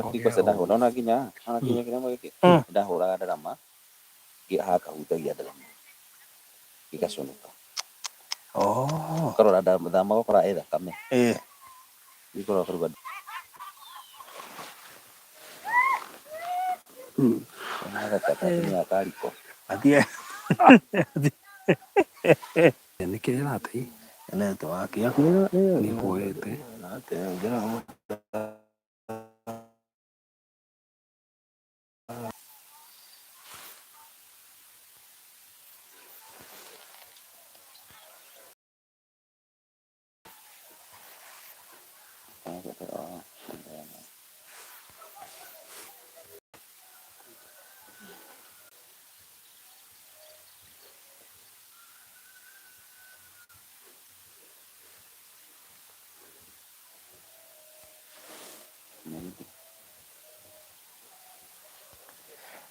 Ndikose ndahũra ona nginya kĩrĩa gĩkĩ ndahũraga ndarama, haha kahutagia ndarama gĩgaconoka. Ũkarora thama ũgakora ĩ thakame. Ũkarora ũkaruga atumia a kariko. Atie. Nĩ kĩrĩa ĩratĩ Network yaku nĩ ĩhũĩte.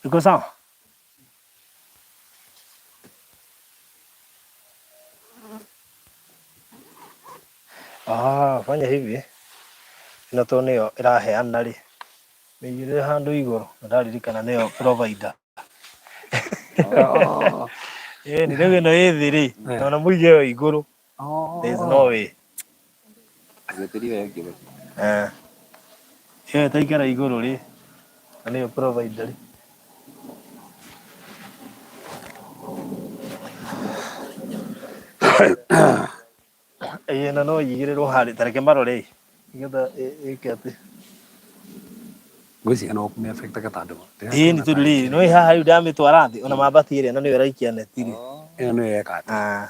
Iko sawa? Ah, fanya hivi ĩno tondũ nĩyo ĩraheana rĩ, mĩigĩrĩre handũ igũrũ na ndaririkana nĩyo provider. Ĩni rĩu ĩno ĩ thĩ rĩ, ona mũige ĩyo igũrũ, there is no way. Eh. Ĩyo ĩtaikara igũrũ rĩ, na nĩyo provider rĩ. Ĩĩ na no ĩigĩrĩrwo harĩa, ta reke marore ĩ, nĩgetha ĩke atĩ. Ngwĩciria no kũmĩ affect tondũ Ĩĩ nĩ tondũ rĩrĩ, nĩũĩ haha rĩu ndamĩtwara thĩ, ona mabati ĩrĩa na nĩyo ĩraikia neti rĩ. Ĩyo nĩyo ĩreka atĩ. Ah.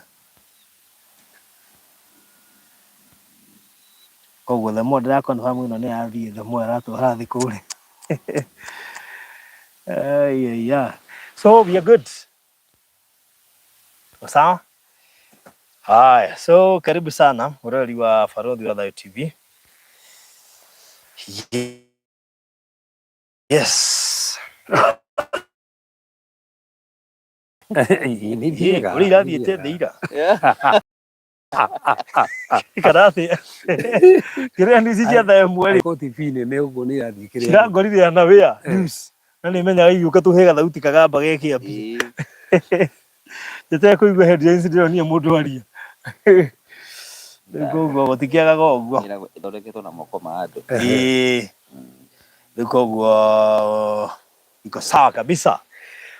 Koguo the more ndĩra confirm ĩno nĩ yathiĩ, the more ĩratwara thĩ kũrĩa. Ai, So we are good. Sawa? Haya, so karibu sana mũroreri wa Barothi wa Thayo TV. Yes. Nĩ thiaga. Ũrĩa irathiĩte thĩ ira. Kana thĩ. Kĩrĩa news cia thaa ĩmwe rĩ. Angĩkorwo TV-inĩ nĩ ũguo nĩ irathiĩ kĩrĩa. Cirangorire na wĩa news. Na nĩ menyaga igĩũka tũhe gathauti kagamba ge kĩambi. Njeterere kũigua headlines ndĩronire mũndũ aria. Rĩu koguo gũtikĩagaga ũguo. Ĩthondeketwo na moko ma andũ. Ĩĩ. Rĩu koguo iko sawa kabisa.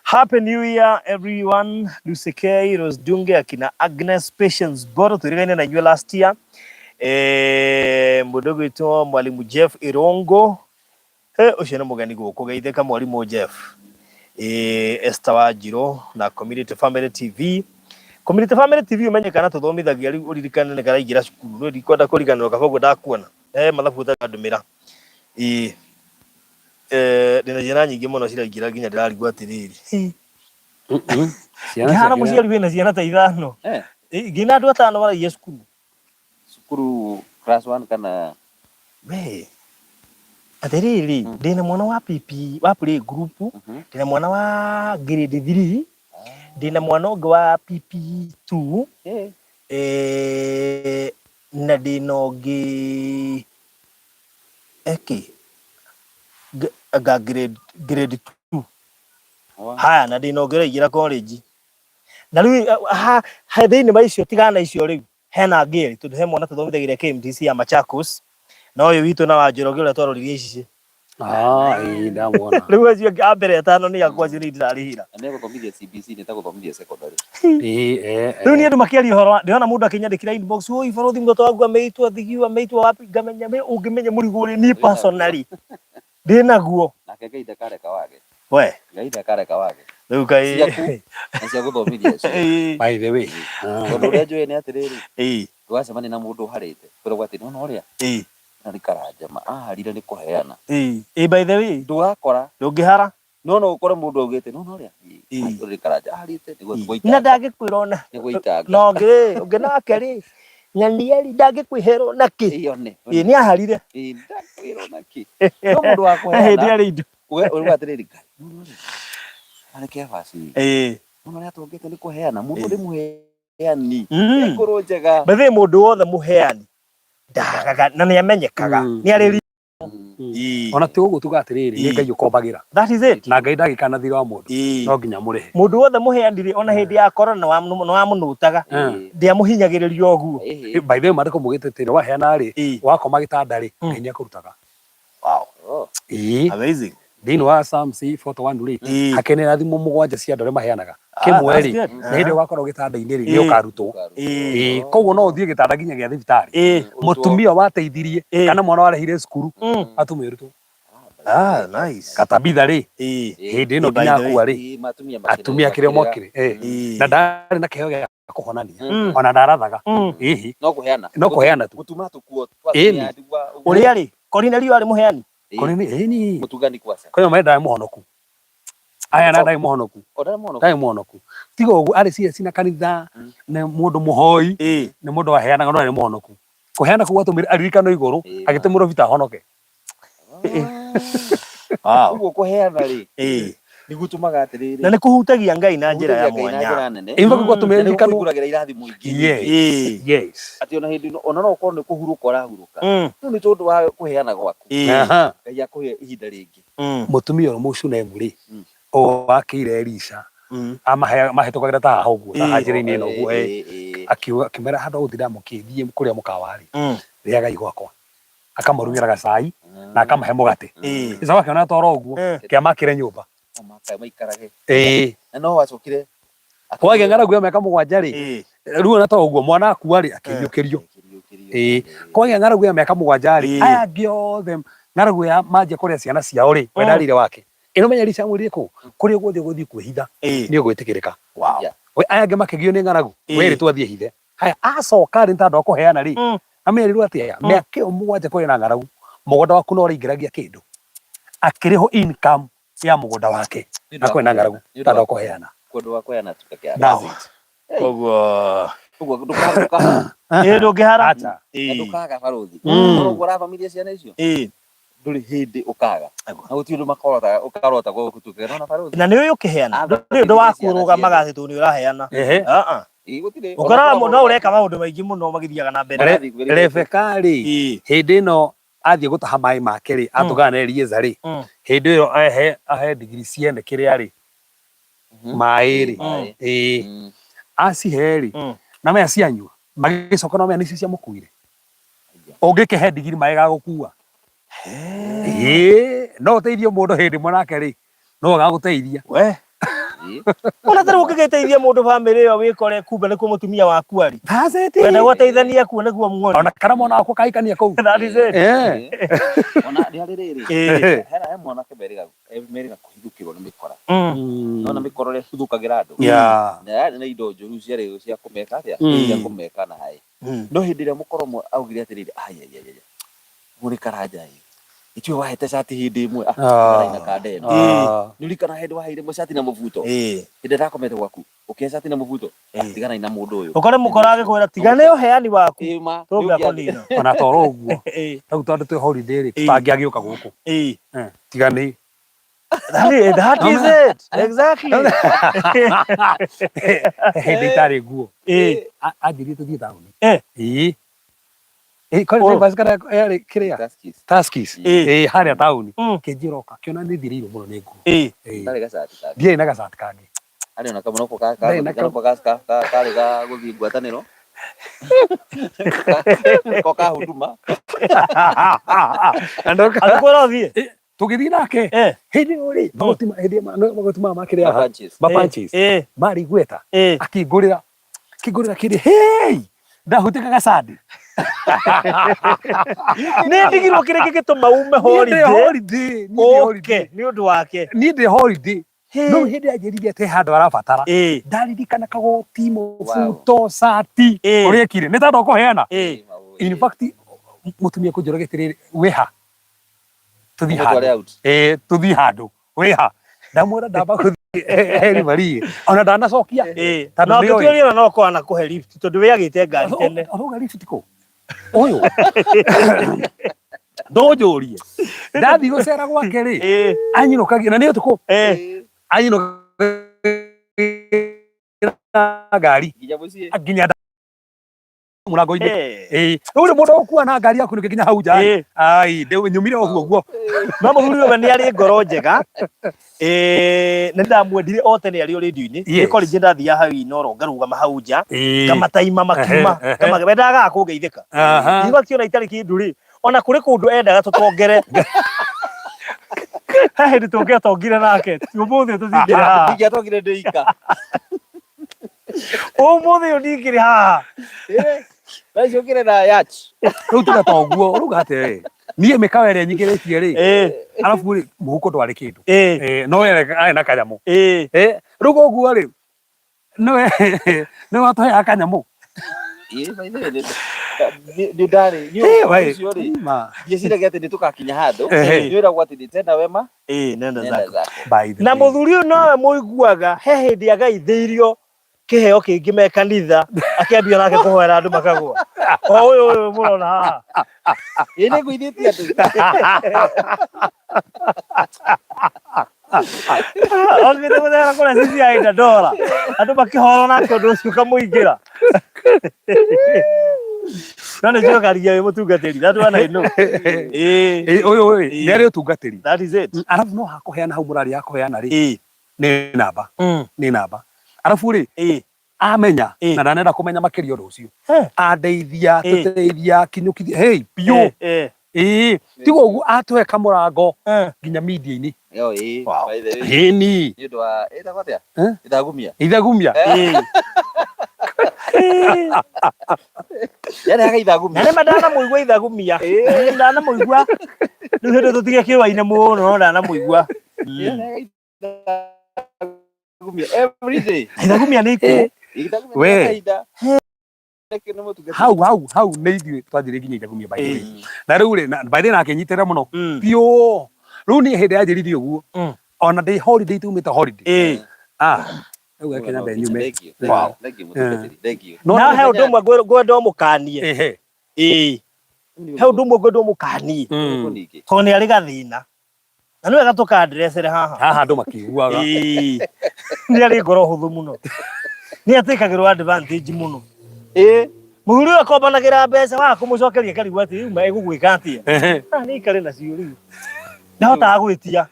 Happy New Year everyone. Lucy K, Rose Dunge, akina Agnes, Patience Boro twĩrĩgaine na inyuĩ last year. Eh, mũndũ ũgwĩtwo Mwalimu Jeff Irongo. He ũcio nĩ mũgeni gũkũ geithĩka Mwalimu Jeff. Eh, Esther Wanjirũ na Community Family TV. Community Family TV ũmenye kana tũthomithagia rĩu ũririkane nĩ karaingĩra cukuru. No ndikwenda kũriganĩrwo kaba ũguo ndakuona. Eh, mathabu ũtarandũmĩra. Ĩĩ. Eh, ndĩna ciana nyingĩ mũno ciraingĩra nginya ndĩrarigwo atĩrĩrĩ. Ciana Ngĩhana ciake mũciari wĩna ciana ta ithano. Ngĩna andũ atano maraingĩra cukuru. Cukuru class 1 kana We. Atĩrĩrĩ, ndĩna mwana wa PP wa play group, ndĩna mwana wa grade 3, ndĩna mwana ũngĩ wa PP2, eh, na ndĩna ũngĩ eki anga grade 2. Haya, na ndĩna ũngĩ ũraingĩra college. Na rĩu ha thĩinĩ wa icio tigana icio rĩu hena angĩ erĩ tondũ he mwana tũthomithagĩria KMTC ya Machakos na ũyũ witũ na wa Njoroge ũrĩa twaroririe ici. Ah, ĩĩ ndamwona. Rĩu acio angĩ a mbere atano nĩ akwa acio nĩ ndĩrarĩhĩra. Na nĩ gũthomithia CBC nĩ ta gũthomithia secondary. Ĩĩ eh. Rĩu niĩ andũ makĩaria ũhoro wa ndĩrona mũndũ akĩnyandĩkĩra inbox, oi barothi mtoto wangu ameitwa thigiu ameitwa wapi, ngamenya we ũngĩmenya mũrigo ũrĩa niĩ personally ndĩnaguo. Nake Ngai ndakareka wage. We. Ngai ndakareka wage. Rĩu kaĩ Ciaku na cia gũthomithia cio. Ĩĩ. By the way. Tondũ ũrĩa njũĩ nĩ atĩrĩrĩ. Ĩĩ. Ndũgacemania na mũndũ ũharĩte. Kwĩragwo atĩ nĩwona ũrĩa. Ĩĩ. Ĩno nĩ karanja ma aharire nĩ kũheana. Ĩĩ. Ĩĩ by the way. Ndũgakora. Ndũngĩhara. No no ũkore mũndũ augĩte nĩwona ũrĩa. Ĩĩ. Ũrĩ karanja aharĩte nĩ gũitanga. Na ndangĩkwĩra ona. Nĩ gũitanga. Na ũngĩ ũngĩ nake rĩ ng'ania rĩ ndangĩkwĩhera ona kĩ. Ĩyo nĩ. Ĩĩ nĩ aharire. Ĩĩ ndakwĩra ona kĩ. No mũndũ wa kũheana. Hĩndĩ arĩ indo. We ũrĩ atĩrĩrĩ Ngai. Nĩwona ũrĩa. Arĩ Kebasi. Ĩĩ. Nĩwona ũrĩa atongete nĩ kũheana. Mũndũ ũrĩ mũheani. Ngoro njega. By the way mũndũ wothe mũheani ndagaga na nĩ amenyekaga. Nĩ arĩ Ĩĩ. Ona ti ũguo tuga atĩrĩrĩ, nĩ Ĩĩ. Ngai ũkombagĩra. That is it. Na Ngai ndagĩkana thirĩ wa mũndũ. Ĩĩ. No nginya mũrĩhe. Mũndũ wothe mũheanire ona hĩndĩ ya corona nĩ wamũnũtaga. Ndĩamũhinyagĩrĩria ũguo. Ĩhĩ. By the way, maandĩko maugĩte atĩ waheana rĩ, Ĩĩ. wakoma gĩtanda rĩ, Ngai nĩ akũrutaga. Wow. Oh. Ĩĩ. Amazing. Thĩinĩ wa Psalms 41 rĩ, Ĩĩ. hakene irathimo mũgwanja cia andũ arĩa maheanaga. Ah, Kĩmwe that's rĩ, good. nĩ hĩndĩ ĩyo ũgakorwo gĩtanda-inĩ rĩ, nĩ Ĩĩ. ũkarutwo. Ĩĩ. Ĩĩ, koguo no ũthiĩ gĩtanda nginya gĩa thibitarĩ. Ĩĩ. Mũtumia wateithirie Ĩĩ. kana mwana warehire cukuru atũme ũrutwo. Ah, nice. Katabitha rĩ, Ĩĩ. hĩndĩ ĩno By nginya the way. akua rĩ, Ĩĩ, atumia atumia kĩrĩa mokire. Ĩĩ. Ĩĩ. Na ndarĩ na kĩheo gĩa kũhonania. Mm. Ona ndarathaga. Mm. Ĩhĩ. No kũheana. No kũheana tu. Gũtuma tũkuo. Ĩni. Ũrĩa rĩ, Korinelio arĩ mũheani. Kũrĩ nĩ ĩni. Mũtungani kwaca. Kwĩna maĩ ndarĩ mũhonoku. Aya na ndarĩ mũhonoku. O ndarĩ mũhonoku. Ndarĩ mũhonoku. Tiga ũguo arĩ serious na kanitha, nĩ mũndũ mũhoi, Ĩĩ. nĩ mũndũ waheanaga no ndarĩ mũhonoku. Kũheana kũu gwatũmire aririkanwo igũrũ, Ĩĩ. agĩtũmĩrwo Peter ahonoke. Wow. Ũguo kũheana rĩ, Ĩĩ. nĩ gũtũmaga atĩrĩrĩ. Na nĩ kũhutagia Ngai na njĩra ya kũhutagia Ngai na mwanya. njĩra nene. In fact gwatũmire Na nĩ aririkanwo. gũkũhingũragĩra irathimo ingĩ Yes. nyingĩ. Ĩĩ. Yes. Atĩ ona hĩndĩ ĩno, ona no ũkorwo nĩ kũhurũka ũrahurũka. Mm. No nĩ tondũ wa kũheana gwaku. Ĩĩ. Aha. Ngai akũhe ihinda rĩngĩ. Mm. Mũtumia ũrĩa Mũshunemu rĩ, Mm. o wakĩire Elisha, Mm. amahe mahĩtũkagĩra ta haha ũguo, ta Ĩĩ. haha njĩra-inĩ ĩno ũguo, Ĩĩ, eh. ĩĩ, ĩĩ. Akiuga akĩmera handũ ha gũtinda mũkĩthiĩ kũrĩa mũkawa rĩ, Mm. rĩagai gwakwa. Akamarugĩra gacai na akamahe mũgate. Ĩĩ. Gĩcoka akĩona toro ũguo, Eh. kĩamakĩre nyũmba. No maikarage. Ĩĩ. Na no wacokire. Kwagĩa ng'aragu ya mĩaka mũgwanja rĩ, Ĩĩ. rĩu ona to ũguo mwana akua rĩ, akĩriũkĩrio. Akĩriũkĩrio. Ĩĩ. Kwagĩa ng'aragu ya mĩaka mũgwanja rĩ, Ĩĩ. aya angĩ othe ng'aragu ya manjia kũrĩa ciana ciao rĩ, we ndarĩire wake. Ĩno menya Elisha amwĩrire kũ? Kũrĩa guothe ũgũthiĩ kwĩhitha Ĩĩ. nĩ ũgwĩtĩkĩrĩka. Wow. Yeah. We aya angĩ makĩgio nĩ ng'aragu, Ĩĩ. we rĩ twathiĩ hithe. Haya acoka rĩ nĩ tondũ wa kũheana rĩ, Mm. amerirwo atĩa? Mĩaka ĩyo mũgwanja kũrĩ na ng'aragu, mũgũnda waku no ũraingĩragia kĩndũ. Akĩrĩhwo income ya mũgũnda wake Nĩ ũndũ na wa kwĩna ng'aragu kũheana. Nĩ ũndũ tondũ wa wa kũheana. Ũndũ wa kũheana tu peke yake. Now, Koguo Ũguo ndũkaga ĩĩ ndũngĩhara. acha. na Ĩĩ. ndũkaga barũthi. Mm. No ũguo ũrathomithia ciana icio. Ĩĩ. Ndũrĩ hĩndĩ ũkaga. Na gũtirĩ ũndũ makorota ũkarota gũtuĩka nona barũthi. Na nĩ ũyũ ũkĩheana. Ndũrĩ ũndũ wa kũrũgamaga atĩ tondũ nĩ ũraheana. Ehe. Ah ah. Ĩĩ, gũtirĩ. Ũkoraga no ũreka maũndũ maingĩ mũno magĩthiaga na mbere. Rebeka rĩ, Ĩĩ. hĩndĩ ĩno athiĩ gũtaha maĩ make rĩ, atũngana na Elieza rĩ, Mm. hĩndĩ ĩyo ahe ahe ndigiri ciene kĩrĩa rĩ, maĩ rĩ, Maĩ. ĩĩ, Mm. acihe rĩ, Mm. na maya cianyua, magĩcoka no maya nĩcio ciamũkuire. Ũngĩkĩhe ndigiri maĩ gagũkua. Ĩĩ, no ũteithie mũndũ hĩndĩ ĩmwe nake rĩ, no agagũteithia. We. Ĩĩ. Ona tarĩ ũngĩgĩteithia mũndũ bamĩrĩ ĩyo wĩkore kumbe nĩkuo mũtumia waku arĩ. That's it. Wenda gũteithania kuo nĩguo muone. Ona kana mwana wakwa kahikania kũu. That is it. Eh. Ona nĩ harĩ rĩrĩ. Ĩĩ. Hena he mwanake merĩga merĩga kũhithũkĩrwo nĩ mĩkora. Mm. Nona mĩkora ũrĩa ĩhithũkagĩra andũ. Yeah. Na yarĩ na indo njũru ciarĩ cia kũmeka atĩa? Mm. Cia kũmeka naĩ. Mm. No hĩndĩ ĩrĩa mũkora ũmwe augire atĩrĩrĩ, ai ai ai ai. Mũrĩ karanja ĩ. Itiwe wahete cati hĩndĩ ĩmwe. Ah, Ah. na kanda ĩno. Ah. Nĩ ũririkana hĩndĩ waheire mwe cati na mũbuto. Ĩĩ. Hĩndĩ ĩrĩa ndakomete gwaku. Ũkĩhe cati na mũbuto. Ĩĩ. Tiganai na mũndũ ũyũ. Ũkore mũkora agĩkwĩra tiga nĩ ũheani waku. Ĩĩ ma. Tũngĩa nĩ ũngĩathiĩ- kũnina. Ona toro ũguo. Ĩĩ. Rĩu tondũ twĩ holiday rĩ, Ĩĩ. tũtangĩagĩũka gũkũ. Ĩĩ. Eh, Tiga nĩ. That is it. Exactly. Hĩndĩ itarĩ nguo. Ĩĩ. Anjĩrire tũthiĩ taũni. Eh. Ĩĩ. Ĩĩ, kwani Oh. Naivas kana yarĩ kĩrĩa? Tuskies. Tuskies. Ĩĩ. Ĩĩ, harĩa taũni. Mm. Kĩnjĩra ũka, kĩona nĩ thirĩirwo mũno nĩ nguo. Ĩĩ. Ĩĩ. Ndarĩ gacati kangĩ. Ndiarĩ na gacati kangĩ. Arĩ ona kamwe noko Ndarĩ na kanoko karĩ ga gũthiĩ ngwatanĩro. Ko ka huduma. Na ndoka- Agĩkwĩra ũthiĩ. Tũgĩthiĩ nake. Eh. Hĩndĩ ĩyo rĩ, magoti hĩndĩ ĩyo magoti maya makĩrĩ haha. Mapunches. Ma punches. Ĩĩ. Marĩ igweta. Ĩĩ. Akĩngũrĩra. Akĩngũrĩra kĩrĩ, hey! Ndahutĩka gacandi. Nĩ ndigirwo kĩrĩa gĩgĩtũma ume Niĩ ndĩ holiday. holiday. Niĩ ndĩ holiday. Ũke nĩ ũndũ wake. Niĩ ndĩ holiday. No hĩndĩ anjĩrire atĩ he handũ arabatara. Ĩĩ. Ndaririkana kagoti, mũbuto, cati, Ĩĩ. ũrĩa ekire. Nĩ tondũ kũheana. Ĩĩ. In fact, mũtumia kũnjũragia atĩrĩrĩ, wĩha? Tũthiĩ Ũmũtware handũ. out. Ĩĩ, tũthiĩ handũ. Wĩha? Ndamwĩra ndamba gũthiĩ heri Marie. Ona ndanacokia. Ĩĩ. Tondũ Na nĩoĩ. ũngĩtuĩria ona no korwo anakũhe lift tondũ we agĩte ngari tene. Arauga lift kũ? Ũyũ. Ndũnjũrie. Ndathiĩ gũcera gwake rĩ, Ĩĩ. anyinũkagia na nĩ ũtukũ. Ĩĩ. Anyinũkagia na ngari Nginya mũciĩ. nginya Mũrango-inĩ. Eh. Ĩĩ, rĩu rĩ mũndũ ũkua na ngari yaku nĩkĩ nginya hau nja Eh. ai nyumire ũguo guo. No mũthuri ũyũ we nĩ arĩ ngoro njega. Eh, na ndamwendire o tene arĩ o radio-inĩ. Yes. Nĩ college ndathiaga hau Inoro ngarũgama hau nja. Ngamataima makiuma. Ehe, ehe. Ngamaga wendaga kũngeithĩka. Igu akĩona itarĩ kĩndũ rĩ, ona kũrĩ kũndũ endaga tũtongere. He hĩndĩ tũngĩatongire nake, ti ũmũthĩ tũtingĩrĩ haha. Ndingĩatongire ndĩ ika. Ũmũthĩ ũyũ ndingĩrĩ haha. Ndacokire na yacht. Rĩu tiga ta ũguo ũrauga atĩrĩrĩ, niĩ mĩkawa ĩrĩa nyingĩrĩtie rĩ, arabu rĩ, mũhuko ndwarĩ kĩndũ. Eh, no arĩ na kanyamũ. Eh, rĩu koguo rĩ, nĩwe nĩwe watũheaga kanyamũ. Ĩĩ, by the way, nĩ ndarĩ niĩ Eh, ũndũ we, ũcio rĩ, ma. ndieciragia atĩ nĩ tũgakinya handũ. Ehe. Nĩ wĩragwo atĩ nĩ tenda wema, Nenda nenda zako. zako. By the Na way. mũthuri ũyũ nowe mũiguaga he hĩndĩ agaithĩirio kĩheo kĩngĩ me kanitha akĩambia nake kũhoera andũ makagwa. O ũyũ ũyũ mũrona haha. Ĩĩ, nĩ ngũithĩtie andũ. Okĩte gũthera kũrĩa cici ya ina dora. Andũ makĩhorwo nake ũndũ ũcio ũkamũingĩra. No nĩ njokaria wĩ mũtungatĩri. That one I know. Ĩĩ. Eh, ũyũ ĩ, nĩ arĩ ũtungatĩri. That is it. Arabu no hakũheana hau mũrarĩ hakũheana rĩ, nĩ namba. Nĩ namba. Arabu rĩ, amenya na ndanenda kũmenya makĩria ũndũ ũcio. Andeithia, tũteithia, kinyũkithia, hey, biũ. Ĩĩ, tiga ũguo atũhe kamũrango nginya media-inĩ. Yo, ĩĩ, by the way, Ĩni. nĩ ũndũ wa ĩtagwo atĩa? Eh? Ithagumia. Ithagumia. Yarehaga ithagumia. Na nĩma ndanamũigua ithagumia. Nĩ ndanamũigua. Rĩu hĩndĩ tũtige kĩũa-inĩ mũno no ndanamũigua. Yarehaga ithagumia every day. Ithagumia nĩ ikuũ. Ithagumia We. nĩ kahinda. Nĩ mũtungatĩri. Hau hau hau nĩ ithuĩ twanjĩrĩria nginya ithagumia, by the way. Na rĩu rĩ, by the way nake nyitĩrĩra mũno biũ. Rĩu niĩ hĩndĩ yanjĩrĩirie ũguo, ona ndĩ holiday, tumĩte holiday. Ah, rĩu reke nyambe nyume. Thank you. Wow. Thank you, mũtungatĩri. Thank you. No Na he ũndũ ũmwe ngwenda ũmũkanie. Ĩĩ. He ũndũ ũmwe ngwenda ũmũkanie. Ningĩ. Tondũ nĩ arĩ gathĩna. Na nĩ wega tũkandrecere haha. Haha andũ makĩiguaga. Ĩĩ. Nĩ arĩ ngoro hũthũ mũno. Nĩ atĩkagĩrwo advantage mũno. Mũthuri ũyũ akombanagĩra mbeca waga kũmũcokeria karigwo atĩ rĩu ĩgũgwĩka atĩa. Ah, nĩ ikare nacio rĩu. Ndahotaga gwĩtia.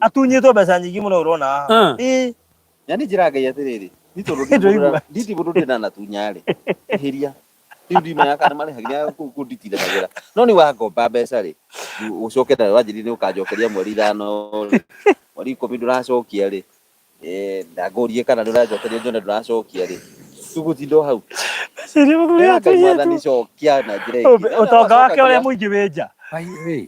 Atunyĩtwo mbeca nyingĩ mũno ũrona haha. Ĩĩ. Na nĩ njĩra Ngai atĩrĩrĩ, ni tondũ Ndũraigua. nditi mũndũ ndĩnanatunya rĩ, ĩhĩria rĩu ndimenya kana marĩhagia kũnditindanagĩra, no nĩ wangomba mbeca rĩ, ũcoke na wanjĩrire nĩ ũkanjokeria mweri 5 rĩ, mweri 10 ndũracokia rĩ, ndangũrie kana ndũranjokeria njone ndũracokia rĩ, tũgũtinda o hau. Mbeca iria mũthuri Ngai atunyĩtwo. Mwathani cokia na njĩra ĩngĩ. Ũtonga wake ũrĩa mũingĩ wĩ nja. By the way.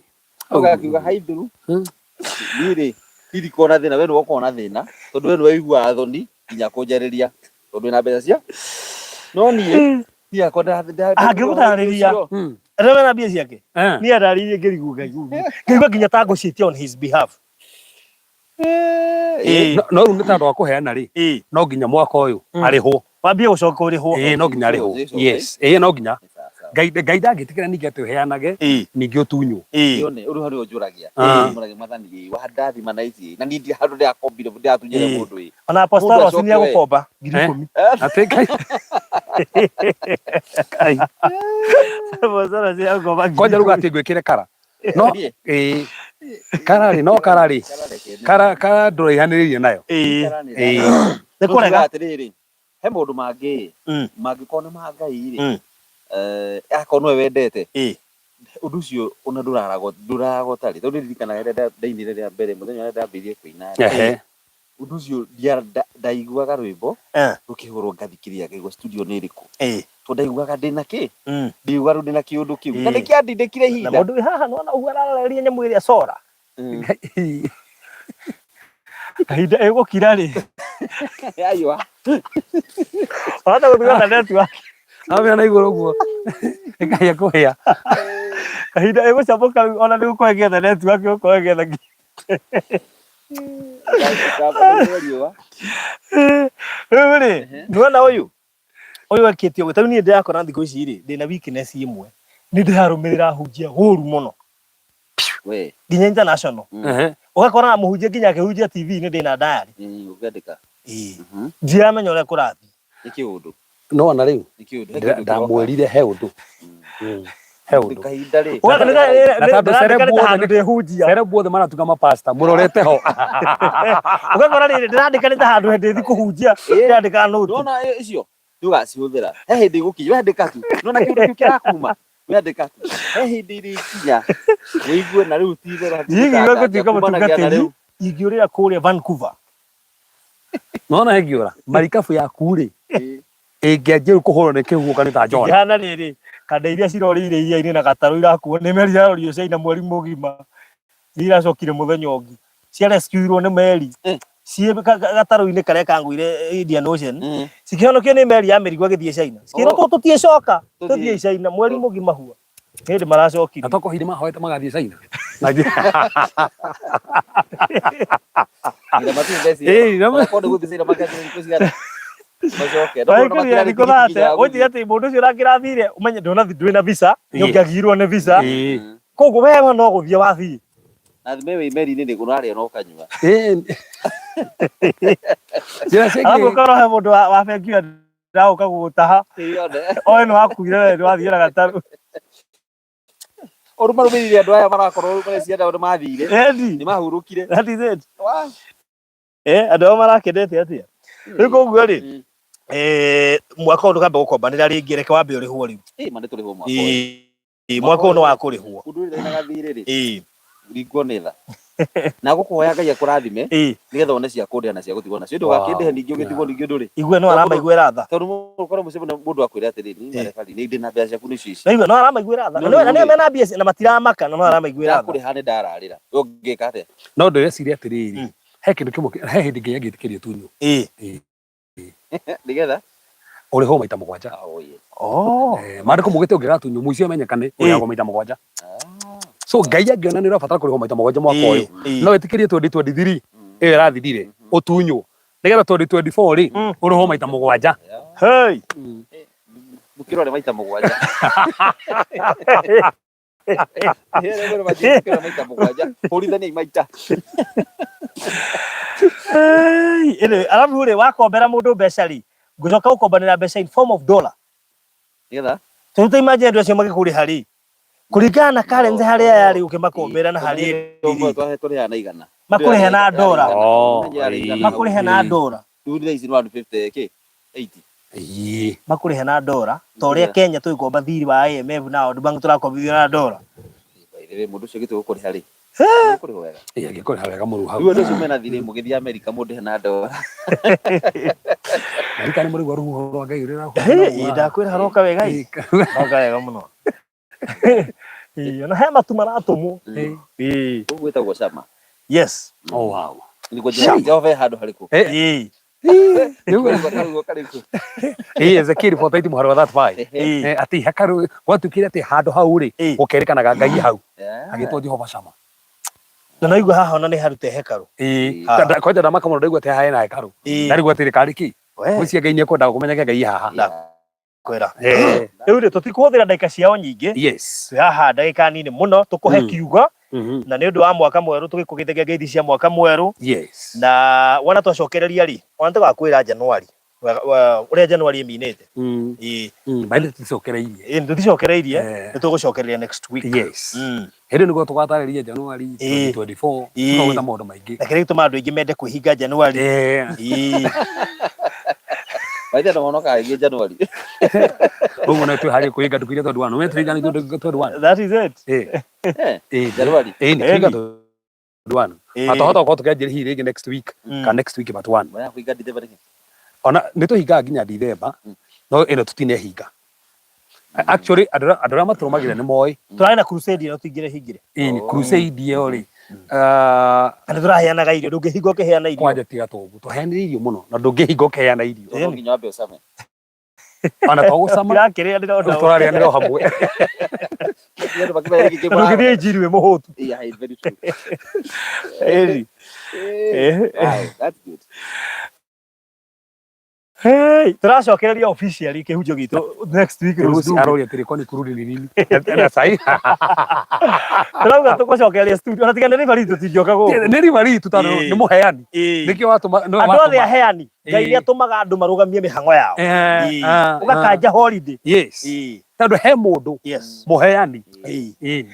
Ũgakiuga haithuru niĩ rĩ ndirikona na thĩna, we nĩwe ũkoragwo na thĩna tondũ we nĩwe ũiguaga thoni nginya kũnjarĩria tondũ wĩna mbeca cia no niĩ niĩ akwa Angĩgũtarĩria. Rĩu wena mbia ciake. Niĩ andarĩirie ngĩrigwo ngaigua ngaigua nginya ta ngũciĩtia on his behalf. Ĩĩ. No rĩu nĩ tondũ wa kũheana rĩ, no nginya mwaka ũyũ arĩhwo. Wambie gũcoka ũrĩhwo. Ĩĩ, no nginya arĩhwo. Yes, ĩĩ, no nginya. Ngai Ngai ndangĩtĩkĩra ningĩ atĩ ũheanage ningĩ ũtunywo. Yone ũrĩ harĩa ũnjũragia. Mũrage Mwathani ĩ wandathima na ici na niĩ ndirĩ handũ ndĩrakombire ndĩratunyire mũndũ ĩ. Ona Apostle Mũndũ Ross nĩ acoke we. agũkomba 10,000. Atĩ Ngai Ngai. Apostle Ross nĩ agũkomba ngiri Kwanja ruga ikũmi. atĩ ngwĩkĩre kara. No ĩĩ kara rĩ, no kara rĩ, kara kara ndũraihanĩrĩirie nayo. Ĩĩ. Nĩ kũrega. Atĩrĩrĩ, he maũndũ mangĩ mangĩkorwo nĩ ma Ngai rĩ, akorwo nĩwe wendete ũndũ ũcio ona ndũraragwo ndũraragwo tarĩ tondũ ndirikanaga rĩrĩa ndainire rĩa mbere mũthenya ũrĩa ndambĩrĩirie kũina rĩ, ũndũ ũcio ndaiguaga rwĩmbo rũkĩhũrwo ngathikĩrĩria ngaigua studio nĩ ĩrĩkũ tondũ ndaiguaga ndĩna kĩ ndaiguaga rĩu ndĩna kĩũndũ kĩu na nĩkĩandindĩkire Na ihinda. mũndũ wĩ haha nĩwona ũguo arareria nyamũ ĩrĩa cora. Kahinda ĩgũkira rĩ. Aiwa. Wahota gũthiĩ network. Amenya na igũrũ ũguo ĩkahĩa kũhĩa. Kahinda ĩgũcamũka rĩu ona nĩ gũkorwo ĩgĩetha network ĩgũkorwo ĩgĩetha. Riũa. Rĩu rĩ, nĩwona ũyũ ũyũ ekĩte ũguo, tarĩu niĩ ndĩrakora thikũ ici rĩ, ndĩna weakness ĩmwe, nĩ ndĩrarũmĩrĩra ahunjia ũru mũno We. nginya international. Ũgakora na mũhunjia nginya akĩhunjia TV-inĩ ndĩna diary. Ũkĩandĩka. Ĩĩ. Ndiramenya ũrĩa kũrathiĩ. Nĩ kĩũndũ. No ona rĩu Nĩ kĩũndũ, he kĩũndũ kĩroka. Ndamwĩrire he ũndũ. He ũndũ. Kahinda rĩ. Na tondũ Ndĩrandĩka nĩ ta cerebu handũ othe ndĩhunjia. Cerebu othe maratuga mapasta mũrorete ho. Ũgakora rĩrĩ ndĩrandĩka nĩ ta handũ ndĩthi kũhunjia ndĩrandĩka nũti. Ndona icio ndũgacihũthĩra. He hĩndĩ ĩgũkinya wandĩka tu. Nona kĩũndũ kĩu kĩrakuma. Wandĩka tu. He hĩndĩ ĩrĩkinya wĩigue na rĩu ti itherũ hatirĩ Niĩ ngiuga nganja ngũtuĩka kumanagia na mũtungatĩri rĩu. ingĩũrĩra kũrĩa Vancouver. Nona ĩngĩũra marikabu yaku rĩ ĩngĩanjia rĩu kũhũrwo nĩ kĩhuhũkanio ta Jona. Ingĩhana rĩrĩ kanda iria cirorĩire iria-inĩ na gatarũ irakuo nĩ meri irarorio China mweri mũgima iria iracokire mũthenya ũngĩ cia rescuirwo nĩ meri ciĩ gatarũ-inĩ karĩa kangũire Indian Ocean cikĩhonokio nĩ meri ya mĩrigo ĩgĩthiĩ China cikĩrwo tũtiĩcoka tũthiĩ China mweri mũgima hua hĩndĩ maracokire Na toko hihi mahoete magathiĩ China. Nginya matirĩ mbeca. Ĩĩ, Onakorwo nĩ gũthiĩ China makĩanjĩrĩria thikũ cigana. Macoke. No Waikĩria matirarĩ thikũ tigiti thate nginya ya ũnjĩre gũthiĩ. atĩ mũndũ ũcio ũrakĩrathire ũmenye ndũnathi ndwĩ na visa nĩ ũngĩagirwo nĩ visa koguo we no gũthiĩ wathiĩ. Na thime wĩ meri-inĩ nĩ ũrarĩa na ũkanyua. Njĩra cia Alafu ũkorwo he mũndũ wa bengi ĩyo ndagũka gũgũtaha Ĩĩ, yone. oe nĩ wakuire we nĩ wathiĩ na gatarũ. Ũru marũmĩrĩire andũ aya marakorwo mareciria nao nĩ mathire. Edi, Nĩ mahurũkire. that is it. Wa. Andũ ao marakenete atĩa? Rĩu koguo rĩ, mwaka ũyũ ndũkambe gũkombanĩra rĩngĩ, reke wambe ũrĩhwo rĩu. Ĩĩ, ma nĩ tũrĩhwo mwaka ũyũ. Ĩĩ, mwaka ũyũ nĩ wa kũrĩhwo. Ũndũ ũrĩa na gathirĩ rĩ. Ringwo nĩ tha. Na gũkũhoya Ngai akũrathime nĩgetha one cia kũndĩha na cia gũtigwo nacio. Ĩndĩ ũgakĩndĩha ningĩ ũgĩtigwo ningĩ ndũrĩ. Igue no aramaiguĩra tha. Tondũ ũkorwo mũciĩ mũndũ akwĩra atĩrĩrĩ, niĩ marebari nĩ ndĩ na mbeca ciaku nĩcio ici. Na igue no aramaiguĩra tha. No Na nĩo rĩu-rĩ. mena mbia na matiramaka na no aramaiguĩra tha. Ndakũrĩha nĩ ndararĩra. We ũngĩka atĩa? No ndĩreciria atĩrĩrĩ, he kĩndũ kĩmwe he hĩndĩ Ngai angĩtĩkĩria tunywo. Nĩgetha Ũrĩhwo maita mũgwanja. Oh, yes. Maandĩko maugĩte ũngĩgatunywo mũici amenyekane ũrĩhagwo maita mũgwanja. So Ngai angĩona nĩ ũrabatara kũrĩhwo maita mũgwanja mwaka ũyũ, no ĩtĩkĩrie 2023 ĩyo ĩrathirire ũtunywo nĩgetha 2024 rĩ ũrĩhwo maita mũgwanja. Hey. Mũkĩrore maita mũgwanja. Mũkĩrore maita mũgwanja. Hũrithaniai maita. Hey, anyway, alafu rĩ wakombera mũndũ mbeca rĩ ngũcoka gũkombanĩra mbeca in form of dollar. Nĩgetha Tondũ ta imagine andũ acio magĩkũrĩha rĩ kũringana na currency harĩa yarĩ ũkĩmakombera na harĩa ĩrĩ rĩ. Tũrĩhaga na igana. Makũrĩhe na ndora. Makũrĩhe na ndora. Rĩu thaa ici nĩ 150 kĩ? 80. Makũrĩhe na ndora ta ũrĩa Kenya tũgĩkomba thirĩ wa IMF na World Bank tũrakombithio na ndora. By the way, mũndũ ũcio gĩtĩ gũkũrĩha rĩ. Gũkũrĩha wega. Ĩĩ, angĩkũrĩha wega mũru hau. Rĩu andũ acio mena thirĩ mũgĩthiĩ Amerika mũndĩhe na ndora. Amerika nĩ mũraigua rũhuho rwa Ngai rũrĩa Ĩĩ, ndakwĩra haroka wega ĩ. Haroka wega mũno. Ĩĩ, ona he matu maratũmwo. Ĩĩ. Ũguo gwĩtagwo cama. Yes. Oh, wow. Nĩguo Jehova he handũ harĩkũ? Ĩĩ. Karũhuho karĩkũ? Ĩĩ, Ezekiel 48 mũhari wa 35. Atĩ hekarũ gwatuĩkire atĩ handũ hau rĩ gũkerĩkanaga Ngai hau. Agĩtwo Jehova Shama. Na naigua haha ona nĩ harute hekarũ. Ĩĩ. Kwanja ndamaka mũno ndaigua atĩ haha hena hekarũ. Ndarigwo atĩrĩ karĩ kĩ? Gwĩciria Ngai nĩekwendaga kũmenyeke Ngai haha. Kwĩra. Rĩu rĩ tũtikũhũthĩra ndagĩka ciao nyingĩ. Yes. Twĩ haha ndagĩka nini mũno tũkũhe kiugo na nĩ ũndũ wa mwaka mwerũ tũgĩkũgeithagia ngeithi cia mwaka mwerũ. Yes. Na wona twacokereria rĩ ona tũgakwĩra January ũrĩa January ĩminĩte. Ĩĩ. By the way tũticokereirie. Ĩĩ, tũticokereirie, nĩ tũgũcokereria next week. Yes. Hĩndĩ nĩguo tũgatarĩria January 2024 tũkagweta maũndũ maingĩ. Na kĩrĩa gĩtũmaga andũ aingĩ mende kwĩhinga January. Ĩĩ. By the way, andũ monokaga aingĩ January. Ũguo no twĩharĩrie kwĩhinga ndukũ iria 21. Nĩ twĩhinga nĩ 21. That is it. Ĩĩ. January. Ĩĩ, nĩ twĩhinga 21. Twahota gũkorwo tũkĩanjĩrĩria hihi rĩngĩ next week kana next week but one. Maya kũhinga December nĩkĩ? Ona nĩ tũhingaga nginya December no ĩno tũtinehinga. Actually andũ arĩa matũrũmagĩrĩra nĩ moĩ. Tũrarĩ na crusade ĩno tũtingĩrehingire. Ĩĩ, crusade ĩyo rĩ, Na nĩ tũraheanaga irio, ndũngĩhinga ũkĩheana irio. Kwanja tiga toguo, twaheanire irio mũno na ndũngĩhinga ũkĩheana irio. No nginya wambe ũcame. Ona to gũcama. Tũrakĩrĩanĩra o nao. Tũrarĩanĩra o hamwe. Andũ makĩmenya gĩkĩ Na ndũngĩthiĩ injiri wĩ mũhũtu. Yeah, it's very true. Ĩni. Wow, that's good. Hey, tũracokereria officially kĩhunjio gitũ next week. Rose Rose aroria atĩrĩ, kwani kurudi ni nini? Na sahi tũrauga tũgũcokereria studio ona tiga nĩ ribari tũtingĩoka gũkũ. Nĩ ribari tu tondũ nĩ mũheani. Nĩkĩo watũma nĩwe Andũ othe watũma. aheani, Ngai nĩ atũmaga andũ marũgamie mĩhang'o yao. Ũgakanja holiday. Yes, tondũ he mũndũ mũheani.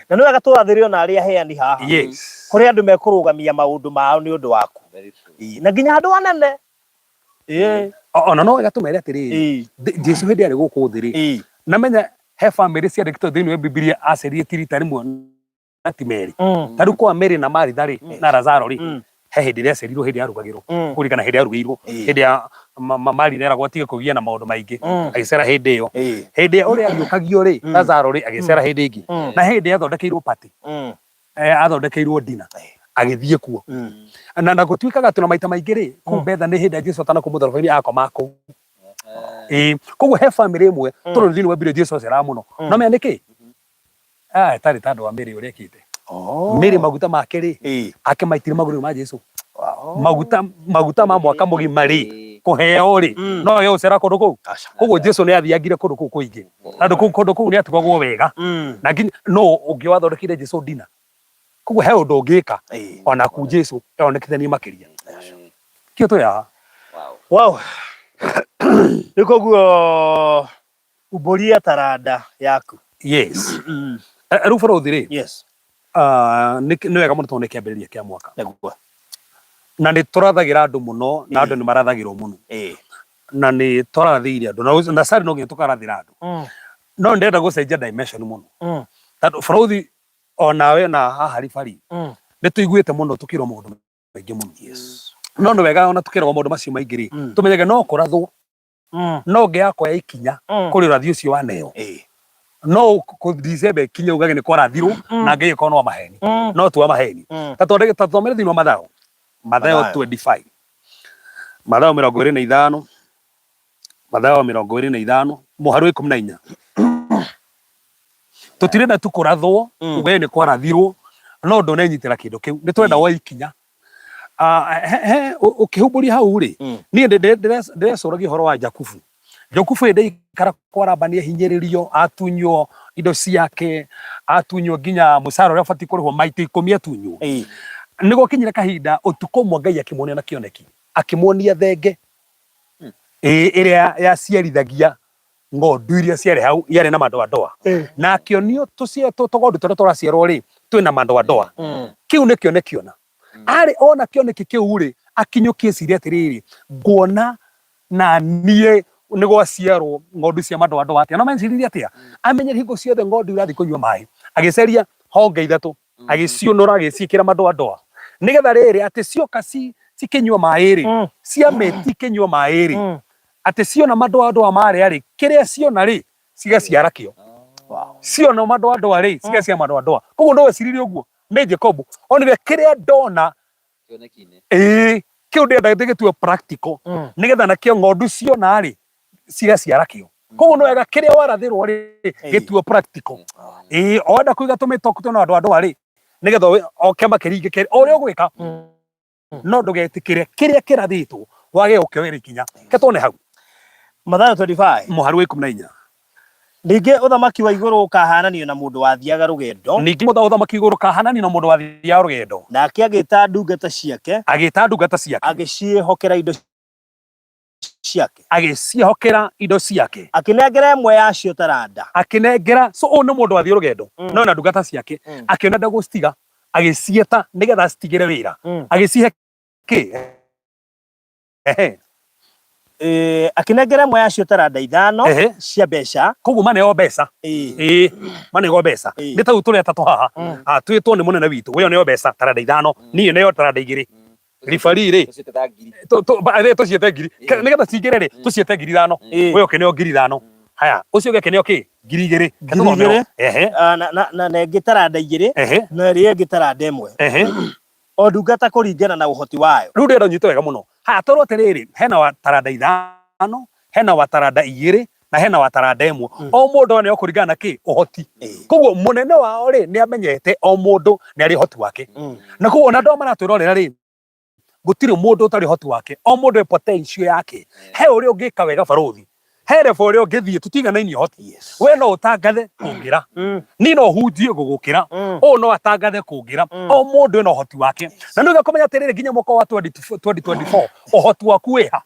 Na nĩ wega tũrathĩre ona arĩa aheani haha. Kũrĩ andũ mekũrũgamia maũndũ mao nĩ ũndũ waku. Very true. Na nginya andũ anene. Ona no wega tũmere atĩrĩrĩ, Jesu hĩndĩ arĩ gũkũ thĩ rĩ, na menya he famĩlĩ ciandĩkĩtwo thĩinĩ wa Bibilia acerire ti rita rĩmwe na ti merĩ. Ta rĩu kwa Mary na Maritha rĩ, na Lazaro rĩ, he hĩndĩ ĩrĩa acerirwo, hĩndĩ yarugagĩrwo, kũririkana hĩndĩ yarugĩirwo, hĩndĩ ya Maritha eragwo atige kũgĩa na maũndũ maingĩ, agĩcera hĩndĩ ĩyo. Hĩndĩ ĩrĩa ũrĩa ariũkagio rĩ, Lazaro rĩ, agĩcera hĩndĩ ĩngĩ. Na hĩndĩ yathondekeirwo party, athondekeirwo dinner, agĩthiĩ kuo. Na gũtuĩkaga atĩ na maita maingĩ rĩ, kũu Bethany hĩndĩ ya Jesu atanakua mũtharaba-inĩ akoma kũu. Koguo he famĩlĩ ĩmwe tondũ thĩinĩ wa Bibilia Jesu aceraga mũno. No menya nĩkĩ? Ah, ĩtarĩ ta andũ a Mary ũrĩa ekĩte. Mary maguta make rĩ, akĩmaitire magũrũ ma Jesu. Maguta ma mwaka mũgima rĩ, kũheo rĩ, no age gũcera kũndũ kũu. Koguo Jesu nĩ athiangire kũndũ kũu kũingĩ. Tondũ kũndũ kũu nĩ atugagwo wega. Na nginya no ũngĩ wathondekeire Jesu dinner. Koguo he ũndũ ũngĩka onaku Jesu eyonekithanie makĩria. Kĩo twĩ haha. Wow. Rĩu koguo umbũria taranda yaku. Yes. Rĩu bũrũthi rĩ, nĩ wega mũno tondũ nĩ kĩambĩrĩria kĩa mwaka. Nĩguo. Na nĩ tũrathagĩra andũ mũno na andũ nĩ marathagĩrwo mũno. Na nĩ tũrathĩire andũ na sari no nginya tũkarathĩra andũ. No ndĩrenda gũcenjia dimension mũno. Tondũ bũrũthi onawe na haha ribari nĩ tũiguĩte mũno tũkĩrwo maũndũ maingĩ mũno. No nĩ wega ona tũkĩrwo maũndũ macio maingĩ rĩ, tũmenyage no kũrathwo, no ũngĩaga kuoya ikinya kũrĩ ũrathi ũcio waneo, no December ĩkinye ugage nĩ kwarathirwo na Ngai ĩkorwo no wa maheni, no ti wa maheni. Ta tũthomere thĩinĩ wa Mathayo, Mathayo 25, Mathayo 25, Mathayo 25 mũhari wa 14. Tũtirenda tu kũrathwo ugage nĩ kwarathirwo no ndũnenyitĩra kĩndũ kĩu, nĩ tũrenda woe ikinya. Ũkĩhumbũria hau rĩ, niĩ ndĩrecũragia ũhoro wa Jakubu. Jakubu hĩndĩ aikara kwa Labani ahinyĩrĩrio, atunywo indo ciake, atunywo nginya mũcara ũrĩa ũbatiĩ kũrĩhwo maita 10 atunywo. Nĩ gwakinyire kahinda ũtukũ ũmwe Ngai akĩmuonia na kĩoneki, akĩmuonia thenge ĩrĩa yaciarithagia ng'ondu iria ciarĩ hau yarĩ na madoadoa, na akĩonio tũgondu tũrĩa tũraciarwo rĩ twĩna madoadoa. Kĩu nĩ kĩoneki ona arĩ ona kĩoneki kĩu rĩ, akinyũkie eciria atĩrĩrĩ, nguona na niĩ nĩ gwaciarwo ng'ondu cia madoadoa atĩa? No meciririe atĩa? Amenyere hingo ciothe ng'ondu irathiĩ kũnyua maĩ, agĩcaria honge ithatũ, agĩciũnũra, agĩciĩkĩra madoadoa, nĩgetha rĩrĩ atĩ cioka cikĩnyua maĩ rĩ, ciamĩti ikĩnyua maĩ rĩ, atĩ ciona madoadoa marĩa rĩ, kĩrĩa ciona rĩ, cigaciara kĩo. Ciona madoadoa rĩ, cigaciara madoadoa. Koguo no weciririe ũguo nĩ Jacob onire kĩrĩa ndona ĩĩ kĩu ndĩrenda ndĩgĩtue practical, nĩgetha nakĩo ng'ondu ciona rĩ, cigaciara kĩo. Koguo nĩ wega kĩrĩa warathĩrwo rĩ, gĩtue practical. Ĩĩ, wenda kũiga tũmĩtoku twĩna andũ andũ rĩ, nĩgetha o kĩama kĩringĩke o ũrĩa ũgwĩka, no ndũgetĩkĩre kĩrĩa kĩrathĩtwo wage gũkĩoera ikinya. Ke tuone hau. Mathayo 25 mũhari wa 14. Ningĩ ũthamaki wa igũrũ ũkahaananio na mũndũ wathiaga rũgendo. Ningĩ ũthamaki igũrũ ũkahaananio na mũndũ wathiaga rũgendo. Nake agĩta ndungata ciake. Agĩta ndungata ciake. Agĩciĩhokera indo ciake. Agĩciĩhokera indo ciake. Akĩnengera ĩmwe yacio taranda. Akĩnengera, so ũyũ nĩ mũndũ wathiĩ rũgendo, no na ndungata ciake, akĩona ndegũcitiga, agĩciĩta nĩgetha acitigĩre wĩra. Agĩcihe kĩ? Ehe. Akĩnengera ĩmwe yacio taranda 5 cia mbeca. Koguo maneo mbeca. Ĩĩ, maneo mbeca. Nĩ ta rĩu tũrĩ atatũ haha. Twĩtwo nĩ mũnene witũ, we ũneo mbeca taranda 5, niĩ neo taranda 2. Ribari rĩ, tũciĩte ngiri. Nĩgetha cingĩre rĩ, tũciĩte 5,000. We ũkĩneo 5,000. Haya, ũcio ũngĩ akĩneo kĩ? 2,000. 2,000. Na ĩngĩ taranda 2, na ĩrĩa ĩngĩ taranda 1. O ndungata kũringana na ũhoti wayo. Rĩu ndĩrenda ũnyite wega mũno. Haya, twerwo atĩrĩrĩ, hena wa taranda 5, hena wa taranda 2, na hena wa taranda 1. O mũndũ aneo kũringana na kĩ? Ũhoti. Koguo mũnene wao rĩ, nĩ amenyete o mũndũ nĩ arĩ ũhoti wake. Na koguo ona andũ arĩa maratwĩrorera rĩ, Gũtirĩ mũndũ ũtarĩ ũhoti wake, o mũndũ e potential yake. He ũrĩa ũngĩka wega barũthi, he level ũrĩa ũngĩthiĩ, tũtiganainie ũhoti. We no ũtangathe kũngĩra, niĩ no hunjie gũgũkĩra, ũyũ no atangathe kũngĩra. O mũndũ ena ũhoti wake. Na nĩ wega kũmenya atĩrĩrĩ, nginya mwaka wa 2024 ũhoti waku wĩ ha,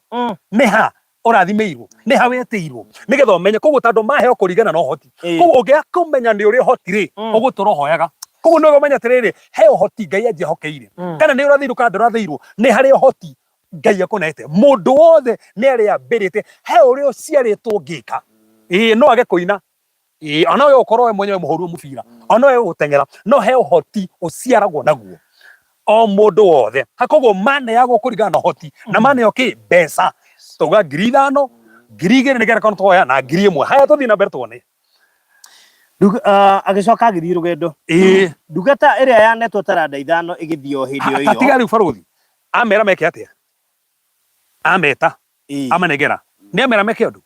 nĩ ha ũrathimĩirwo, nĩ ha wetĩirwo, nĩgetha ũmenye. Koguo tondũ maheo kũringana na ũhoti, koguo ũngĩaga kũmenya nĩ ũrĩ ũhoti rĩ, ũgũtũra ũhoyaga. Koguo nĩ wega ũmenye atĩrĩrĩ, he ũhoti Ngai anjĩhokeire, kana nĩ ũrathĩirwo kana ndũrathĩirwo, nĩ harĩ ũhoti Ngai akũnete. Mũndũ wothe nĩ arĩambĩrĩte, he ũrĩa ũciarĩtwo ũngĩka. Ĩĩ no age kũina, ĩĩ ona we ũkorwo we mwenyewe mũhũri wa mũbira, ona we gũteng'era, no he ũhoti ũciaragwo naguo o mũndũ wothe. Koguo maneagwo kũringana na ũhoti, na maneo kĩ mbeca, tauga 5,000, 2,000 nĩgetha korwo twoya na 1,000. Haya, tũthiĩ na mbere tuone. Agĩcoka agĩthiĩ rũgendo. Ndungata ĩrĩa yanetwo taranda 5 ĩgĩthiĩ o hĩndĩ o ĩyo. Tiga rĩu barũthi amera meke atĩa? Ameta, amanengera, nĩ amera meke ũndũ?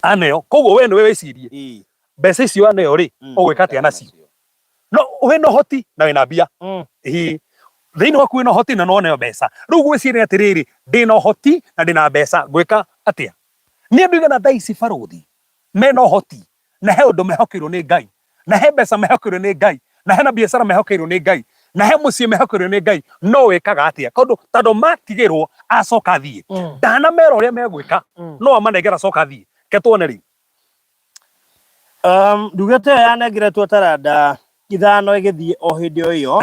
Aneo. Koguo we nĩwe wĩcirie mbeca icio aneo rĩ, ũgwĩka atĩa nacio? No wĩna ũhoti na wĩna mbia. Ĩĩ. Thĩinĩ waku wĩna ũhoti na no neo mbeca. Rĩu gwĩciria atĩrĩrĩ, ndĩna ũhoti na ndĩna mbeca, ngwĩka atĩa? Nĩ andũ aigana thaa ici barũthi mena ũhoti na he ũndũ mehokeirwo nĩ Ngai, na he mbeca mehokeirwo nĩ Ngai, na hena biacara mehokeirwo nĩ Ngai, na he mũciĩ mehokeirwo nĩ Ngai, no wĩkaga atĩa? Tondũ tondũ matigĩrwo acoka athiĩ, ndanamera ũrĩa megwĩka, no amanengera acoka athiĩ. Reke tuone rĩu. Ndungata ĩyo yanengeretwo taranda 5 ĩgĩthiĩ o hĩndĩ o ĩyo,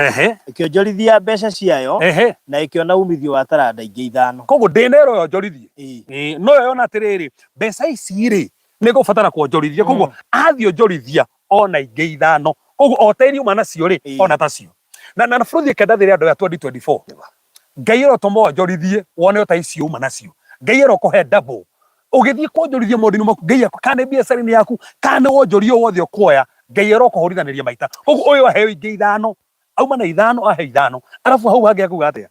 ĩkĩonjorithia mbeca ciayo, na ĩkĩona uumithio wa taranda ingĩ 5. Koguo ndĩnerwo yonjorithie. Ĩĩ, no yo yona atĩrĩrĩ, mbeca ici rĩ, nĩ ngũbatara kuonjorithia. Koguo athiĩ onjorithia ona ingĩ 5. Koguo o ta iria uma nacio rĩ, ona tacio. Na na bũrũri reke ndathĩre andũ aya 2024. Ngai arotũma wonjorithie wone o ta icio uma nacio. Ngai arokũhe double. Ũgĩthiĩ kuonjorithia maũndũ-inĩ maku, Ngai kana nĩ biacara-inĩ yaku, kana nĩ wonjoria o wothe ũkuoya, Ngai arokũhũrithanĩria maita. Koguo ũyũ aheo ingĩ 5, auma na 5 aheo 5. Arabu hau hangĩ akuga atĩa?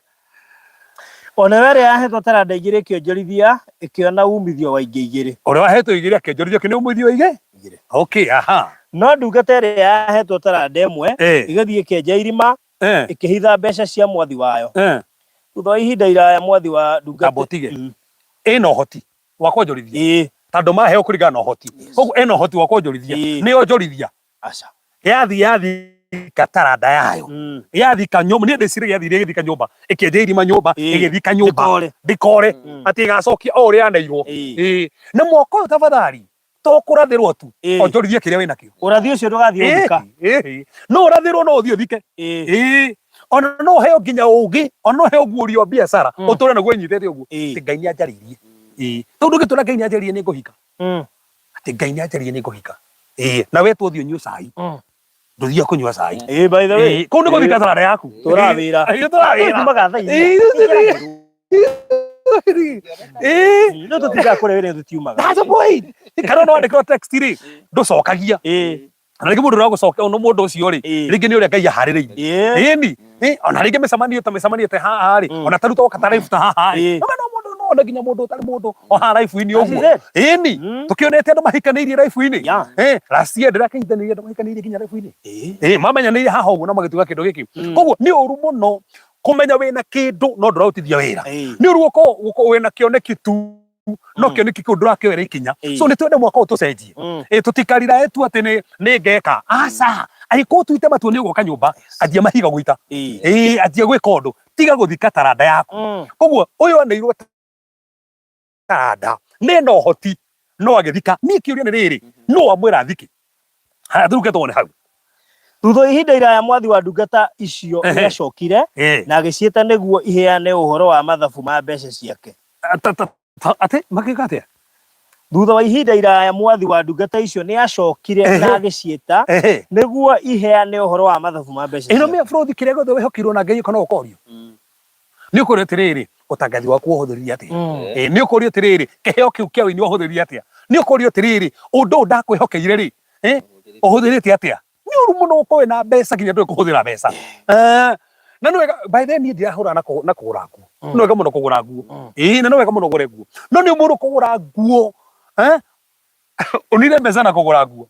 O nayo ĩrĩa yahetwo taranda 2 ĩkĩonjorithia, ĩkĩona uumithio wa ingĩ 2. Ũrĩa wahetwo 2 akĩonjorithia ũkĩona uumithio wa igĩrĩ? Igĩrĩ. Okay, aha. No ndungata ĩrĩa yahetwo taranda 1 ĩgĩthiĩ ĩkĩenja irima, ĩkĩhitha mbeca cia mwathi wayo. Thutha wa ihinda iraya mwathi wa ndungata Tamba ũtige. Ĩna ũhoti wa kwonjorithia? Ĩĩ. Tondũ maheo kũringana na ũhoti. Koguo ĩna ũhoti wa kwonjorithia. Nĩ yonjorithia. Aca. Yathiĩ yathika taranda yayo. Yathika nyũmba, niĩ ndĩciragia yathire ĩgĩthika nyũmba, ĩkĩenja irima nyũmba, ĩgĩthika nyũmba. Ndĩkore. Ndĩkore. Atĩ ĩgacokia o ũrĩa yaneirwo. Ĩĩ. Na mwaka ũyũ tafadhali, to kũrathĩrwo tu, onjorithia kĩrĩa wĩnakĩo. Ũrathi ũcio ndũgathiĩ ũthika. No ũrathĩrwo no ũthiĩ ũthike. Ĩĩ. Ona no ũheo nginya ũgĩ, ona no ũheo guoria wa biacara, ũtũre naguo wĩnyitĩte ũguo. Atĩ Ngai nĩ anjarĩirie. Ĩĩ. Tondũ ndũngĩtũra Ngai nĩ anjarĩirie nĩ ngũhika. Atĩ Ngai nĩ anjarĩirie nĩ ngũhika. Ĩĩ. Na wetwo ũthiĩ ũnyue cai. Ndũthiaga kũnyua cai. Ĩĩ, by the way. Ĩĩ, kũu nĩ gũthika taranda yaku. Tũraga wĩra. Ĩĩ, tũraga wĩra. Tumaga thaa inya. Ĩĩ. Ĩĩ. No tũtindaga kũrĩa wĩra tũtiumaga. That's the point. Kana no wandĩkĩrwo text rĩ, ndũcokagia. Na rĩngĩ mũndũ ũragũcokia, ono mũndũ ũcio rĩ, rĩngĩ nĩ ũrĩa Ngai aharĩrĩirie. Ĩni. Ona rĩngĩ mĩcemanio ta mĩcemanio ta haha rĩ, ona ta rĩu twoka ta live ta haha rĩ, no no mũndũ no one nginya mũndũ ũtarĩ mũndũ o haha live-inĩ ũguo. Ĩni. Tũkĩonete andũ mahikanĩirie live-inĩ. Last year ndĩrakĩhikanĩirie andũ mahikanĩirie nginya live-inĩ. Mamenyanĩire haha ũguo na magĩtuga kĩndũ gĩkĩ. Koguo nĩ ũru mũno kũmenya wĩna kĩndũ no ndũrarutithia wĩra. Nĩ ũru gũkorwo wĩna kĩoneki tu no kĩoneki kĩu ndũrakĩoera ikinya. So nĩ twende mwaka ũyũ tũcenjie. Tũtikarirae tu atĩ nĩ nĩ ngeka. Aca, angĩkorwo ũtuĩte matua nĩ ũgwaka nyũmba, anjia mahiga gũita. Anjia gwĩka ũndũ, tiga gũthika taranda yaku. Koguo ũyũ aneirwo taranda nĩ na ũhoti no agĩthika. Niĩ kĩũria nĩ rĩrĩ, nũ wamwĩra athike? Haya, tũrũke tuone hau. Thutha wa ihinda iraya mwathi wa ndungata icio nĩacokire na agĩciĩta nĩguo iheane ũhoro wa mathabu ma mbeca ciake. Atĩ magĩka atĩa? Thutha wa ihinda iraya mwathi wa ndungata icio nĩacokire na agĩciĩta nĩguo iheane ũhoro wa mathabu ma mbeca Ĩno ciake. mĩa bũrũthi kĩrĩa gĩothe wĩhokeirwo na Ngai ũka no ũkorio. Nĩ ũkũrio atĩrĩrĩ, ũtangathi waku wahũthĩrire atĩa? Nĩ ũkũrio atĩrĩrĩ, kĩheo kĩu kĩa ũini wahũthĩrire atĩa? Nĩ ũkũrio atĩrĩrĩ, ũndũ ũyũ ndakwĩhokeire rĩ, ũhũthĩrĩte atĩa? Nĩ ũru mũno gũkorwo wĩna mbeca nginya ndũĩ kũhũthĩra mbeca. Na nĩ wega, by the way niĩ ndirahũra na kũgũra nguo. Nĩ wega mũno kũgũra nguo. Ĩĩ, na nĩ wega mũno ũgũre nguo. No nĩ ũmũru kũgũra nguo, ũnine mbeca na kũgũra nguo.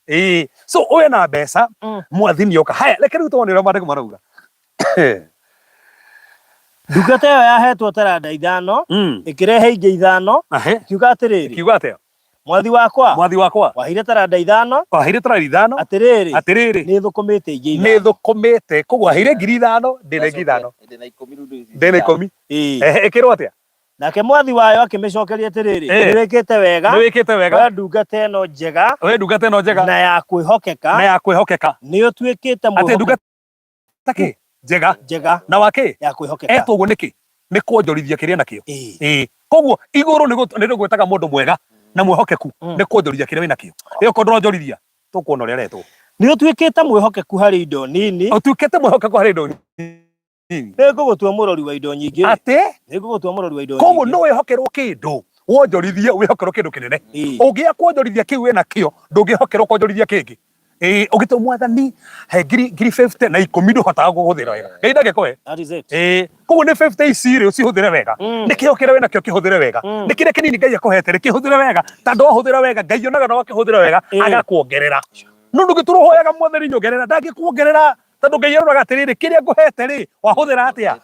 Ĩĩ, so ũyũ ena mbeca, mwathi nĩ oka. Haya, reke rĩu tuone ũrĩa maandĩko marauga. Ndungata ĩyo yahetwo taranda ithano ĩkĩrehe ingĩ ithano ĩkiuga atĩrĩrĩ, Kiuga atĩa? Mwathi wakwa, Mwathi wakwa, waheire taranda ithano, waheire taranda ithano, atĩrĩrĩ, atĩrĩrĩ, nĩ thũkũmĩte ingĩ nĩ ithano. Thũkũmĩte koguo aheire 5,000, ndĩna ingĩ ithano. Ndĩna 10 rĩu ndĩ- Ndĩna 10. Ĩĩ. Ehe, ĩkĩrwo atĩa? Nake mwathi wayo akĩmĩcokeria atĩrĩrĩ, nĩ wĩkĩte wega, Nĩ wĩkĩte wega, we ndungata ĩno njega we ndungata ĩno njega na ya kwĩhokeka, na ya kwĩhokeka. Nĩ ũtuĩkĩte Atĩ mwĩhokeku ndungata kĩ njega njega na wa kĩ ya kwĩhokeka. Etwo ũguo nĩkĩ? Nĩ kuonjorithia kĩrĩa nakĩo. Ĩĩ. Ĩĩ, koguo igũrũ nĩ rĩgwĩtaga mũndũ mwega na mwĩhokeku nĩ kuonjorithia kĩrĩa wĩnakĩo. Ĩyo korwo ndũronjorithia, tũkuona ũrĩa aretwo. Nĩ ũtuĩkĩte mwĩhokeku harĩ indo nini, Ũtuĩkĩte mwĩhokeku harĩ indo nini, nĩ ngũgũtua mũrori wa indo nyingĩ. Atĩ Nĩ ngũgũtua mũrori wa indo koguo nyingĩ. no wĩhokerwo kĩndũ wonjorithie, wĩhokerwo kĩndũ kĩnene. Ũngĩaga kuonjorithia kĩu wĩnakĩo, ndũngĩhokerwo kuonjorithia kĩngĩ. Ĩĩ, ũgĩtua mwathani he ngiri 50 na 10 ndũhotaga kũhũthĩra wega, Ngai ndangĩkũhe. That is it. Ĩĩ, koguo nĩ 50 ici rĩ, ũcihũthĩre wega. Nĩ kĩheo kĩrĩa wĩnakĩo kĩhũthĩre wega. Nĩ kĩrĩa kĩnini Ngai akũhete rĩ, kĩhũthĩre wega, tondũ wahũthĩra wega, Ngai onaga na wakĩhũthĩra wega agakuongerera. No ndũngĩtũra ũhoyaga mwathani nyongerera, ndangĩkuongerera, tondũ Ngai aroraga atĩrĩrĩ, kĩrĩa ngũhete rĩ, wahũthĩra atĩa?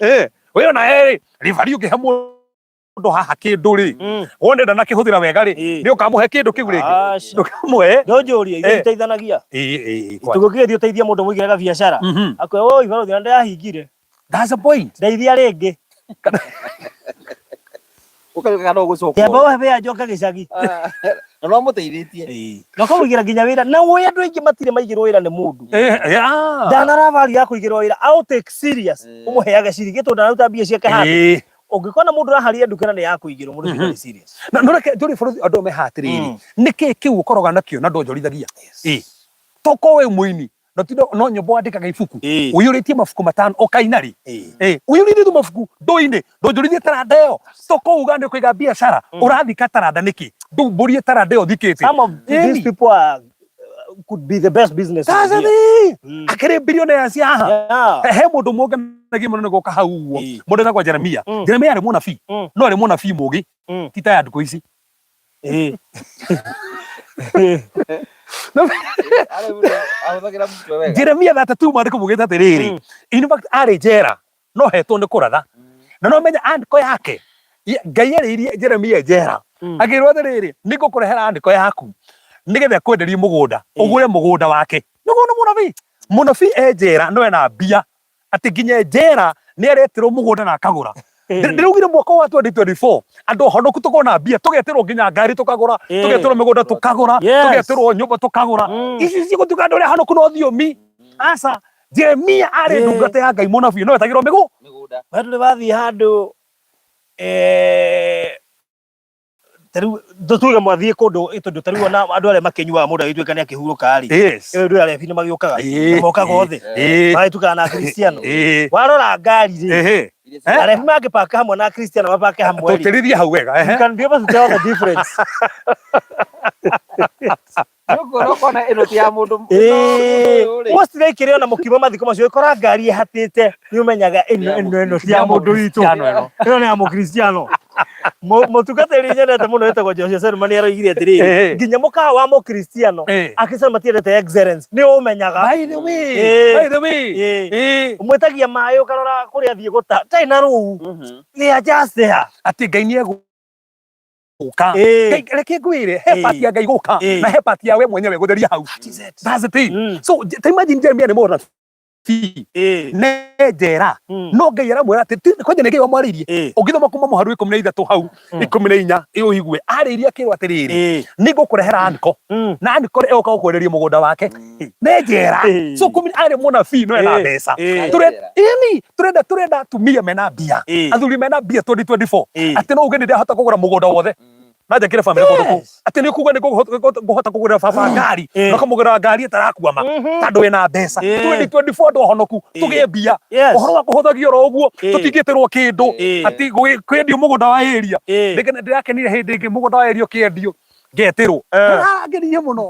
Ĩĩ, we ona rĩ, ribari ũngĩhe mũndũ haha kĩndũ rĩ, wone ndanakĩhũthĩra wega rĩ, nĩ ũkamũhe kĩndũ kĩu rĩngĩ? Aca. Ndũkamũhe. Ndũnjũrie, ithuĩ iteithanagia. Ĩĩ, ĩĩ, kwanja. Tũgũkĩgeria ũteithia mũndũ mũigĩre gabiacara. Akwe, oi barũthi, na ndĩrahingire. That's the point. Ndeithia rĩngĩ. Ũkareka no gũcoka. Kĩamba ũhe wĩra njoke gĩcagi. Ah, na no mũteithĩtie. Na ũkamũigĩra nginya wĩra. Na ũĩ andũ aingĩ matirĩ maigĩrwo wĩra nĩ mũndũ. Eh, yeah. Ndanarabari ya kũigĩrwo wĩra, I'll take serious. Ũmũheage ciringi tondũ ndanaruta mbia ciake handũ. Ũngĩkona mũndũ ũraharia nduka na nĩ ya kũigĩrwo, mũndũ ũcio ndarĩ serious. Na no reke njũrie bũrũri andũ me haha atĩrĩrĩ, nĩkĩ kĩu ũkoroga nakĩo na ndonjorithagia? Ĩĩ, toko we mũini no tindo no nyũmba wandĩkaga ibuku, ũiyũrĩtie mabuku 5 ũkaina rĩ. Ĩĩ, ũiyũrĩtie tu mabuku ndũine, ndonjorithie taranda ĩyo. Toko uga nĩ ũkũiga biacara, ũrathika taranda nĩkĩ? Ndũmbũrie taranda ĩyo ũthikĩte. Some of these people are could be the best business That's the here. thing. Akĩrĩ billionaires haha. He mũndũ mũnganagia mũno nĩ gũka hau ũguo, mũndũ etagwo Jeremia. Jeremia arĩ mũnabii, no arĩ mũnabii mũgĩ, ti ta ya ndukũ ici. Ahũthagĩra mũtwe wega. Jeremia 32 maandĩko maugĩte atĩrĩrĩ, in fact arĩ njera no hetwo nĩ kũratha, na no menya andĩko yake Ngai arĩirie Jeremia njera, akĩrwo atĩrĩrĩ, nĩ ngũkũrehera andĩko yaku nĩgetha ĩkwenderie mũgũnda, ũgũre mũgũnda wake. Nĩguo nĩ mũnabii, mũnabii e njera no ena mbia, atĩ nginya njera nĩ areterwo mũgũnda na akagũra. Ndĩraugire mwaka wa 2024 andũ ahonoku tũkona mbia, tũgetĩrwo nginya ngari tũkagũra, tũgetĩrwo mĩgũnda tũkagũra, tũgetĩrwo nyũmba tũkagũra. Ici cigũtuĩka andũ arĩa ahonoku no thiomi. Aca, Jeremia arĩ ndungata ya Ngai, mũnabii, no etagĩrwo mĩgũ Mĩgũnda. We ndũrĩ wathiĩ handũ, tarĩu tũtuge mwathiĩ kũndũ, tondũ tarĩu ona andũ arĩa makĩnyuaga, mũndũ agĩtuĩka nĩ akĩhurũka rĩ, ĩyo ndũ arebi nĩ magĩũkaga, na mokaga othe, magĩtuĩkaga na Akristiano. Warora ngari rĩ, arebi mangĩpaka hamwe na Akristiano mapake hamwe rĩ, Tũtĩrĩrie hau wega, ehe. You can be able to tell the difference. Nĩũkuona ũkona ĩno ti ya mũndũ ũyũ rĩ. Mostly ikĩrĩ ona mũkiuma mathiko macio, ũkora ngari ĩhatĩte, nĩ ũmenyaga ĩno ĩno ĩno ti ya mũndũ witũ, Mũkristiano ĩno. Ĩno nĩ ya mũkristiano. Mũtungatĩri nyendete mũno wĩtagwo Joshua Selman nĩ aroigire atĩrĩrĩ, nginya mũkawa wa mũkristiano, Akristiano matiendete excellence, nĩ ũmenyaga. By the way, by the way, Ũmwĩtagia maĩ, ũkarora kũrĩa athiĩ gũta tarĩ na rũu, they are just there. Atĩ Ngai nĩ egũka. Ngai, reke ngwĩre, he part ya Ngai gũka na he part ya we mwenyewe gũtheria hau. That is it. That's the thing. So ta imagine Jeremiah nĩ mũnabii ne njera, no Ngai aramwĩra atĩ kwanja nĩ Ngai wamwarĩirie. Ũngĩthoma kuma mũharu 13 hau, 14, ĩ ũigue arĩirie akĩrwo atĩrĩrĩ, nĩ ngũkũrehera anko, na anko ĩgoka gũkwenderia mũgũnda wake nĩ njera. So kumi arĩ mũnabii no ena mbeca. Ĩni turenda atumia mena mbia, athuri mena mbia 2024, atĩ no uge nĩ ndahota kũgũra mũgũnda wothe na njakĩre bamĩrĩ kũndũ kũu, atĩ nĩ kuga nĩ ngũhota kũgũrĩra baba ngari, na kũmũgũrĩra ngari ĩtarakwama tondũ wĩna mbeca. 2024 andũ ahonoku tũgĩe mbia. Ũhoro wa kũhũthagio oro ũguo, tũtingĩtĩrwo kĩndũ atĩ kwendio mũgũnda wa area. Ndĩrakenire hĩndĩ ĩngĩ mũgũnda wa area ũkĩendio ngetĩrwo, ngenirie mũno.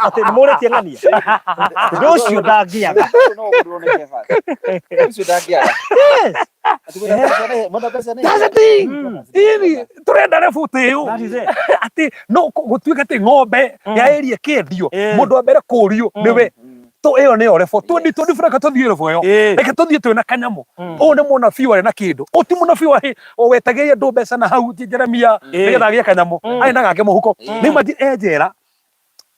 Atĩ nĩ mũrĩtie ng'ania ũndũ ũcio ndangĩaga. No ũgũrwo nĩ Kefas. Ũcio ndangĩaga. Atĩ mwenda mbeca nĩ That's the thing. Ini turenda rebũti ĩyo. That is it. Atĩ no gũtuĩke atĩ ng'ombe ya area ĩkĩendio, mũndũ wa mbere kũrio nĩwe. To ĩyo nĩyo level 2024, reke tũthiĩ level ĩyo. Reke tũthiĩ twĩna kanyamũ. Ũyũ nĩ mũnabii warĩ na kĩndũ. Ũyũ ti mũnabii wa o wetagĩria andũ mbeca na hau ti Jeremia nĩgetha agĩe kanyamũ. Arĩ na gake mũhuko. Nĩ imagine e njera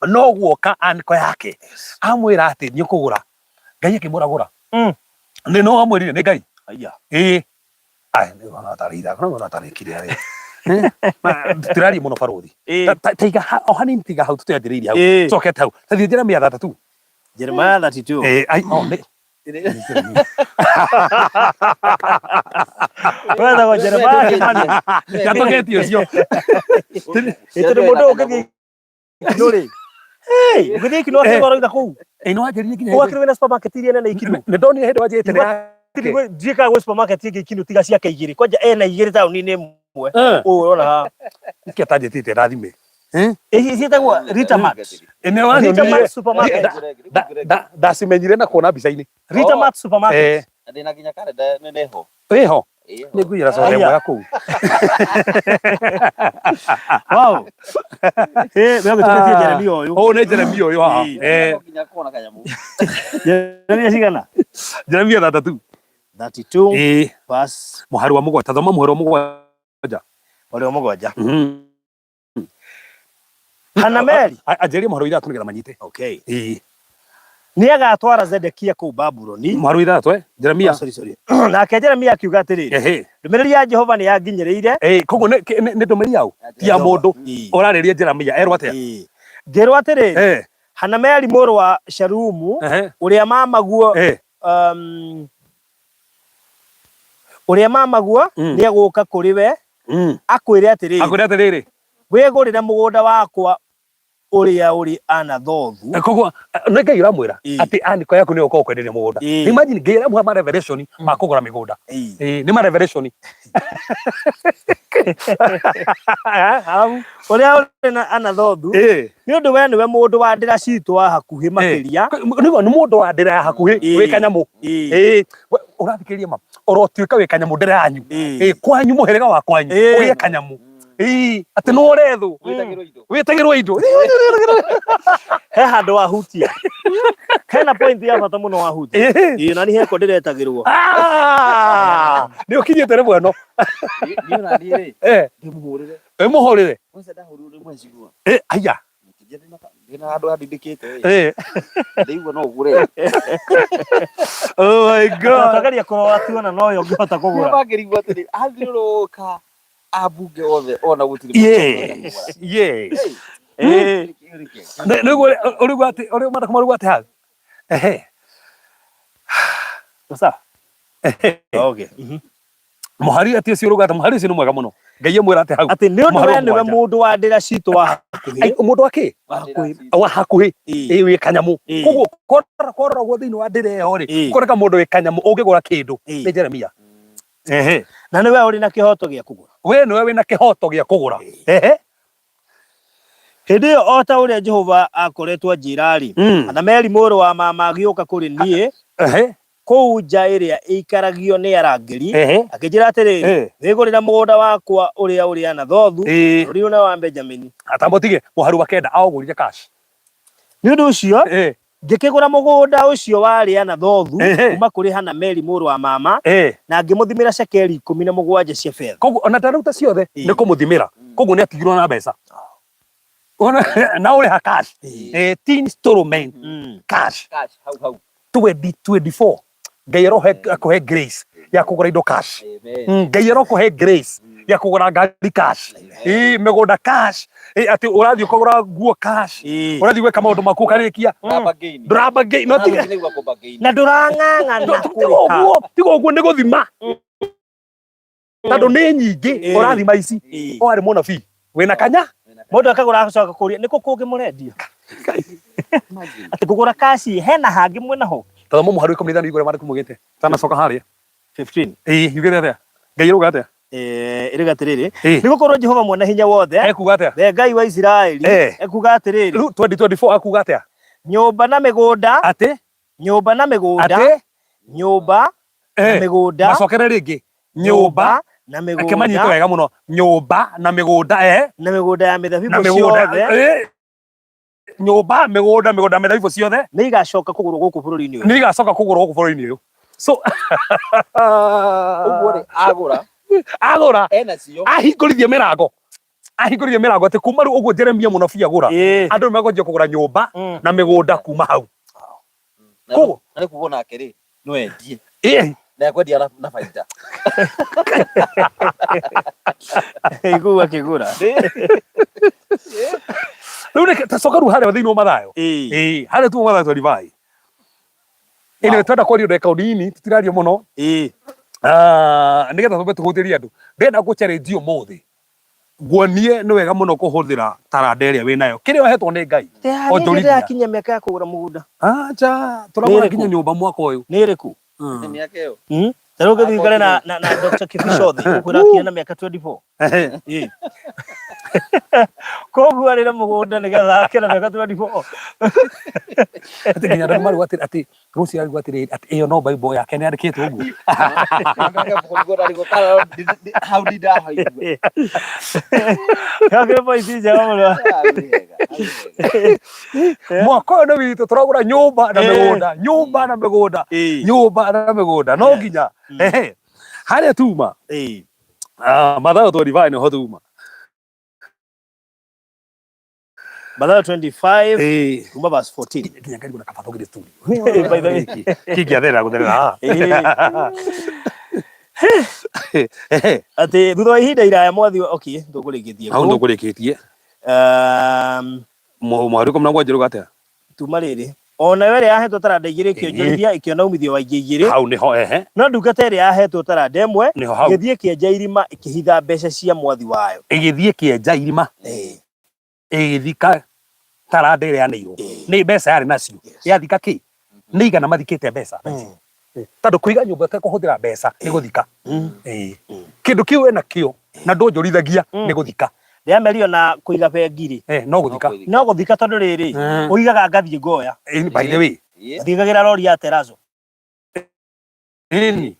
no guoka anko yake amwĩra atĩ nĩ ũkũgũra. Ngai akĩmwĩra gũra. Nĩ no amwĩrire nĩ Ngai. Aya. Ĩĩ. Ai, nĩ ona tarĩ ithako, no ona tarĩ kire rĩ. Tũtiraria mũno barũthi. Ta iga o hanini, tiga hau tũtianjĩrĩirie hau. Cokete hau. Ta thiĩ Jeremia 32. Jeremiah 32. Ĩĩ, ai, oh, nĩ Wetagwo Jeremiah Kimani. Yatũkĩtie ũcio. Ĩ tondũ mũndũ ũngĩthiĩ Ikinũ rĩ. Hey, ũngĩthiĩ Ikinũ atĩ ũroiga kũu. Ĩ no wanjĩrire nginya hĩndĩ. Ũgakĩrwo wĩna supermarket iria nene Ikinũ. Nĩ ndonire hĩndĩ wanjĩrĩte nĩ yake. Ndiĩ kana gwĩ supermarket ĩngĩ Ikinũ tiga ciake igĩrĩ. Kwanja ena igĩrĩ taũni-inĩ ĩmwe. Ũũ ũrona haha. Nĩkĩ atanjĩtĩte ndathime? Ĩ ciĩtagwo Rita Mart. Ĩ nĩ Rita wanyonirie. Mart supermarket. Ndacimenyire na kuona mbica-inĩ. Rita Mart supermarket. Ndĩna nginya karenda neneho. Ĩho. Nĩ ngũiyĩra soda ĩmwe ya kũu. Wow. Eh, we ũgĩtũrĩtie Jeremia ũyũ. Ũyũ nĩ Jeremia ũyũ haha. Nginya kuona kanyamũ. Jeremia cigana? Jeremia 32. 32 Ĩĩ. verse Mũhari wa 7. Thoma mũhari wa 7. Mũhari wa 7. Hanameli. Anjĩrĩrie mũhari wa 6 nĩgetha manyite. Okay. Ĩĩ. Nĩ agatwara Zedekia kũu Babuloni. Mũhari wa 6 eh? Jeremia. Oh, sorry, sorry. Nake Jeremia akiuga atĩrĩrĩ, ndũmĩrĩri ya Jehova nĩ yanginyĩrĩire. Ĩĩ, koguo nĩ nĩ ndũmĩrĩri yaũ? Ti ya mũndũ. Ũrarĩria Jeremia erwo atĩa? Ĩĩ. Ngĩrwo atĩrĩrĩ, Hanameli mũrũ wa Shalumu, ũrĩa mamaguo ũrĩa mamaguo nĩ egũka kũrĩ we akwĩre atĩrĩrĩ, Akwĩre atĩrĩrĩ, wĩgũrĩre mũgũnda wakwa ũrĩa ũrĩ Anathothu. Koguo nĩ Ngai ũramwĩra atĩ aniko yaku nĩ ũkorwo kwenderia mũgũnda. Imagine Ngai aramũhe ma revelation ma kũgũra mĩgũnda. Ĩĩ, nĩ ma revelation. Ũrĩa ũrĩ na Anathothu, nĩ ũndũ we nĩwe mũndũ wa ndĩra ciitũ wa hakuhĩ makĩria. Nĩguo nĩ mũndũ wa ndĩra ya hakuhĩ wĩ kanyamũ. Ĩĩ, ũrathikĩrĩria ma ũrotuĩka wĩ kanyamũ ndĩra yanyu. Ĩĩ, kwanyu mũhĩrĩga wa kwanyu ũgĩe kanyamũ. Ĩĩ, atĩ nĩ ũrethwo wĩtagĩrwo indo. He handũ wahutia. Hena point ya bata mũno wahutia. Ĩĩ, na niĩ heko ndĩretagĩrwo. Ah, nĩ ũkinyĩte rĩmwe ĩno. Niĩ ona niĩ rĩ, ndĩmũhũrĩre. Wĩmũhũrĩre. Kwanza ndahũrirwo nĩ mwecigua. Aya. Ndĩna handũ handindĩkĩte ĩ. Ndĩigua no ũgũre. Oh my God. Twageria kũrora tuona no yo ũngĩhota kũgũra. Mangĩrigwo atĩrĩ, athiũrũrũka ambunge othe ona gũtirĩ. Yes. Yes. Nĩguo ũrĩgua atĩ ũrĩ mwana kũmarugwo atĩ hau. Ehe. Sawa. Okay. Mũhari atĩ ũcio ũrauga atĩ mũhari ũcio nĩ mwega mũno. Ngai amwĩra atĩ hau. Atĩ nĩ ũndũ we nĩwe mũndũ wa ndĩra citũ wa hakuhĩ. Mũndũ wa kĩ? Wa hakuhĩ. Ĩĩ, wĩ kanyamũ. Koguo korora ũguo thĩinĩ wa ndĩra ĩyo rĩ, kũreka mũndũ wĩ kanyamũ ũngĩgũra kĩndũ nĩ Jeremia. Ehe. Na nĩwe ũrĩ na kĩhoto gĩa kũgũra. We nĩwe wĩna kĩhoto gĩa kũgũra. Ehe. Hĩndĩ ĩyo o ta ũrĩa Jehova aakoretwo anjĩĩra-rĩ, Hanameli mũrũ wa mama agĩũka kũrĩ niĩ kũu nja ĩrĩa ĩikaragio nĩ arangĩri, akĩnjĩra atĩrĩrĩ, Wĩgũrĩre mũgũnda wakwa ũrĩa ũrĩ Anathothu, bũrũri-inĩ wa Benjamini. Atamba ũtige mũhari wa 9 aũgũrire cash. Nĩ ũndũ ũcio ngĩkĩgũra mũgũnda ũcio warĩ Anathothu kuuma kũrĩ Hanameli mũrũ wa mama, na ngĩmũthimĩra cekeri 17 cia betha. Koguo ona ndaruta ciothe nĩ kũmũthimĩra, koguo nĩ atigirwo na mbeca. Na ũrĩha cash. Ti installment, cash. Cash hau hau. 2024 Ngai arohe akũhe grace ya kũgũra indo cash. Ngai arokũhe grace ya kũgũra ngari cash. Ĩĩ, mĩgũnda cash. Ĩĩ, atĩ ũrathiĩ ũkagũra nguo cash. Ũrathiĩ gwĩka maũndũ maku ũkarĩkia. Ndũramba no tiga Na ndũrang'ang'ana tiga ũguo, tiga ũguo nĩ gũthima. Tondũ nĩ nyingĩ ũrathima ici. Warĩ mũnabii wĩna kanya. Mũndũ akagũra agacoka kũria nĩ kũ kũngĩ mũrendia? Atĩ kũgũra cash hena hangĩ mwĩna ho? Tathoma mũhari wa 15 igũrũ maandĩko maugĩte. Tanacoka harĩa. 15. Ĩĩ, yugĩte atĩa? Ngai arauga atĩa? Ĩrauga atĩrĩrĩ, nĩ gũkorwo Jehova Mwene-Hinya-Wothe, ekuga atĩa? We Ngai wa Isiraeli, ekuga atĩrĩrĩ. Rĩu 2024 akuga atĩa? Nyũmba na mĩgũnda. Atĩ? Nyũmba na mĩgũnda. Atĩ? Nyũmba na mĩgũnda. Macokere rĩngĩ. Nyũmba na mĩgũnda. Reke manyite wega mũno. Nyũmba na mĩgũnda, Na mĩgũnda ya mĩthabibũ ciothe. Nyũmba, mĩgũnda, mĩgũnda mĩthabibũ ciothe nĩ igacoka kũgũrwo gũkũ bũrũri-inĩ ũyũ. Nĩ igacoka kũgũrwo gũkũ bũrũri-inĩ ũyũ. So Ũguo rĩ, agũra agũra ena cio. Ahingũrithie mĩrango, ahingũrithie mĩrango atĩ kuma rĩu ũguo Jeremia mũnabii agũra, andũ nĩ mekwanjia kũgũra nyũmba na mĩgũnda kuma hau. Na Koguo na nĩ kuga nake rĩ, no endie. Na ekwendia na baita. Kũu akĩgũra. Rĩu reke tacoka rĩu harĩa thĩinĩ wa Mathayo. Ĩĩ, harĩa tu Mathayo 25. Anyway, twenda kwaria ndagĩka o nini, tũtiraria mũno. Ah, nĩgetha tũmbe tũhũthĩrie andũ. Ndĩrenda ngũ challenge ũmũthĩ. Nguonie nĩ wega mũno kũhũthĩra taranda ĩrĩa wĩnayo. Kĩrĩa ũhetwo nĩ Ngai. Onjorithia. Ndĩrakinyia mĩaka ya kũgũra mũgũnda. Acha, tũragũra Nĩ nginya ĩrĩkũ? nyũmba mwaka ũyũ. Nĩ ĩrĩkũ? Nĩ mĩaka ĩyo. Ta rĩu ũngĩthiĩ ũikare na Dr. Kibicho thĩ, ũkwĩra akinya na mĩaka 24. Ĩĩ. Koguo arĩre mũgũnda nĩgetha ake na mĩaka 24. Atĩ nginya andũ marauga atĩ atĩ Rũciũ arauga atĩrĩrĩ atĩ ĩyo no Bible yake nĩ yandĩkĩtwo ũguo. Hau ndindahaigua. Gakĩrĩ point njega mũno. Mwaka ũyũ nĩ witũ, tũragũra nyũmba na mĩgũnda, nyũmba na mĩgũnda, nyũmba na mĩgũnda no nginya. Ehe. Harĩa tuma. Ah, Mathayo 25 nĩho tuma. Mathayo 25 kuma verse 14. Nginya ngarigwo na kaba tũngĩthiĩ studio. By the way. Kĩngĩatherera gũtherera haha. Atĩ thutha wa ihinda iraya mwathi okay, ndũkũrĩkĩtie. Hau ndũkũrĩkĩtie. Mweri 17 rũga atĩa? Tuma rĩrĩ, o nayo ĩrĩa yahetwo taranda igĩrĩ ĩkĩonjorithia ĩkĩona uumithio wa ingĩ igĩrĩ. Hau nĩho, ehe. No ndungata ĩrĩa yahetwo taranda ĩmwe Nĩho hau. ĩgĩthiĩ ĩkĩenja irima ĩkĩhitha mbeca cia mwathi wayo. Ĩgĩthiĩ ĩkĩenja irima ĩgĩthika taranda ĩrĩa yaneirwo nĩ mbeca yarĩ nacio. Yathika kĩ? Nĩ igana mathikĩte mbeca thaa ici. Tondũ kũiga nyũmba ũtekũhũthĩra mbeca nĩ gũthika. Kĩndũ kĩu wĩna kĩo na ndũnjũrithagia nĩ gũthika. Ndĩramerio na kũiga bengi rĩ. Eh, no gũthika. No gũthika tondũ rĩrĩ, ũigaga ngathiĩ ngoya. By the way. Ndigagĩra rori ya terazo. Nini?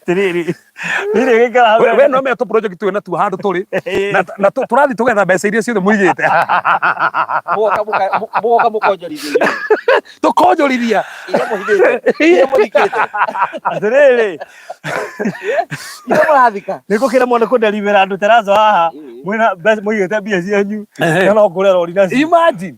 Tiriri. Ndirĩ gĩikara hau. We no menya tũ project twĩ natuo handũ tũrĩ na tũrathiĩ tũgetha mbeca iria ciothe mũigĩte. Mũgoka mũkonjorithia inyuĩ. Tũkonjorithia. Iria mũhithĩte. Iria mũthikĩte. Atĩrĩrĩ. Iria mũrathika. Nĩ ngũkĩremwo nĩ kũnderibĩra andũ terazo haha. Mwĩna mbeca mũigĩte mbia cianyu. Na no ngũre rori nacio. Imagine.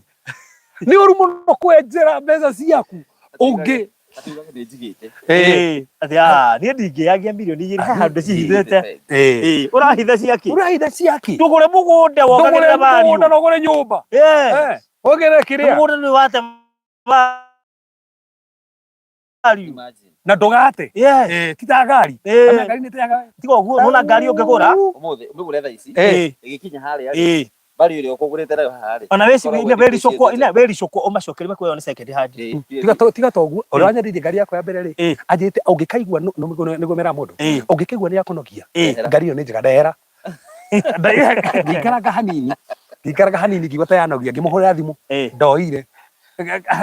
Nĩ ũru mũno kwenjera mbeca ciaku. Ũngĩ Atĩ ugage nĩ njigĩte. Ĩĩ, atĩ ah, niĩ ndingĩagia mirioni 2 he handũ cihithĩte. Ĩĩ, ũrahitha ciakĩ? Ũrahitha ciakĩ? Ndũgũre mũgũnda Ndũgũre wongagĩrĩra mũgũnda value. na ũgũre nyũmba. Yes. Wongerere kĩrĩa. Mũgũnda nĩ wate value. Imagine. Na ndũgate. Yes. Ti ta ngari. Kana ngari nĩ teaga. Tiga ũguo, nona ngari ũngĩgũra. Ũmũthĩ ũmĩgũre thaa ici. Ĩgĩkinya harĩa rĩ. Value ĩrĩa ũkũgũrĩte nayo haha rĩ. Ona wĩci ina wĩricũkwo ina wĩricũkwo ũmacokerie makuoya nĩ second hand. Tiga to tiga to ũguo. Ũrĩa wanyendeirie ngari yakwa ya mbere rĩ, anjĩrĩte ũngĩkaigua nĩguo meraga mũndũ. Ũngĩkaigua nĩ yakũnogia, ngari ĩyo nĩ njega ndehera. Ngĩikaranga hanini, ngĩikaranga hanini ngĩigua ta yanogia, ngĩmũhũrĩra thimũ, ndoire.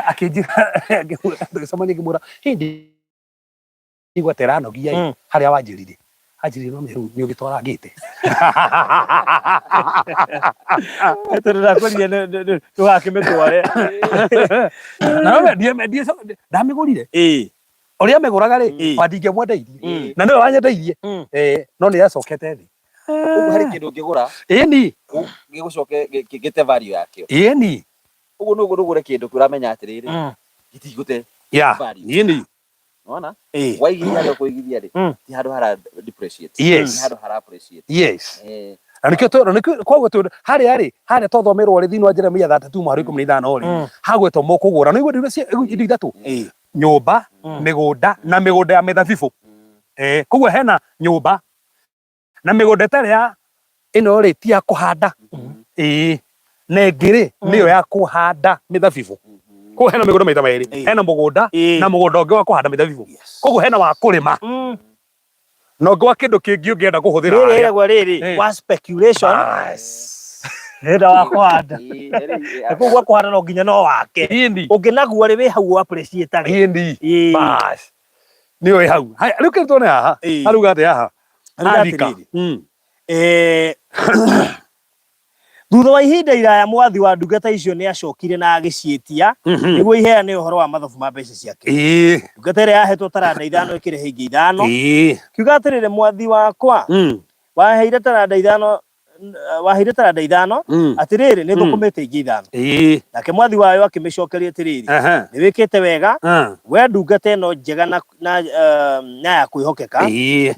Akĩnjĩra, tũgĩcemania ngĩmwĩra, hĩndĩ igua ta ĩranogia ĩ, harĩa wanjĩrire. Anjĩrire no rĩu nĩ ũgĩtwarangĩte. Tondũ ndakwĩrire ndũgakĩmĩtware. Na no ndamĩgũrire. Ũrĩa amĩgũraga rĩ, wa ndingĩamwendeirie. Na nĩwe wanyendeirie. No nĩ yacokete thĩ. Ũguo harĩ kĩndũ ũngĩgũra Ĩni. gĩgũcoke gĩte value yakĩo. Ĩni. Ũguo no ũgũre kĩndũ ũramenya atĩrĩrĩ, gĩtigũte value. Ĩni. Nĩwona? Ĩĩ. Waigithia harĩa ũkũigithia rĩ, ti handũ hara depreciate. Yes. Nĩ handũ hara appreciate. Yes. Na nĩkĩo twĩrwo, nĩkĩo koguo twĩrwo harĩa rĩ, harĩa twathomerwo rĩ thĩinĩ wa Jeremia 32 mũhari 15 rĩ, hagwetwo mũkũgũra. Nĩ ũiguo indo ithatũ? Nyũmba, mĩgũnda na mĩgũnda ya mĩthabibũ. Koguo hena nyũmba na mĩgũnda ĩtarĩ ya ĩno rĩ ti ya kũhanda. Ĩĩ. Na ĩngĩ rĩ nĩyo ya kũhanda mĩthabibũ. Koguo hena mĩgũnda maita merĩ. Hena mũgũnda na mũgũnda ũngĩ wa kũhanda mĩthabibũ. Koguo hena wa kũrĩma na ũngĩ wa kĩndũ kĩngĩ ũngĩenda kũhũthĩra Rĩrĩ harĩa. ĩragwo rĩrĩ wa speculation. Nĩenda wa kũhanda. Na koguo wa kũhanda no nginya no wake. Ĩni. Ũngĩ naguo rĩ wĩ hau ũ appreciate age. Ĩni. Bas. Nĩ ũĩ hau. Haya, rĩu kĩndũ tuone haha. Arauga atĩa haha? Arauga Athika. atĩrĩrĩ. Thutha wa ihinda iraya mwathi wa ndungata icio nĩ acokire na agĩciĩtia nĩguo iheane ũhoro wa mathabu ma mbeca ciake. Ndungata ĩrĩa yahetwo taranda ithano ĩkĩrĩha ingĩ ithano, kiuga atĩrĩrĩ, mwathi wakwa, waheire taranda ithano waheire taranda ithano, atĩrĩrĩ, nĩ thũkũmĩte ingĩ ithano. Nake mwathi wayo akĩmĩcokeria atĩrĩrĩ, nĩ wĩkĩte wega, we ndungata ĩno njega na, na, na ya kwĩhokeka,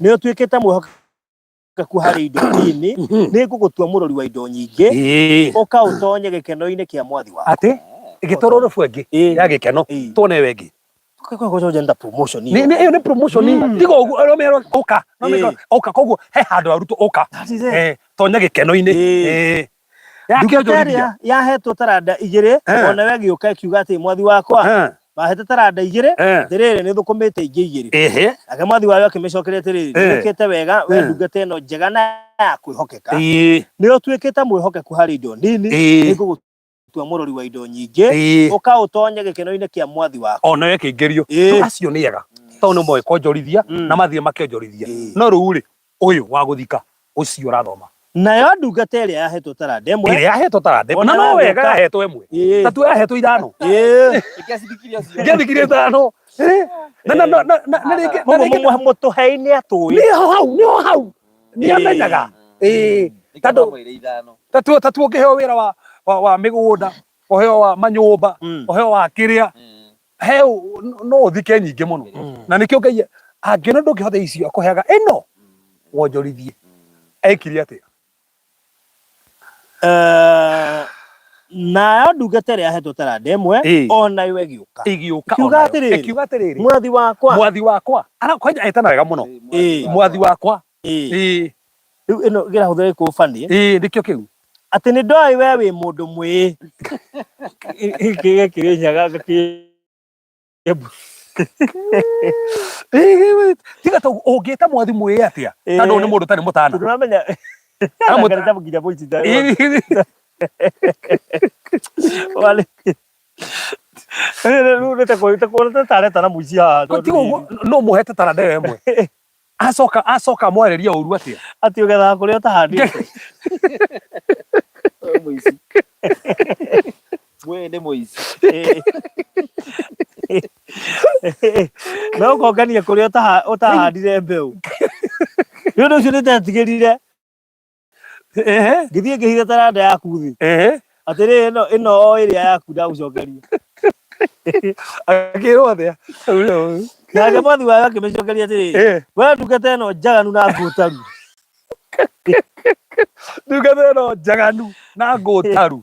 nĩ ũtuĩkĩte mwĩhokeku harĩ indo nini, nĩ ngũgũtua mũrori wa indo nyingĩ, ũka ũtonye gĩkeno-inĩ kĩa mwathi waku. Atĩ ĩgĩtwarwo rũbu ĩngĩ ya gĩkeno tuone ĩyo ĩngĩ. Nĩ promotion ĩyo. Ĩyo nĩ promotion. Tiga ũguo no mero ũka, no mero ũka, koguo he handũ arutwo ũka. Tonya gĩkeno-inĩ. Ndungata ĩrĩa yahetwo taranda igĩrĩ onayo ĩgĩũka ĩkiuga atĩ mwathi wakwa, mahete taranda igĩrĩ, atĩrĩrĩ, nĩ thũkũmĩte ingĩ igĩrĩ. Nake mwathi wayo akĩmĩcokeria atĩrĩrĩ, nĩ wĩkĩte wega, we ndungata ĩno njega na ya kwĩhokeka, nĩ ũtuĩkĩte mwĩhokeku harĩ indo nini, nĩ ngũgũtua mũrori wa indo nyingĩ, ũka ũtonye gĩkeno-inĩ kĩa mwathi waku. Onayo ĩkĩingĩrio. Acio nĩ ega tondũ nĩ moĩ kwonjorithia na mathiĩ makĩonjorithia. No rĩu rĩ, ũyũ wa gũthika ũcio ũrathoma. Nayo ndungata ĩrĩa yahetwo taranda ĩmwe, ĩrĩa yahetwo taranda ĩmwe, na no wega yahetwo ĩmwe, ta tu yahetwo ithano, ĩngĩathikirie ithano. Na na na na na rĩngĩ na rĩngĩ mũtũhei nĩ atũĩ, nĩho hau, nĩho hau nĩ amenyaga. Ĩĩ, tondũ ta tu ũngĩheo wĩra wa wa mĩgũnda, ũheo wa manyũmba, ũheo wa kĩrĩa, he no ũthike nyingĩ mũno. Na nĩkĩo Ngai angĩona ndũngĩhota icio akũheaga ĩno wonjorithie. Ekire atĩa? Nayo ndungata ĩrĩa yahetwo taranda ĩmwe onayo ĩgĩũka, ĩgĩũka, ĩkiuga atĩrĩrĩ, ĩkiuga atĩrĩrĩ, mwathi wakwa, mwathi wakwa, kwanja etana wega mũno, mwathi wakwa. Rĩu ĩno kĩrahũthĩra gĩkũbani. Ĩĩ, nĩkĩo kĩu. Atĩ nĩ ndoĩ we wĩ mũndũ mwĩĩ. Kĩge kĩrĩ nyaga Tiga ta ũngĩta mwathi mwĩĩ atĩa? Tondũ nĩ mũndũ ũtarĩ mũtana. Tũramenya. Nginya mũici. Wale. Rĩu nĩ ta tareta na mũici haha. Tiga ũguo no mũhete taranda ĩyo ĩmwe. Acoka acoka amwarĩria ũru atĩa? Atĩ ũgethaga kũrĩa ũtahandĩte. Mũici. Mwĩĩ nĩ mũici. No ũkongania kũrĩa ũtahandire mbeũ. Nĩ ũndũ ũcio nĩ ndetigĩrire. Ngĩthiĩ ngĩhitha taranda yaku thĩ. Atĩrĩ, ĩno ĩno o ĩrĩa yaku ndagũcokeria. Akĩrwo atĩa? Nake mwathi wayo akĩmĩcokeria atĩrĩ, we ndungata ĩno njaganu na ngũtaru. Ndungata ĩno njaganu na ngũtaru.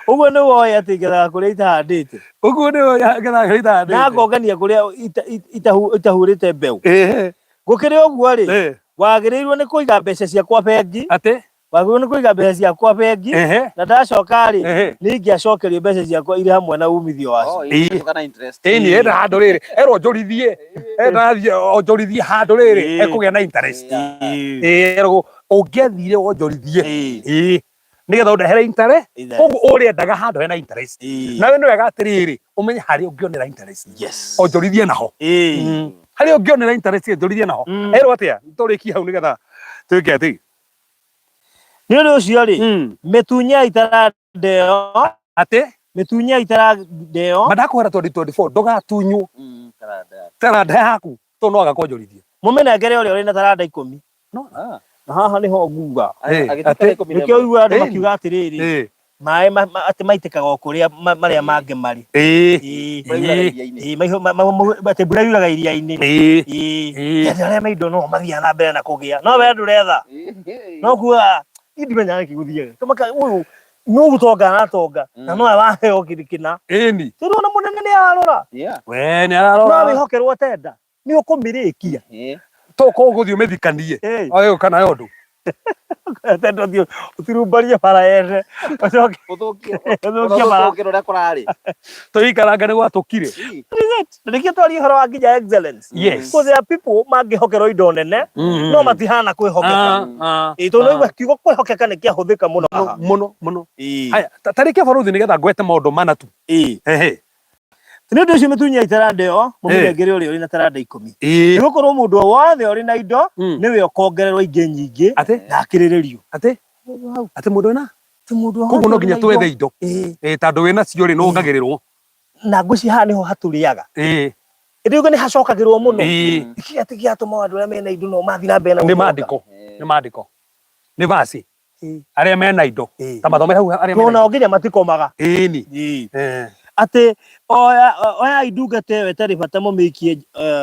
Ũguo nĩ woĩ atĩ ngethaga kũrĩa itahandĩte. Ũguo nĩ woĩ ngethaga kũrĩa itahandĩte. Na ngongania kũrĩa itahurĩte mbeũ. Gũkĩrĩ ũguo-rĩ, wagĩrĩirwo nĩ kũiga mbeca ciakwa bengi. Atĩ? Wagĩrĩirwo nĩ kũiga mbeca ciakwa bengi, na ndacoka-rĩ, nĩ ingĩacokerio mbeca ciakwa irĩ hamwe na umithio wacio. Ĩni, enda handũ rĩrĩ, erwo onjorithie, enda athiĩ onjorithie handũ rĩrĩ, ekũgĩa na interest. Erwo ũngĩathire wonjorithie, ĩĩ, nĩgetha ũndehere interest, koguo ũrĩendaga handũ hena interest. Nawe nĩ wega atĩrĩrĩ, ũmenye harĩa ũngĩonera interest. Onjorithie naho. Harĩa ũngĩonera interest, onjorithie naho. Erwo atĩa? Tũrĩkie hau nĩgetha twĩke atĩ. Nĩ ũndũ ũcio rĩ, mĩtunyei taranda ĩyo. Atĩ? Mĩtunyei taranda ĩyo. Ma ndakũhera 2024 ndũgatunywo taranda yaku tondũ no agakwonjorithia. Mũmĩnengere ũrĩa ũrĩ na taranda ikũmi. No. Na haha nĩho nguga. Atĩ? Nĩkĩo ũiguaga andũ makiuga atĩrĩrĩ, maĩ atĩ maitĩkaga o kũrĩa marĩa mangĩ marĩ. Atĩ mbura yuraga iria-inĩ. Andũ arĩa me indo no mathiaga na mbere na kũgĩa. No we ndũretha. No kuga niĩ ndimenyaga nĩkĩ gũthiaga. Kũmaka ũyũ nũ gũtonga aratonga na nowe waheo kĩndũ kĩna. Ĩni. Tondũ ona mũnene nĩ ararora. We nĩ ararora. No wĩhokerwo tenda. Nĩ ũkũmĩrĩkia. To ko ũgũthiĩ ũmĩthikanie. Oyo kana yo ũndũ. Tenda ũthiĩ ũturumbarie bara yene. Ũcoke Ũthũkie ũthũkie bara. ũthũkie ũrĩa kũrarĩ. Tũikaranga nĩ gwatũkire. Na nĩkĩo twaria ũhoro wa nginya excellence. Yes. Because there are people mangĩhokerwo indo nene no matihana kwĩhokeka. Ĩĩ tondũ nĩwaigua kiugo kwĩhokeka nĩ kĩahũthĩka mũno haha. Mũno mũno. Haya, tarĩkia barũthi nĩgetha ngwete maũndũ mana tu. Ehe. Nĩ ũndũ ũcio mĩtunyei taranda ĩyo, mũmĩnengere ũrĩa ũrĩ na taranda ikũmi. Nĩ gũkorwo mũndũ o wothe ũrĩ na indo, nĩwe ũkongererwo ingĩ nyingĩ, Atĩ? na akĩrĩrĩrio. Atĩ? Atĩ mũndũ wĩna? Atĩ mũndũ o Koguo no wothe nginya ũrĩ na twethe indo. indo. Tondũ wĩna cio rĩ, nĩ wongagĩrĩrwo. Na ngwĩciria haha nĩho hatũrĩaga. Ĩndĩ uge nĩ hacokagĩrwo mũno. Nĩkĩ atĩ gĩatũma andũ arĩa mena indo no mathiĩ na mbere na Nĩ gũtonga? maandĩko, nĩ maandĩko. Nĩ verse. Arĩa mena indo. Ta mathomere hau arĩa mena Tondũ nao indo. nginya matikomaga. Ĩni. Atĩ oya oyai ndungata ĩyo ĩtarĩ bata mũmĩikie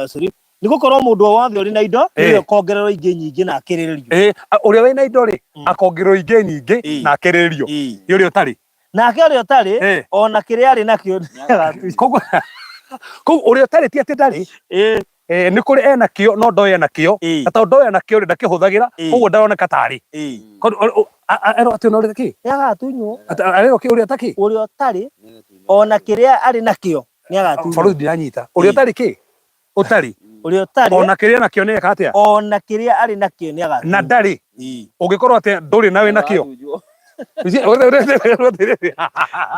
sorry nĩ gũkorwo mũndũ o wothe ũrĩ na indo nĩwe ũkongererwo ingĩ nyingĩ na akĩrĩrĩrio. Ũrĩa wĩna indo rĩ, akongererwo ingĩ nyingĩ na akĩrĩrĩrio. Nĩ ũrĩa ũtarĩ. Nake ũrĩa ũtarĩ ona kĩrĩa arĩ nakĩo nĩagatunywo. Koguo koguo ũrĩa ũtarĩ ti atĩ ndarĩ. Nĩ kũrĩ ena kĩo no ndoĩ ena kĩo. Na tondũ ndoĩ ena kĩo rĩ, ndakĩhũthagĩra, koguo ndaroneka tarĩ. Erwo atĩ ona ũrĩa kĩ? Nĩagatunywo. Arerwo kĩ ũrĩa ũtakĩ? Ũrĩa ũtarĩ ona kĩrĩa arĩ nakĩo nĩagatunywo. Balothi ndiranyita. Ũrĩa ũtarĩ kĩ? Ũtarĩ. Ũrĩa ũtarĩ. Ona kĩrĩa nakĩo nĩ eka atĩa? Ona kĩrĩa arĩ nakĩo nĩ agatunywo. Na ndarĩ. Ũngĩkorwo atĩ ndũrĩ na wĩna kĩo.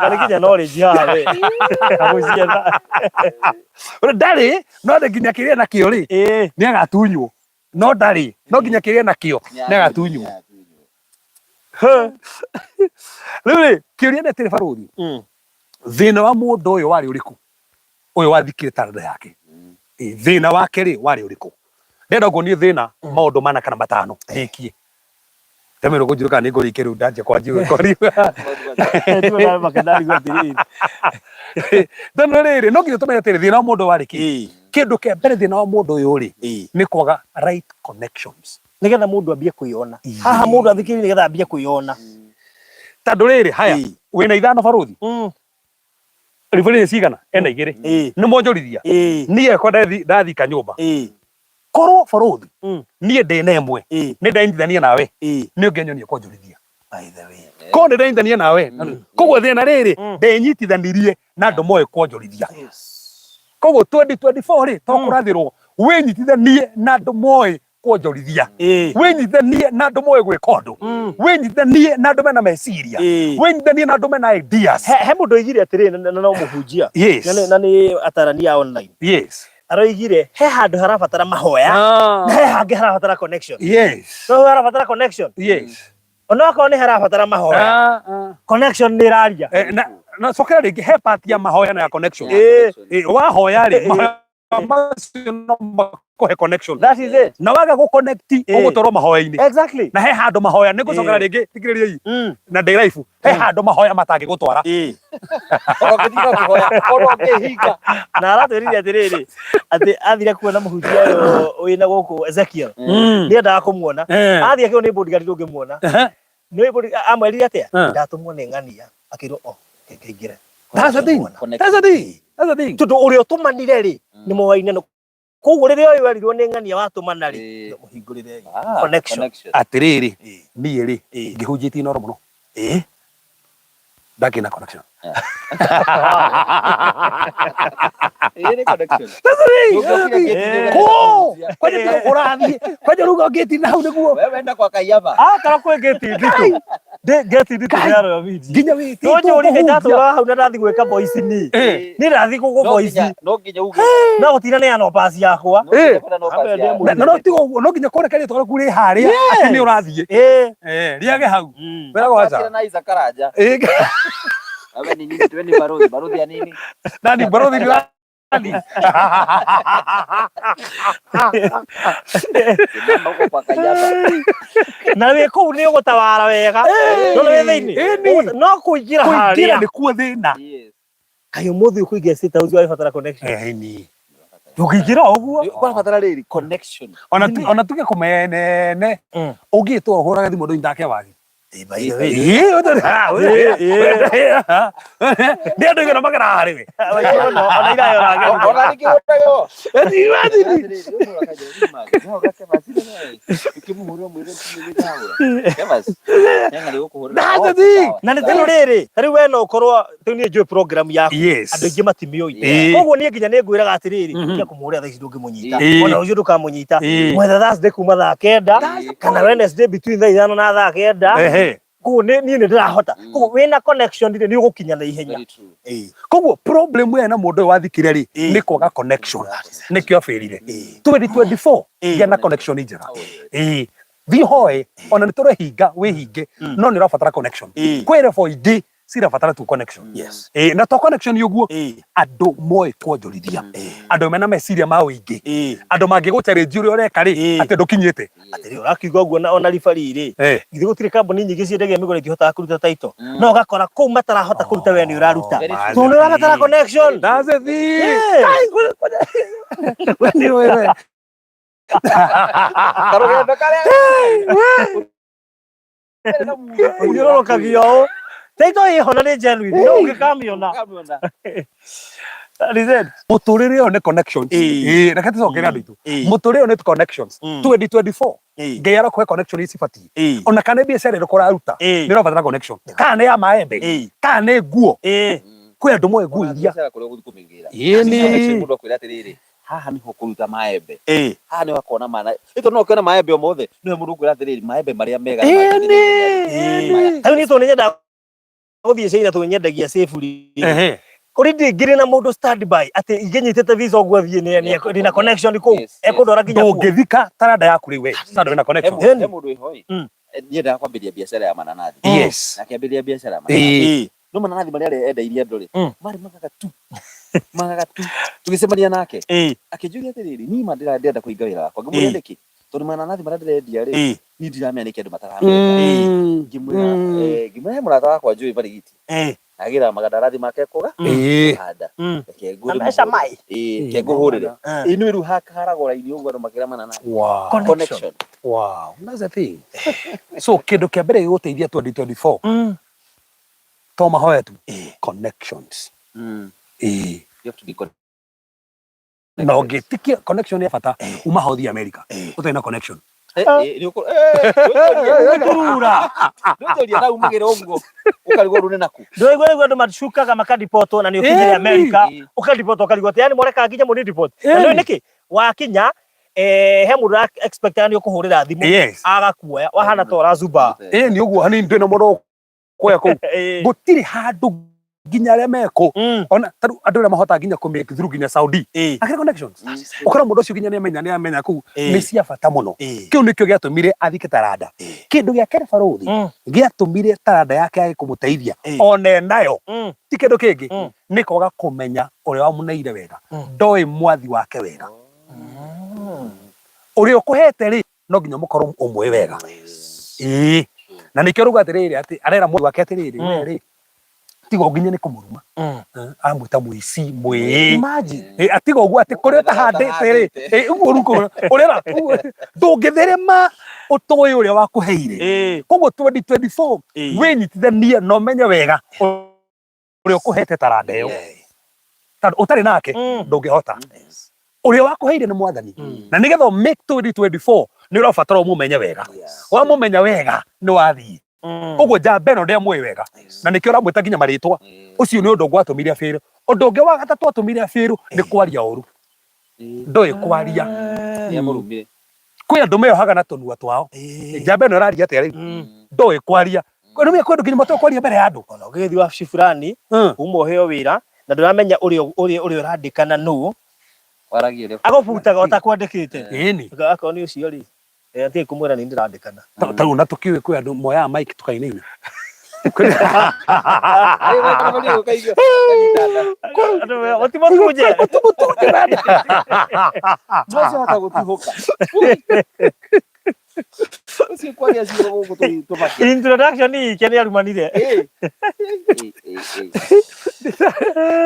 Ndarĩ nginya knowledge haha we. Agũcietha. Ndarĩ, no nĩ nginya kĩrĩa nakĩo rĩ, nĩ agatunywo. No ndarĩ, no nginya kĩrĩa nakĩo nĩ agatunywo. Rĩu rĩ, kĩũria nĩ atĩrĩ barũthi, thĩna wa mũndũ ũyũ warĩ ũrĩkũ? Ũyũ wathikire taranda yake. Thĩna wake rĩ warĩ ũrĩkũ? Ndĩrenda nguonie thĩna maũndũ mana kana matano ndĩkie. Ndamĩrwo kũnjĩra kana nĩngũrĩkia rĩu ndanjia kwanjia kwaria. Tondũ rĩrĩ no nginya tũmenye atĩrĩ thĩna wa mũndũ warĩ kĩ? Kĩndũ kĩa mbere thĩna wa mũndũ ũyũ rĩ nĩ kwaga right connections. Nĩgetha mũndũ ambie kwĩyona. Haha mũndũ athikĩrĩrie nĩgetha ambie kwĩyona. Tondũ rĩrĩ haya wĩna ithano barũthi ribũrĩ nĩ cigana ena igĩrĩ nĩ mwonjorithia niĩ ekwa ndathika nyũmba korwo barũthi niĩ ndĩ na ĩmwe nĩ ndanyitithania nawe nĩ ũngĩanyonia kwonjorithia By the way. korwo nĩ ndanyitithania nawe koguo thĩna rĩrĩ ndenyitithanirie na andũ moĩ kwonjorithia koguo 2024 rĩ to kũrathĩrwo wĩnyitithanie na andũ moĩ kwonjorithia wĩnyitithanie na andũ moĩ gwĩka ũndũ wĩnyitithanie na andũ mena meciria wĩnyitithanie na andũ mena ideas He he mũndũ oigire atĩrĩrĩ na na no mũhunjia Yes. na nĩ atarania online yes aroigire he handũ harabatara mahoya na he hangĩ harabatara connection yes no harabatara connection yes onokorwo nĩ harabatara mahoya connection nĩ ĩraria Na na cokera rĩngĩ he part ya mahoya na ya connection. Wahoya rĩ, mahoya macio no makũhe connection. That is it. Na waga gũ connect ũgũtwarwo mahoya-inĩ. Exactly. Na he handũ mahoya nĩ ngũcokera rĩngĩ thikĩrĩriai na ndĩ live he handũ mahoya matangĩgũtwara. Na aratwĩrire atĩrĩrĩ atĩ athire kuona mũhunjia ũyũ wĩna gũkũ Ezekiel nĩendaga kũmuona athiĩ akĩrwo nĩ bodyguard ndũngĩmuona nĩ bodyguard amwĩrire atĩa ndatũmwo nĩ ng'ania akĩrwo oh reke ingĩre. That's the thing. That's the thing. That's the thing. Tondũ ũrĩa ũtũmanire rĩ nĩ moaine koguo rĩrĩa ũyũ werirwo nĩ ng'ania watũmana rĩ mũhingũrĩre connection. Atĩrĩrĩ niĩ rĩ ngĩhunjĩtie Inooro mũno ndakĩ na connection. That's the thing. That's the thing. Kũ kwanja tiga ũrathiĩ kwanja rĩu ngĩti na hau nĩguo Akorwo kwĩ ngĩti nditũ ngĩti nditũ nĩ arĩa minji nginya wĩtĩtwo nũnjũrire kũhunjia. ndatũraga hau na ndathiĩ gwĩka voice ni niĩ ndathiĩ gũkũ voice no gũtinaneanwo pasi yakwa Na no tiga ũguo no nginya kuoneka rĩtwa rĩaku rĩ harĩa atĩ nĩ ũrathiĩ rĩage hau wĩragwo aca nani barothi nĩ nani Na wĩ kũu nĩ ũgũtawara wega no wĩ thĩinĩ no kũingĩra kũingĩra harĩa nĩkuo thĩna. Kaĩ ũmũthĩ ũkũingĩra State House ũrabatara connection Ĩni. Ndũngĩingĩra o ũguo Ũrabatara rĩrĩ connection. Ona tu ona tuge kũmenene ũngĩtwo ũhũrage thimũ ndũnyitake wathi. By the way. Nĩ andũ igana magera harĩ we. Ona irayo ũrageria. Ona ningĩ ũragwo. That's the thing. Na nĩ tondũ rĩrĩ ta rĩu we no ũkorwo rĩu niĩ njũĩ program yaku Yes. andũ aingĩ matimĩũĩ koguo niĩ nginya nĩ ngwĩraga atĩrĩrĩ tiga kũmũhũrĩra thaa ici ndũngĩmũnyita ona rũciũ ndũkamũnyita mwetha Thursday kuma thaa kenda kana Wednesday between thaa ithano na thaa kenda koguo niĩ nĩ ndĩrahota koguo wĩna connection rĩ nĩ ũgũkinya na ihenya. Koguo problem ĩyo na mũndũ ũyũ wathikire rĩ nĩ kwaga connection nĩkĩo abĩrire 2024 gĩa na connection njega. Thiĩ ũhoe ona nĩ tũrehinga wĩhinge no nĩ ũrabatara connection. Kwĩ level ingĩ cirabatara tu connection. Ĩĩ, na to connection ũguo, andũ moĩ kwonjorithia, andũ mena meciria ma ũingĩ, andũ mangĩgũ challenge ũrĩa ũreka rĩ, atĩ ndũkinyĩte. Atĩrĩ, ũrakiuga ũguo na ona ribari rĩ, githĩ gũtirĩ kambuni nyingĩ ciendagia mĩgũnda itihotaga kũruta title, no ũgakora kũu matarahota kũruta we nĩ ũraruta, tondũ nĩ ũrabatara connection. That's the thing. We nĩ ũĩ we. Karũgendo karĩa Ũthiũrũrũkagia ũũ title ĩho na nĩ genuine, no ũngĩkamĩona. Listen. Mũtũrĩre ũyũ nĩ connections. Ĩĩ, reke tũcokere andũ aitũ. Mũtũrĩre ũyũ nĩ connections. 2024 Ngai arakũhe connection iria cibatiĩ. Ona kana nĩ biacara ĩrĩkũ ũraruta, nĩ ũrabatara connection. Kana nĩ ya maembe, kana nĩ nguo. Kwĩ andũ moĩ nguo iria. Biacara kũrĩa ũgũthiĩ kũmĩgĩra. Ĩni. Mũndũ akwĩra atĩrĩrĩ, haha nĩho ũkũruta maembe. Haha nĩho akona mana. Ĩto no ũkĩona maembe o mothe, nĩwe mũndũ ũkwĩra atĩrĩrĩ, maembe marĩa mega nĩ mangĩ na ihenya rĩ. Rĩu niĩ tondũ nĩnyendaga gũthiĩ China tondũ nyendagia safely. Already ngĩrĩ na mũndũ standby atĩ ingĩnyitĩte visa ũguo thiĩ ndĩna connection kũu, ekũndwara nginya kuo. Ndũngĩthika taranda yaku rĩu we, tondũ wĩna connection. He mũndũ wĩho ĩ, niendaga kwambĩrĩria biacara ya mananathi. Na akĩambĩrĩria biacara ya mananathi. No mananathi marĩa endeirie andũ rĩ, marĩ magagatu. Magagatu. Tũgĩcemania nake, akĩnjũria atĩrĩrĩ, niĩ ma ndĩrenda kũhinga wĩra wakwa. Ngĩmũria nĩkĩ? Tondũ mananathi marĩa ndĩrendia rĩ, niĩ ndiramenya nĩkĩ andũ mataramenda. Ngĩmwĩra, ngĩmwĩra he mũrata wakwa njũĩ Barigiti. Agĩraga magandarathi make kũga kũhanda. Reke ngũrĩre. Na mbeca mai. Reke ngũhũrĩre. Ĩĩ nĩ rĩu hakaragwo raini ũguo andũ makĩra mananathi. Wow. Connection. Wow, that's the thing. So kĩndũ kĩa mbere gĩgũteithia 2024 to mahoya tu, connections. Ĩĩ. You have to be connected. Na ũngĩtikia connection ya bata, uma ho ũthiĩ America ũtarĩ na connection. Gũturura. Ndũtũria na umagĩra ũguo ũkarigwo rune naku. Ndũraigua rĩu andũ macukaga makadipotwo na nĩ ũkinyire America, ũkadipotwo ũkarigwo atĩ yani mũreka nginya mũni deport. Na nĩũĩ nĩkĩ? Wakinya he mũndũ ũra expect nĩ ũkũhũrĩra thimũ agakuoya wahana ta ũrazuba. Ĩĩ nĩ ũguo hanini ndwĩ na mũndũ ũkuoya kũu. Gũtirĩ handũ nginya arĩa mekũ ona tarĩu andũ arĩa mahotaga nginya kũ make through nginya Saudi akĩrĩ connections, ũkora mũndũ ũcio nginya nĩamenya nĩamenya kũu nĩ cia bata mũno. Kĩu nĩkĩo gĩatũmire athike taranda. Kĩndũ gĩa kerĩ barũthi gĩatũmire taranda yake yage kũmũteithia ona enayo ti kĩndũ kĩngĩ, nĩ kwaga kũmenya ũrĩa wamũneire wega. Ndoĩ mwathi wake wega. Ũrĩa ũkũhete rĩ, no nginya mũkorwo ũmũĩ wega. Ĩĩ, na nĩkĩo rauga atĩrĩrĩ, atĩ arera mwathi wake atĩrĩrĩ, we rĩ, tiga nginya nĩ kũmũruma, amwĩta mũici mwĩĩ. Imagine. Atiga ũguo atĩ kũrĩa ũtahandĩte rĩ, ũguo rĩu ũrera ndũngĩtherema ũtoĩ ũrĩa wakũheire. Koguo 2024 wĩnyitithanie na ũmenye wega ũrĩa ũkũhete taranda ĩyo, tondũ ũtarĩ nake ndũngĩhota. Ũrĩa wakũheire nĩ mwathani, na nĩgetha make 2024 nĩ ũrabatara ũmũmenye wega. Wamũmenya wega nĩ wathiĩ. Koguo njamba ĩno ndĩamũĩ wega, na nĩkĩo ũramwĩta nginya marĩtwa. Ũcio nĩ ũndũ ũngĩ watũmire abĩrwo. Ũndũ ũngĩ wa gatatũ watũmire abĩrwo nĩ kwaria ũru. Ndoĩ kwaria. Kwĩ andũ meyohaga na tũnua twao. Njamba ĩno ĩraria atĩa rĩu? Ndoĩ kwaria. Kwĩ andũ nginya matoĩ kwaria mbere ya andũ. Ona ũgĩgĩthiĩ wabici fulani, uma ũheo wĩra na ndũramenya ũrĩa ũrĩa ũrandĩkana nũ, agũbutaga ũtakwandĩkĩte. Ĩni. Akorwo nĩ ũcio rĩ, atige kũmwĩra nĩ ndĩrandĩkana. Ta rĩu na tũkĩũĩ kwĩ andũ moyaga mic tũkainaina. Ũtimũtunje. Ũtimũtunje. Hota gũtuhũka. Ũcio kwaria ciugo gũkũ tũbatie. Introduction ike nĩ arumanire.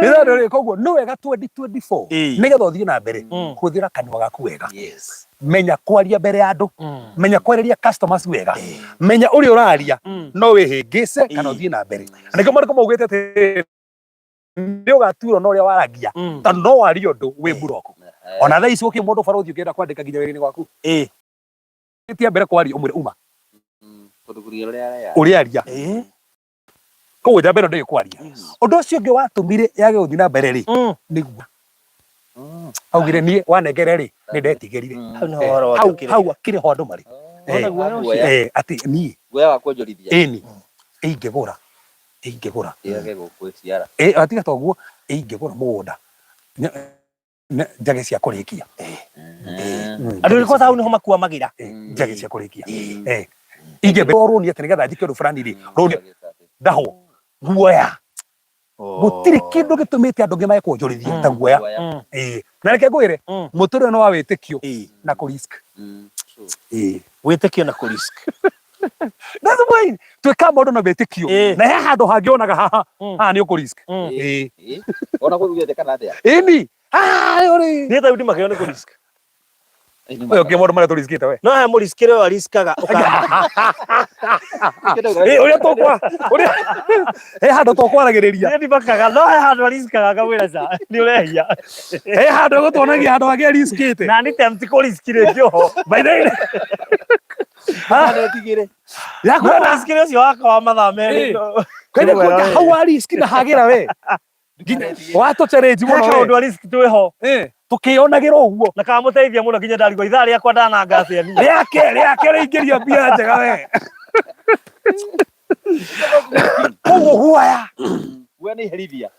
Nĩ tondũ rĩ, koguo nĩ wega 2024 nĩgetha ũthiĩ na mbere, hũthĩra kanua gaku wega. Menya kwaria mbere ya andũ, menya kwarĩria customers wega, menya ũrĩa ũraria no wĩhĩngĩce kana ũthiĩ na mbere. Na nĩkĩo maandĩko maugĩte atĩ nĩ ũgaturwo na ũrĩa waragia, tondũ no warie ũndũ wĩ mburoko. Ona thaa ici gũkĩrĩ mũndũ barũthi ũngĩenda kwandĩka nginya wĩra-inĩ waku, tia mbere kwaria ũmwĩre uma ũrĩa aria. Koguo njamba ĩno ndĩĩ kwaria. Ũndũ ũcio ũngĩ watũmire yage gũthiĩ na mbere rĩ, nĩguo augire niĩ wanengere rĩ, nĩ ndetigĩrire. Hau nĩho ũhoro wothe Hau ũkĩrĩ. hau akĩrĩ ho andũ marĩ. Wona guoya ũcio? Atĩ niĩ Guoya wa kuonjorithia. Ĩni ingĩgũra ingĩgũra Ĩage gũkwĩciara. Atiga toguo ingĩgũra mũgũnda. Njage cia kũrĩkia. Andũ arĩa hau niho makuamagĩra. Njage cia kũrĩkia. Ingĩambe rũni atĩ nĩgetha njike ũndũ fulani rĩ, rũni ndahwo guoya. Gũtirĩ kĩndũ gĩtũmĩte andũ angĩ mage kuonjorithia ta guoya. Ĩĩ. Na reke ngwĩre, mũtũrĩre nĩ wa wĩtĩkio na kũ risk. Ĩĩ. Wĩtĩkio na kũ risk. That's the point. Twĩkaga maũndũ na wĩtĩkio. Na he handũ hangĩ wonaga haha, haha nĩ ũkũ risk. Ĩĩ. Ona kũugĩte kana atĩa? Ĩni. Haha ũrĩ. Niĩ ta rĩu ndimakagio nĩ kũ risk. Ũyũ ũngĩ maũndũ marĩa tũriskĩte we. No he mũriskĩre ũyũ ariskaga ũkamba. Ĩ, ũrĩa tũkwa ũrĩa he handũ tũkwaragĩrĩria. Niĩ ndimakaga no he handũ ariskaga ngamwĩra ca nĩ ũrehia. He handũ gũtuonagia handũ hangĩ ariskĩte. Na nĩ tem ti kũriski rĩngĩ oho. By the way. Ndũkanetigĩre. Ya No kwenda mũriskĩre ũcio wakwa wa mathaa merĩ. Kwenda kuonja hau ariski na hagĩra we. Watũ challenge He mũno we. kaũndũ ariski twĩho. Tũkĩonagĩra ũguo. Na kamũteithia mũno nginya ndarigwo ithaa rĩakwa ndananga atĩa niĩ. Rĩake rĩake rĩingĩria mbia njega we. Koguo guoya. Guoya nĩ iherithia.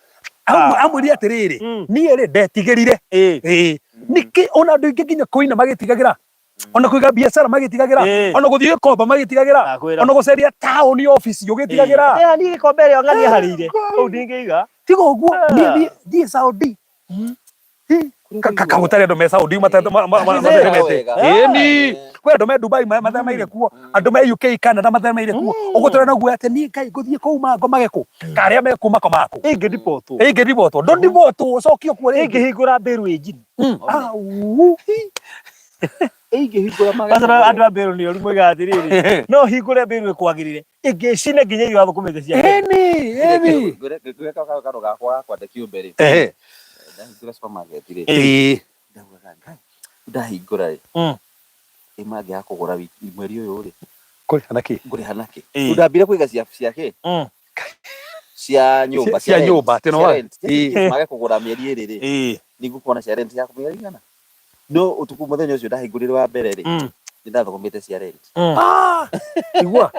Amwĩrire atĩrĩrĩ, niĩ rĩ ndetigĩrire. Ĩĩ. Nĩkĩ ona andũ aingĩ nginya kũina magĩtigagĩra, ona kũiga biacara magĩtigagĩra, ona gũthiĩ gĩkomba magĩtigagĩra, Ndakwĩra. ona gũceria taũni obici ũgĩtigagĩra. Ĩĩ, niĩ gĩkombe ĩrĩa ng'ania harĩire kũu ndingĩiga. Tiga ũguo, niĩ thiĩ Saudi. Kagũtarĩ andũ me Saudi matheremete. Ĩni, kwĩ andũ me Dubai mathemeire kuo, andũ me UK Canada mathemeire kuo. Ũgũtũra na guoya atĩ niĩ Ngai ngũthiĩ kũu mangomage kũ? Karĩa me kũ makomaga kũ? Ĩngĩndibotwo. Ĩngĩribotwo. Ndũndibotwo ũcokio kuo rĩngĩ. Ĩngĩhingũra mbĩrũ ĩnjini. Au. Ĩngĩhingũra Kwanza andũ a mbĩrũ nĩ oru moigaga atĩrĩrĩ, no hingũre mbĩrũ ĩkwagĩrĩre, ĩngĩcine nginya irio athũkũmĩte cia Ĩni, ĩni. Ngwĩra karo gakwa ga kwenda kĩũmbe rĩ. Ndahingũra supermarket rĩ. Ndaugaga Ngai, ndahingũra rĩ. Ĩ mangĩaga kũgũra wiki mweri ũyũ rĩ. Kũrĩha na kĩ? Ngũrĩha na kĩ? Rĩu ndambire kũiga cia cia kĩ? Cia nyũmba. Cia nyũmba, atĩ no Cia rent. Mage kũgũra mĩeri ĩrĩ rĩ. Nĩ ngũkorwo na cia rent ya mĩeri igana. No ũtukũ mũthenya ũcio ndahingũrire wa mbere rĩ. Nĩ ndathũkũmĩte cia rent. Ah! Igua.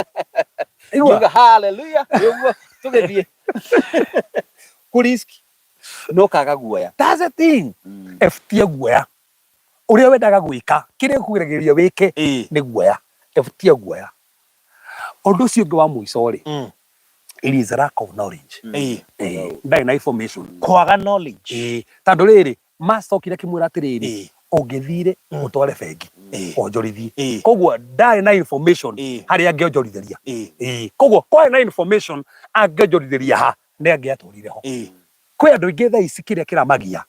Igua. Ngiuga hallelujah. Nĩguo tũgĩthiĩ. Kũ risk no kaga guoya. That's the thing. Ebutia guoya. Ũrĩa wendaga gwĩka, kĩrĩa gĩkũgiragĩrĩria wĩke nĩ guoya. Ebutia guoya. Ũndũ ũcio ũngĩ wa mũico rĩ, it is a lack of knowledge. Ndarĩ na information. Kwaga knowledge. Tondũ rĩrĩ, master okire akĩmwĩra atĩrĩrĩ, ũngĩthire ũtware bengi onjorithie. Koguo ndarĩ na information harĩa angĩonjorithĩria. Koguo kwarĩ na information angĩonjorithĩria ha, nĩ angĩatũrire ho. Kwĩ andũ aingĩ thaa ici kĩrĩa kĩramagia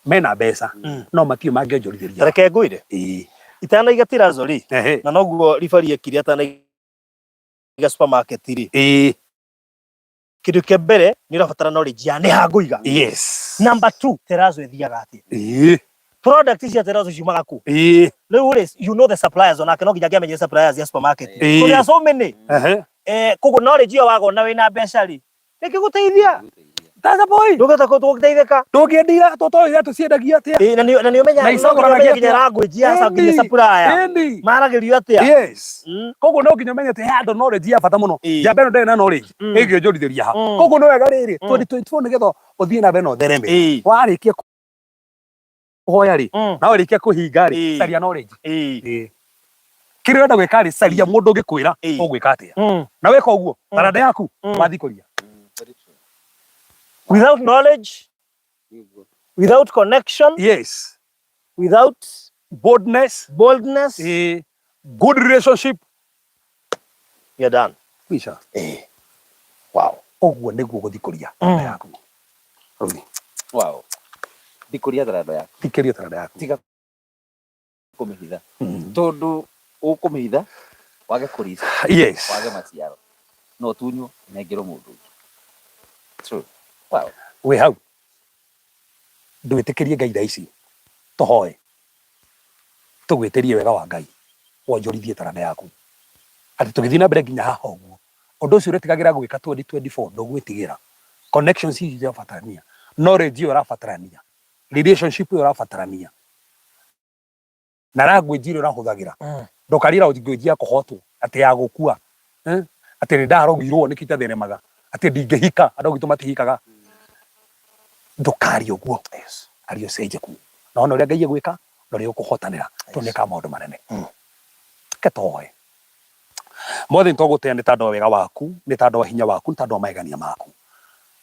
mena mbeca no matiũĩ mangĩonjorithĩria. Reke ngwĩre. Itanaiga tirazo rĩ, na noguo ribari ekire atanaiga supermarket rĩ. Kĩndũ kĩa mbere nĩ ũrabatara knowledge ya nĩ ha ngũiga. Number 2, terazo ĩthiaga atĩa? Product cia terazo ciumaga kũ? Rĩu rĩ, you know the suppliers onake no nginya angĩamenyire suppliers ya supermarket. So there are so many. Koguo knowledge ĩyo waga ona wĩna mbeca rĩ, ĩngĩgũteithia. That's the point. Ndũngĩhota gũteithĩka. Ndũngĩendia iratũ toĩ iratũ ciendagio atĩa? Ĩĩ, na nĩ ũmenyaga, Na no nginya icagũranagia ũmenye nginya atĩa? language ya nginya supplier. Maragĩrio atĩa? Yes. Koguo no nginya ũmenye atĩ he handũ knowledge ya bata mũno. Njamba ĩno ndĩrĩ na knowledge, ĩngĩonjorithĩria ha. Koguo nĩ wega rĩrĩ, 2024 nĩgetha ũthiĩ na mbere na ũthereme. Warĩkia kũhoya rĩ, na warĩkia kũhinga rĩ, caria knowledge. Kĩrĩa ũrenda gwĩka rĩ, caria mũndũ ũngĩkwĩra ũgwĩka atĩa. Na weka ũguo, taranda yaku wathiĩ kũria. Without knowledge, without connection, Yes. without boldness, boldness, good relationship, you're done. Kwisha. Wow. Ũguo nĩguo gũthikũria taranda yaku. Rũni. Wow. Thikũria taranda yaku. Thikĩria taranda yaku. Tiga kũmĩhitha. Tondũ ũkũmĩhitha wage kũrica. Yes. Wage maciaro. No ũtunywo ũnengerwo mũndũ ũngĩ. True. Wow. Wĩ hau. Ndwĩtĩkĩrie Ngai thaa ici. Tũhoe. Tũgwĩtĩrie wega wa Ngai. Wonjorithie taranda yaku. Atĩ tũgĩthiĩ na mbere nginya haha ũguo. Ũndũ ũcio ũretigagĩra gwĩka 2024 ndũgwĩtigĩra. Connections icio irabatarania. Knowledge ĩyo ĩrabatarania. Relationship ĩyo ĩrabatarania. Na language ĩrĩa ũrahũthagĩra. Ndũkarie language ya kũhotwo atĩ ya gũkua. Atĩ nĩ ndarogirwo nĩkĩo itatheremaga. Atĩ ndingĩhika, andũ aitũ matihikaga. Ndũkarie ũguo. Arĩ ũcenjeku na ona ũrĩa Ngai egwĩka na ũrĩa ũkũhotanĩra tondũ nĩ ekaga maũndũ manene. Reke tũhoe. Mwathani twagũtĩa nĩ tondũ wa wega waku, nĩ tondũ wa hinya waku, nĩ tondũ wa magegania maku.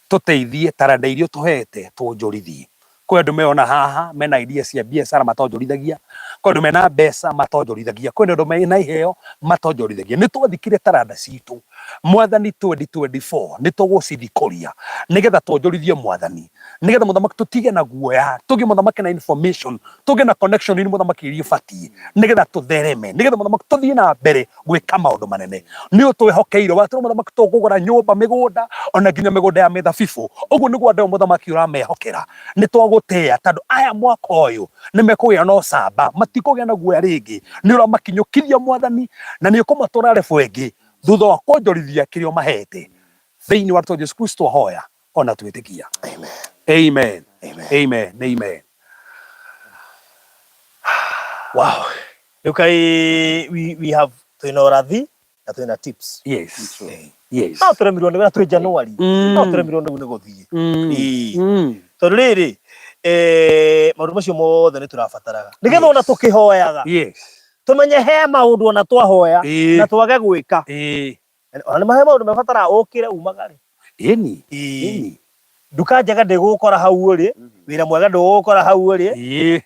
Tũteithie taranda iria ũtũhete tũnjũrithie. Kwĩ andũ meona haha mena idea cia biacara matonjorithagia, kwĩ andũ mena mbeca matonjorithagia, kwĩ andũ mena iheo matonjorithagia. Nĩ twathikire taranda citũ Mwathani 2024 nĩ tũgũcithikũria nĩgetha twonjorithie Mwathani, nĩgetha mũthamaki tũtige na guoya, tũgĩe mũthamaki na information, tũgĩe na connection inĩ mũthamaki iria ibatiĩ, nĩgetha tũthereme, nĩgetha mũthamaki tũthiĩ na mbere gwĩka maũndũ manene. Nĩ ũtwĩhokeire, watwĩra mũthamaki tũkũgũra nyũmba, mĩgũnda, ona nginya mĩgũnda ya mĩthabibũ. Ũguo nĩguo andũ aya mũthamaki ũramehokera. Nĩ twagũtĩĩa tondũ aya mwaka ũyũ nĩ mekũgĩa na ũcamba, matikũgĩa na guoya rĩngĩ. Nĩ ũramakinyũkithia Mwathani na nĩ ũkũmatwara level ĩngĩ thutha wa kwonjorithia kĩrĩa ũmahete. Thĩinĩ wa rĩtwa Jesu Kristo ahoya ona twĩtĩkia. Amen. Amen. Amen. Amen. Amen. Wow. Rĩu kai we have twĩna ũrathi na twĩna tips. Yes. Yes. No tũremirwo nĩ na twĩ January. No tũremirwo nĩ gũthiĩ. Ĩĩ. Tondũ rĩrĩ eh, maũndũ macio mothe nĩ tũrabataraga. Nĩgetha ona tũkĩhoyaga Yes. tũmenye he maũndũ ona twahoya na twage gwĩka. Ona nĩ mahe maũndũ mabataraga ũkĩre umagare. Ĩni. Ĩni. Nduka njega ndĩgũgũkora hau ũrĩ, wĩra mwega ndũgũgũkora hau ũrĩ.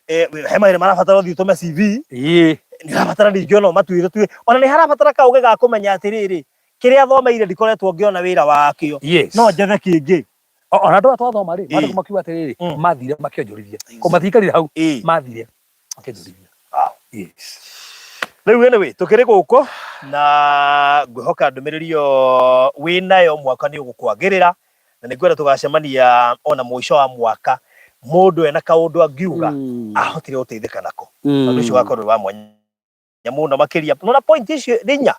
He mawĩra marabatara ũthiĩ ũtũme CV. Nĩ ũrabatara ningĩ ona ũmatuĩre tuĩ. Ona nĩ harabatara kaũgĩ ga kũmenya atĩrĩrĩ, kĩrĩa thomeire ndikoretwo ngĩona wĩra wakĩo. No njethe kĩngĩ. Ona andũ aya twathoma rĩ, maandĩko makiuga atĩrĩrĩ, mathire makĩonjorithia. Ko matiikarire hau, mathire makĩonjorithia. Yes. Rĩu anyway, tũkĩrĩ gũkũ na ngwĩhoka ndũmĩrĩri ĩyo wĩ nayo mwaka nĩ ũgũkwagĩrĩra na nĩ ngwenda tũgacemania ona mũico wa mwaka mũndũ ena kaũndũ angiuga ahotire gũteithĩka nako. Ũndũ ũcio ũgakorwo wĩ wa mwanya mũno makĩria. Nona point icio nĩ inya,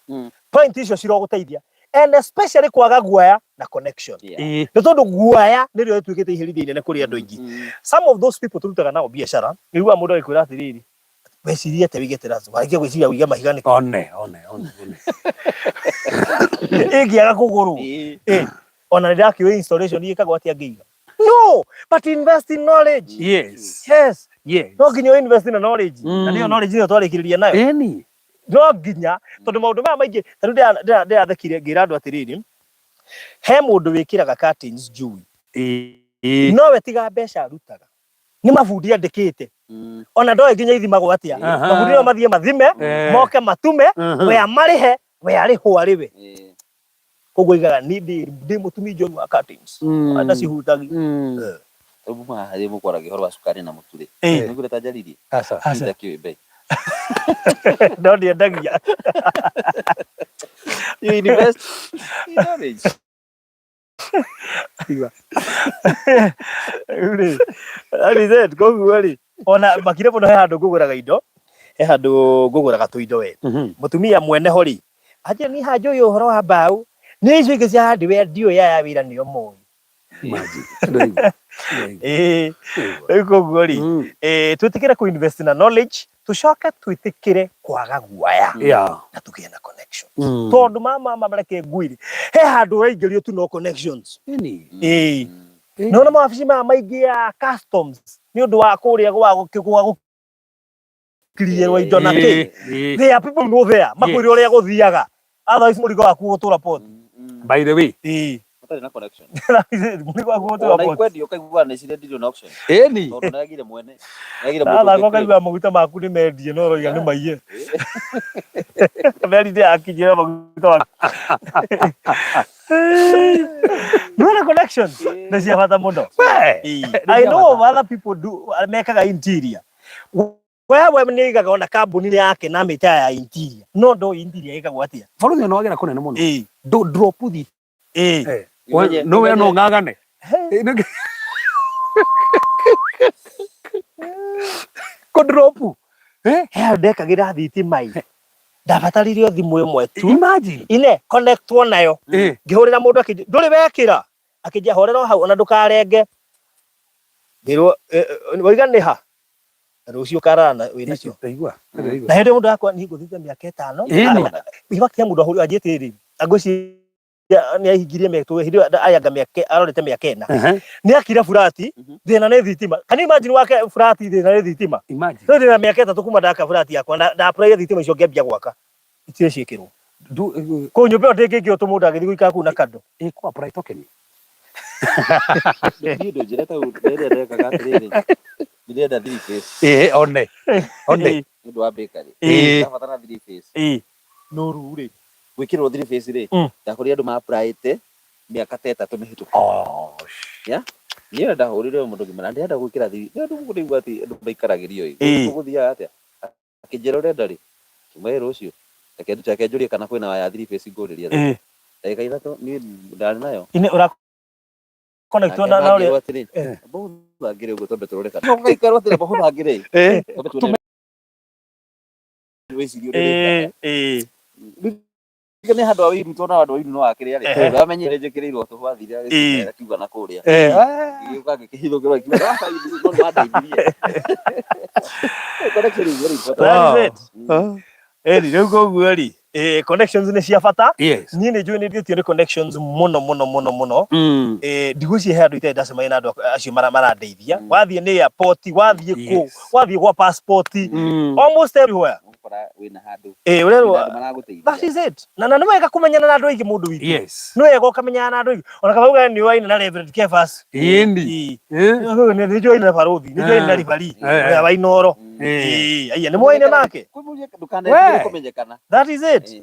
point icio cirogũteithia and especially kwaga guoya na connection. Nĩ tondũ guoya nĩrĩo rĩtuĩkĩte iherithia inene kũrĩ andũ aingĩ. Some of those people tũrutaga nao biacara, nĩũiguaga mũndũ agĩkwĩra atĩrĩrĩ, wecirie atĩa wĩige terrace, warĩkia gwĩciria wĩige mahiga nĩkĩ? One, one, one, one. Ĩngĩaga kũgũrwo. Ona nĩ ndakĩũĩ installation ĩkagwo atĩa ngĩiga. No, but invest in knowledge. Yes. Yes. Yes. No nginya invest in knowledge. Na nĩyo knowledge ĩyo twarĩkĩrĩria nayo. Ĩni. No nginya tondũ maũndũ maya maingĩ ta rĩu ndĩrathekire ngĩra andũ atĩrĩrĩ, he mũndũ wĩkĩraga curtains njui. Nowe tiga mbeca arutaga. Nĩ mabundi andĩkĩte. Ona ndoĩ nginya ithimagwo atĩa. Mabundi no mathiĩ mathime, moke matume, we amarĩhe, we arĩhwo arĩwe. Koguo aigaga niĩ ndĩ mũtumi njorua wa curtains. Ndacihutagia. Rĩu muma haha rĩ mũkwaragia ũhoro wa cukari na mũtu rĩ. Nĩguo ta njaririe. Aca. Aca. Ndakĩũĩ bei. No ndiendagia. You invest in knowledge. Igua. Rĩu rĩ, that is it. Koguo rĩ, ona makire mũno he handũ ngũgũraga indo, he handũ ngũgũraga tũindo we. Mũtumia mwene ho rĩ, anjĩra niĩ haha njũĩ ũhoro wa mbaũ, nĩ icio ingĩ cia hardware ndiũĩ aya wĩra nĩo moĩ. Imagine. Ndũraigua. Ndũraigua. Ĩĩ, rĩu koguo rĩ, twĩtĩkĩre kũ invest na knowledge, tũcoke twĩtĩkĩre kwaga guoya na tũgĩe na connections. Tondũ mama mama reke ngwĩre, he handũ ũraingĩrio tu no connections. Ĩni. Ĩĩ. Nĩwona mawabici maya maingĩ ya customs nĩ ũndũ wa kũrĩa gwa gũkirierwo indo na kĩ. There are people who know there, makwĩre ũrĩa gũthiaga. Otherwise mũrigo waku ũgũtũra port. By the way. Ĩĩ. Matarĩ na connection. Mũrigo waku ũgũtũra Ona port. ikwendio ũkaigua nĩ cirendirio na auction. Ĩni. Tondũ nĩagire mwene. Nĩagire mũndũ Ndathaka ũngĩ ũkaigua maguta maku nĩ mendie no ũroiga nĩ maiye. Meri ndĩrakinyĩra maguta maku. Nĩwona connections nĩ cia bata mũno. We. I know of other people do mekaga interior. We we nĩ aigaga ona kambuni yake na mĩta ya interior. No ndoĩ interior ĩkagwo atĩa. Borithi ona wagera kũnene mũno. Ndũ drop thi. Ũmenye- No we no ng'ang'ane. Kũ drop. He handũ ndekagĩra thitima ĩ. Ndabatarire o thimũ ĩmwe tu. Imagine. Ine connectwo nayo. Ngĩhũrĩra mũndũ akĩnjĩra ndũrĩ wekĩra. Akĩnjĩra horera o hau ona ndũkarenge. Ngĩrwo waiga nĩ ha? Rũciũ ũkarara na wĩ nacio. Ndaigua. Na hĩndĩ ĩyo mũndũ akwa niĩ ngũthiĩte mĩaka ĩtano. Ĩni. In fact he mũndũ ahũrire anjĩte rĩ, angwĩciria Nĩ ahingirie mĩaka hĩndĩ ĩyo ayanga mĩaka arorete mĩaka ĩna. Nĩ akire burati. Thĩna nĩ thitima. Can you imagine wake burati thĩna nĩ thitima? Imagine. Rĩu ndĩna mĩaka 3 kuma ndaka burati yakwa na nda-apply thitima icio ngĩambia gwaka itirĩ ciĩkĩrwo. Kũu nyũmba ĩyo ndĩngĩingĩrwo tũ mũndũ agĩthiĩ gũikara kũu na kando. Ĩ kũ apply token. Niĩ ndũnjĩre ta rĩrĩa ndekaga atĩrĩrĩ, ndĩrenda three phase. Ĩ one. One. Nĩ ũndũ wa bakery. Ndabatara three phase. No rĩu rĩ, gwĩkĩrĩrwo three phase rĩ, ndakorire andũ ma apply-ĩte mĩaka ta 3 mĩhĩtũku. Oh. Yeah? Niĩ ndahũrire mũndũ ngĩmwĩra ndĩrenda gwĩkĩra three. Nĩ andũ ndĩigua atĩ andũ maikaragĩrio ĩ. Gũgũthiaga atĩa? Akĩnjĩra ũrenda rĩ? Ngĩmwĩra rũciũ. Reke njũrie kana kwĩna waya three phase ngũrĩrie. Ndagĩka 3 niĩ ndarĩ nayo. Inĩ ũra connect na ũrĩa Ngĩrwo atĩrĩ, amba ũthangĩre ũguo twambe tũrore kana. Ũgaikarwo atĩrĩ, amba ũthangĩre. Twambe tuone wĩcirie ũrĩa ũreka. Rĩu nĩ handũ ha wĩiru tondũ handũ ha wĩiru no akĩrĩa rĩ. Ndamenyire njĩkĩrĩirwo tũhũ athire akiuga na kũrĩa. Gĩgĩũka gĩkĩhithũkĩrwo akiuga gaka no nĩ wandeithirie. Connection is very important. That is it. Ĩni rĩu koguo rĩ, connections nĩ cia bata. Yes. Niĩ nĩ njũĩ nĩ ndĩtio nĩ connections mũno mũno mũno mũno. Ndigwĩciria he andũ itarĩ ndacemania na andũ acio marandeithia. Wathiĩ nĩ airport, wathiĩ kũ, wathiĩ gwa passport, almost everywhere. Ũgũkora wĩna handũ. Ũrerwo Wĩna andũ maragũteithia. That is it. Na nĩ wega kũmenyana na andũ aingĩ mũndũ witũ. Yes. Nĩ wega ũkamenyana na andũ aingĩ. Ona kaba uga nĩ ũaine na Reverend Kefas. Ĩni. Nĩ njũaine na Barũthi, nĩ njũaine na Ribari, ũrĩa wa Inooro. Aya nĩ mwaine nake. Ndũkanetigĩre kũmenyekana. That is it.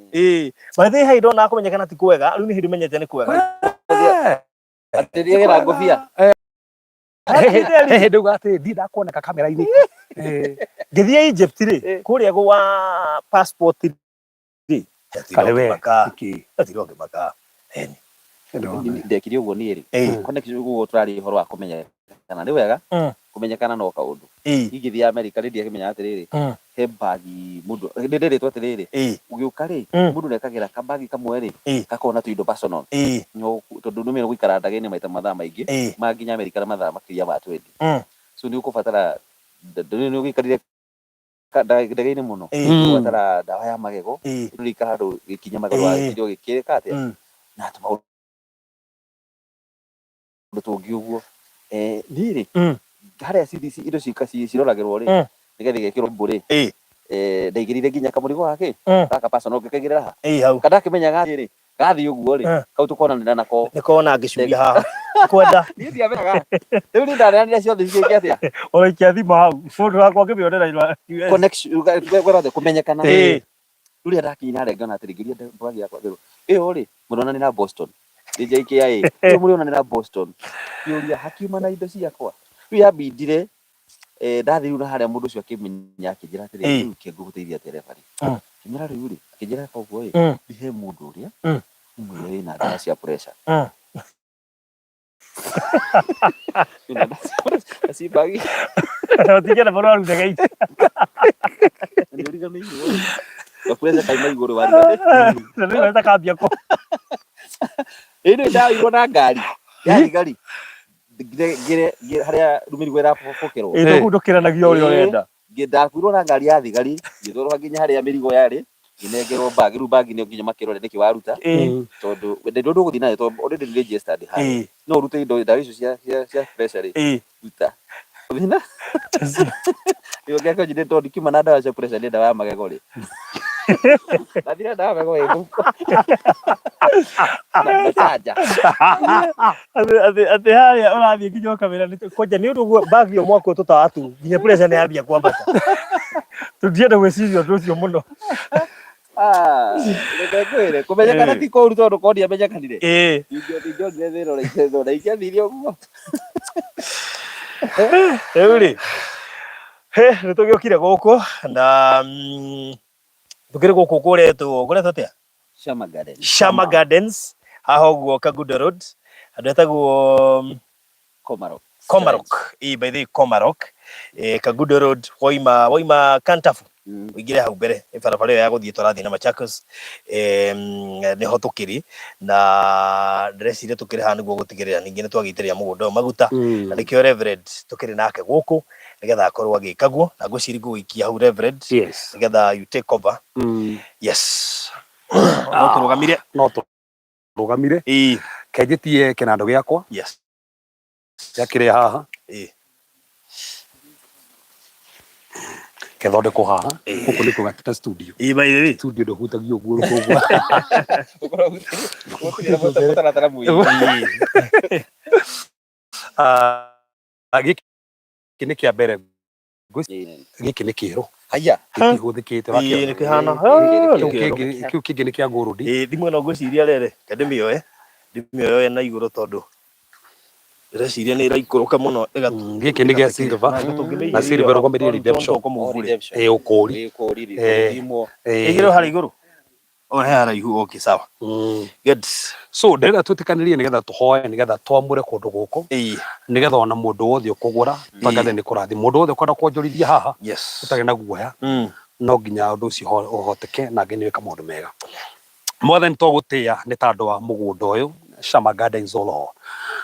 By the way, hai ndona kũmenyekana ti kwega, rĩu nĩ hĩndĩ menyete nĩ kwega. Atĩ rĩagĩra ngũbia. He ndauga atĩ ndiĩ ndakuoneka kamera-inĩ. Ngĩthiĩ Egypt rĩ, kũrĩa gwa passport rĩ, Karĩ we. Nĩkĩ? Ndatigwo ngĩmaka. Ndekire ũguo niĩ rĩ, connection ũguo tũraria ũhoro wa kũmenyekana nĩ wega kũmenyekana no kaũndũ. Ingĩthiĩ America rĩ, ndiakĩmenyaga atĩrĩrĩ, he bagi mũndũ nĩ ndĩrĩtwo atĩrĩrĩ, ũgĩũka rĩ, mũndũ nĩekagĩra kabagi kamwe rĩ, gakoragwo na tũindo personal. Tondũ nĩ ũmenye gũikara ndege-inĩ maita mathaa maingĩ, ma nginya America na mathaa makĩria ma 20. So nĩ ũkũbatara, nĩ ũgĩikarire ndege-inĩ mũno, ũkũbatara ndawa ya magego, ũrĩikara handũ gĩkinya magego ndũgakinya ũgĩkĩrĩka atĩa, na tũmaũndũ tũngĩ ũguo. Niĩ rĩ, harĩa CDC indo ciroragĩrwo rĩ, nĩgetha igekĩrwo mbũ rĩ, ndaigĩrĩire nginya kamũrigo gake gaka personal ngĩkaigĩrĩra ha. Kana ndakĩmenyaga atĩrĩ, gathiĩ ũguo rĩ, kau tũkonanĩra nako. Nĩkona ngĩcuria haha. Kwenda. Niĩ ndiamenyaga. Rĩu niĩ ndaneanire ciothe cigĩke atĩa? Ona ikia thimũ hau. Mũndũ wakwa ngĩmĩonera ira. Connection, kwĩra kũmenyekana. Rĩu rĩrĩa ndakinyire harĩa ngĩona atĩrĩ, ngĩũria bag yakwa ngĩrwo, ĩyo rĩ, mũronanĩra Boston. Nĩ JKIA. Ĩyo mũrĩonanĩra Boston. Ngĩũria hakiuma na indo ciakwa. Rĩu yambindire ndathiĩ rĩu na harĩa mũndũ ũcio akĩmenya akĩnjĩra atĩrĩ, rĩu kĩ ngũgũteithia atĩa referee? Ngĩmwĩra rĩu rĩ, akĩnjĩra eka ũguo ĩ, he mũndũ ũrĩa ũmwĩre wĩna ndawa cia pressure. Wĩna ndawa cia pressure, ci bagi. Ũtingĩenda mũrwaru ndege-inĩ. Nĩ ũriganĩirwo. Ga pressure kauma igũrũ wariganĩirwo. Na rĩu weta kambia kũ. Ĩĩ nĩ ndaoirwo na ngari ya thigari. Ngĩre harĩa mĩrigo ĩrabokerwo. Ĩĩ kũu ndũkĩranagia ũrĩa ũrenda. Ndakuirwo na ngari ya thigari, ngĩtwarwo nginya harĩa mĩrigo yarĩ, ngĩnengerwo bag, rĩu bag nĩyo nginya makĩrore nĩkĩ waruta, tondũ ndĩ ndũgũthiĩ nayo tondũ already nĩ registered harĩa. No ũrute indo ndawa icio cia pressure rĩ, ruta. Thina. Rĩu ngĩakĩonjire tondũ ndikiuma na ndawa cia pressure nĩ ndawa ya magego rĩ. Ndathire ndawa ya magego ĩ mũhuko. Na charger. Atĩ harĩa ũrathiĩ nginya ũkamĩra kwanja nĩ ũndũ ũguo bag ĩyo mwakwo tũtawa tu nginya pressure nĩ yambia kwambata. Tũndienda gwĩciria ũndũ ũcio mũno. Reke ngwĩre kũmenyekana ti kũũru tondũ korwo ndiamenyekanire. Ingĩonire thĩna ũrĩa ingĩthona ingĩathire ũguo. Rĩu rĩ, nĩ tũgĩũkire gũkũ na tũkĩrĩ gũkũ kũretwo kũretwo atĩa? Shama Gardens. Shama Gardens haha ũguo Kangundo Road handũ hetagwo Komarok. Komarok. Ĩĩ by the way Komarok. Kangundo Road woima Kantafu ũingĩre hau mbere nĩ barabara ĩyo ya gũthiĩ tũrathiĩ na Machakos. Nĩho tũkĩrĩ na ndĩreciria tũkĩrĩ haha nĩguo gũtigĩrĩra ningĩ nĩ twagĩitĩrĩria mũgũnda ũyũ maguta na nĩkĩo Reverend tũkĩrĩ nake gũkũ nĩgetha akorwo agĩka guo na ngwĩciria ngũgũikia hau Reverend nĩgetha you take over. Yes. No tũrũgamire. No Rũgamire kenjĩtie kĩnandũ gĩakwa gĩa kĩrĩa haha kĩthondekwo haha. Gũkũ nĩ kũgatĩta studio. Ĩĩ, by the way. Studio ndũhutagia ũguo rũkũngũ. Mũtaratara mũingĩ. Ah, gĩkĩ nĩ kĩa mbere, gĩkĩ nĩ kĩerũ. Haya. Gĩtihũthĩkĩte. Ĩĩ, nĩ kĩhana. Kĩu kĩngĩ nĩ kĩa gold. Ĩĩ, thimũ ĩno ngwĩciria rĩrĩ, reke ndĩmĩoe, ndĩmĩoe na igũrũ tondũ ndĩreciria nĩ ĩraikũrũka mũno. Gĩkĩ nĩ gĩa silver, na silver ĩrũgamĩrĩire redemption. Ĩĩ, ũkũũri. Ũkũũri. Eh. Ĩĩ. Ĩgĩrwo harĩa igũrũ. O he haraihu, okay, sawa. Good. So ndĩrenda twĩtĩkanĩrie nĩgetha tũhoe, nĩgetha twamũre kũndũ gũkũ, nĩgetha ona mũndũ wothe ũkũgũra twangathe nĩ kũrathi, mũndũ wothe ũkwenda kuonjorithia haha ũtarĩ na guoya. No nginya ũndũ ũcio ũhoteke na Ngai nĩ wĩka maũndũ mega. Mwathani, twagũtĩĩa nĩ tondũ wa mũgũnda ũyũ, Shama Gardens. O Lord,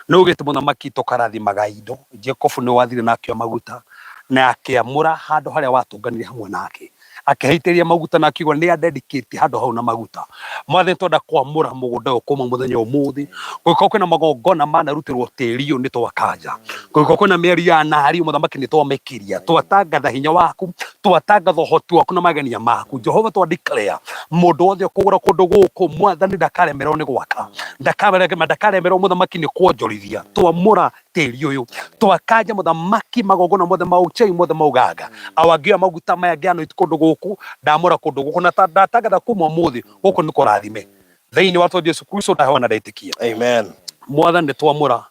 nĩ ugĩte, mũthamaki, tũkarathimaga indo. Jacob nĩ wathire na akĩoya maguta na akĩamũra handũ harĩa watũnganire hamwe nake, akĩhaitĩrĩria maguta na akiuga nĩ adedicate handũ hau na maguta. Mwathani, twenda kwamũra mũgũnda ũyũ kuma mũthenya ũmũthĩ. Kũngĩkorwo kwĩna magongona manarutĩrwo tĩri ũyũ, nĩ twakanja. Kũngĩkorwo kwĩna mĩario ya nario, mũthamaki, nĩ twamĩkiria. Twatangatha hinya waku, twatangatha ũhoti waku na magenia maku, Jehova. Twa declare mũndũ wothe ũkũgũra kũndũ gũkũ, mwathani, ndakaremerwo nĩ gwaka, ndakaremerwo, mũthamaki, nĩ kuonjorithia. Twamũra tĩri ũyũ, twakanja, mũthamaki, magongona mothe ma ũchai, mothe ma ũganga. Awangĩoya maguta maya ngĩanoit kũndũ gũkũ, ndamũra kũndũ gũkũ na ndatangatha kuma ũmũthĩ gũkũ nĩ kũrathime thĩinĩ wa twa Jesu Kristo, ndahoya na ndetĩkia. Amen. Mwathani, nĩ twamũra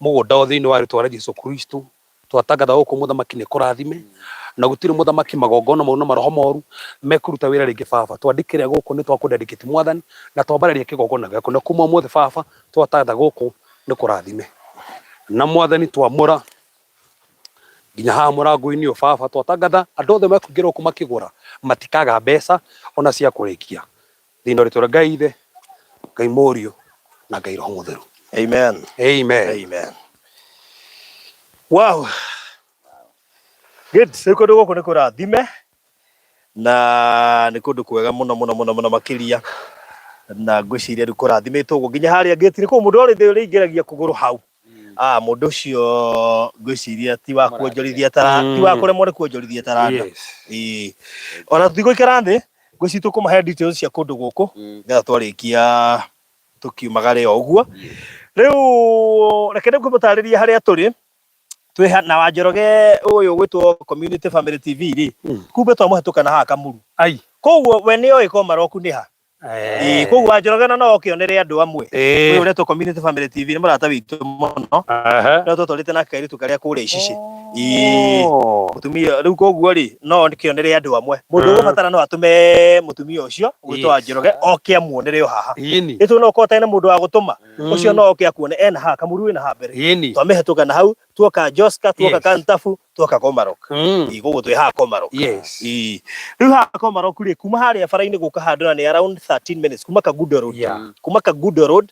mũgũnda ũyũ thĩinĩ wa rĩtwa rĩa Jesu Kristo. Twatangatha gũkũ, mũthamaki, nĩ kũrathime na gũtirĩ, mũthamaki, magongona moru na maroho moru mekũruta wĩra rĩngĩ. Baba, twandĩkĩre gũkũ nĩ twakũdedicate, mwathani, na twambararia kĩgongona gĩaku, na kuma ũmũthĩ, baba, twatangatha gũkũ nĩ kũrathime. Na mwathani, twamũra nginya haha mũrango-inĩ ũyũ, baba, twatangatha andũ othe mekũingĩra gũkũ makĩgũra matikaga mbeca ona cia kũrĩkia, thĩinĩ wa rĩtwa rĩa Ngai Ithe, Ngai Mũriũ na Ngai Roho Mũtheru. Amen. Amen. Amen. Wow. Good. Rĩu kũndũ gũkũ nĩ kũrathime na nĩ kũndũ kwega mũno mũno mũno mũno makĩria, na ngwĩciria rĩu kũrathimĩtwo ũguo nginya harĩa ngĩti-inĩ kũu mũndũ ũrĩa ũrĩingĩragia kũgũrũ hau, ah, mũndũ ũcio ngwĩciria ti wa kuonjorithia tara, ti wa kũremwo nĩ kuonjorithia taranda. Ĩĩ. Ona tũtigũikara thĩ, ngwĩciria tũkũmahe details cia kũndũ gũkũ nĩgetha twarĩkia tũkiumagare o ũguo. Rĩu reke rĩu ngũmũtarĩrie harĩa tũrĩ. Twĩ na Wanjoroge ũyũ gwĩtwo Community Family TV rĩ, kumbe twamũhetũka na haha Kamuru. Ai. Koguo we nĩ oĩ Komaroku nĩ ha. Ĩĩ, koguo Wanjoroge na no oke onere andũ amwe. Ũyũ ũretwo Community Family TV nĩ mũrata witũ mũno. No twatwarĩte nake kairĩtu karĩa kũrĩa Icicĩ. Ĩĩ. Mũtumia rĩu koguo rĩ, no kĩonere andũ amwe. Mũndũ ũgũbatara no atũme mũtumia ũcio ũgwĩtwo Wanjoroge oke amuonere o haha. Ĩtũ no ũkorwo ũtarĩ na mũndũ wa gũtũma, ũcio no oke akuone ena haha Kamuru, wĩna haha mbere. Twamĩhetũka na hau, tuoka Joska, tuoka Kantafu, tuoka Komarok. Ĩĩ, koguo twĩ haha Komarok. Ĩĩ. Rĩu haha Komarok rĩ, kuma harĩa bara-inĩ gũka handũ na nĩ around 13 minutes kuma Kagundo Road. Kuma Kagundo Road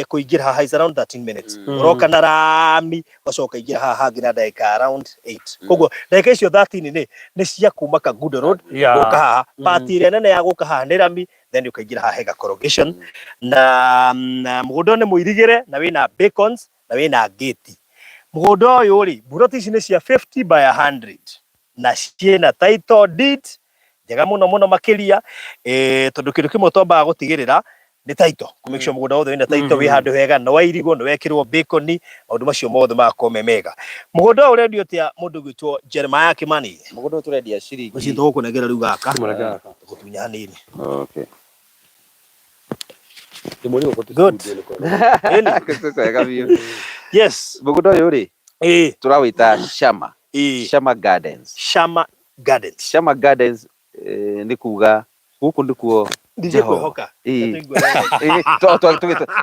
kũingĩra haha is around 13 minutes. Ũroka na rami ũgacoka ingĩra haha hangĩ na ndagĩka around 8. Koguo ndagĩka icio 13 nĩ cia kuma Kagundo Road gũka haha. Part ĩrĩa nene ya gũka haha nĩ rami, then ũkaingĩra haha hega corrugation, na mũgũnda ũyũ nĩ mũirigĩre na wĩna bacons na wĩna gate. Mũgũnda ũyũ rĩ, mburoti ici nĩ cia 50 by 100 na ciĩna title deed njega mũno mũno makĩria, tondũ kĩndũ kĩmwe twambaga gũtigĩrĩra nĩ title, kũ make sure mũgũnda wothe wĩna title, wĩ handũ hega, nĩ wairigwo, nĩ wekĩrwo bacon, maũndũ macio mothe magakorwo me mega. Mũgũnda ũyũ ũrendio atĩa, mũndũ ũgwĩtwo Jeremiah Kimani? Mũgũnda ũyũ tũrendia ciringi. Ũcio tũgũkũnengera rĩu gaka. Tũgũtunya hanini. Okay. Good. Kwega biũ. Yes. Mũgũnda ũyũ rĩ, tũrawĩta Shama. Shama Gardens. Shama Gardens. Shama Gardens, nĩ kuga gũkũ nĩkuo Jehova.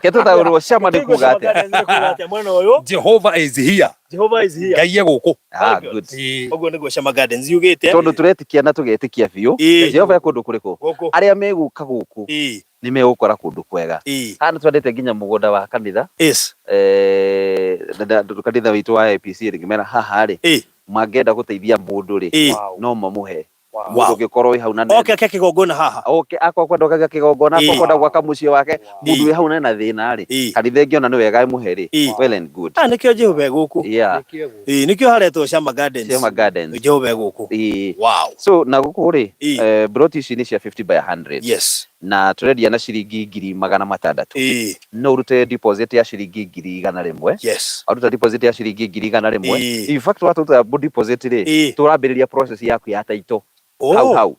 Ke tũtaũrwo Shama nĩ kuga atĩa? Mwena ũyũ. Jehovah is here. Jehovah is here. Ngai e gũkũ. Ah, good. Ũguo nĩguo Shama Gardens yugĩte. Tondũ tũretĩkia na tũgetĩkia biũ Jehova e kũndũ kũrĩkũ? Gũkũ. Arĩa megũka gũkũ nĩ megũkora kũndũ kwega. Haha nĩ twendete nginya mũgũnda wa kanitha. Kanitha witũ wa APC rĩ, ngĩmera haha rĩ, mangĩenda gũteithia mũndũ rĩ, no mamũhe. Mũndũ ũngĩkorwo wĩ hau na Oke ake kĩgongona haha. Oke akorwo kwenda ũkagĩa kĩgongona, akorwo kwenda gwaka mũciĩ wake, mũndũ wĩ hau na ena thĩna rĩ, kanitha ĩngĩona nĩ wega ĩmũhe rĩ, well and good. Ah, nĩkĩo Jehova e gũkũ. Yeah. Ĩĩ, nĩkĩo haretwo Shama Gardens. Shama Gardens. Jehova e gũkũ. Wow. So na gũkũ rĩ, broti ici nĩ cia 50 by 100. Na tũrendia na ciringi 600,000. No ũrute deposit ya ciringi 100,000. Waruta deposit ya ciringi 100,000. In fact watuta deposit rĩ, tũrambĩrĩria process yaku ya title. Hau hau.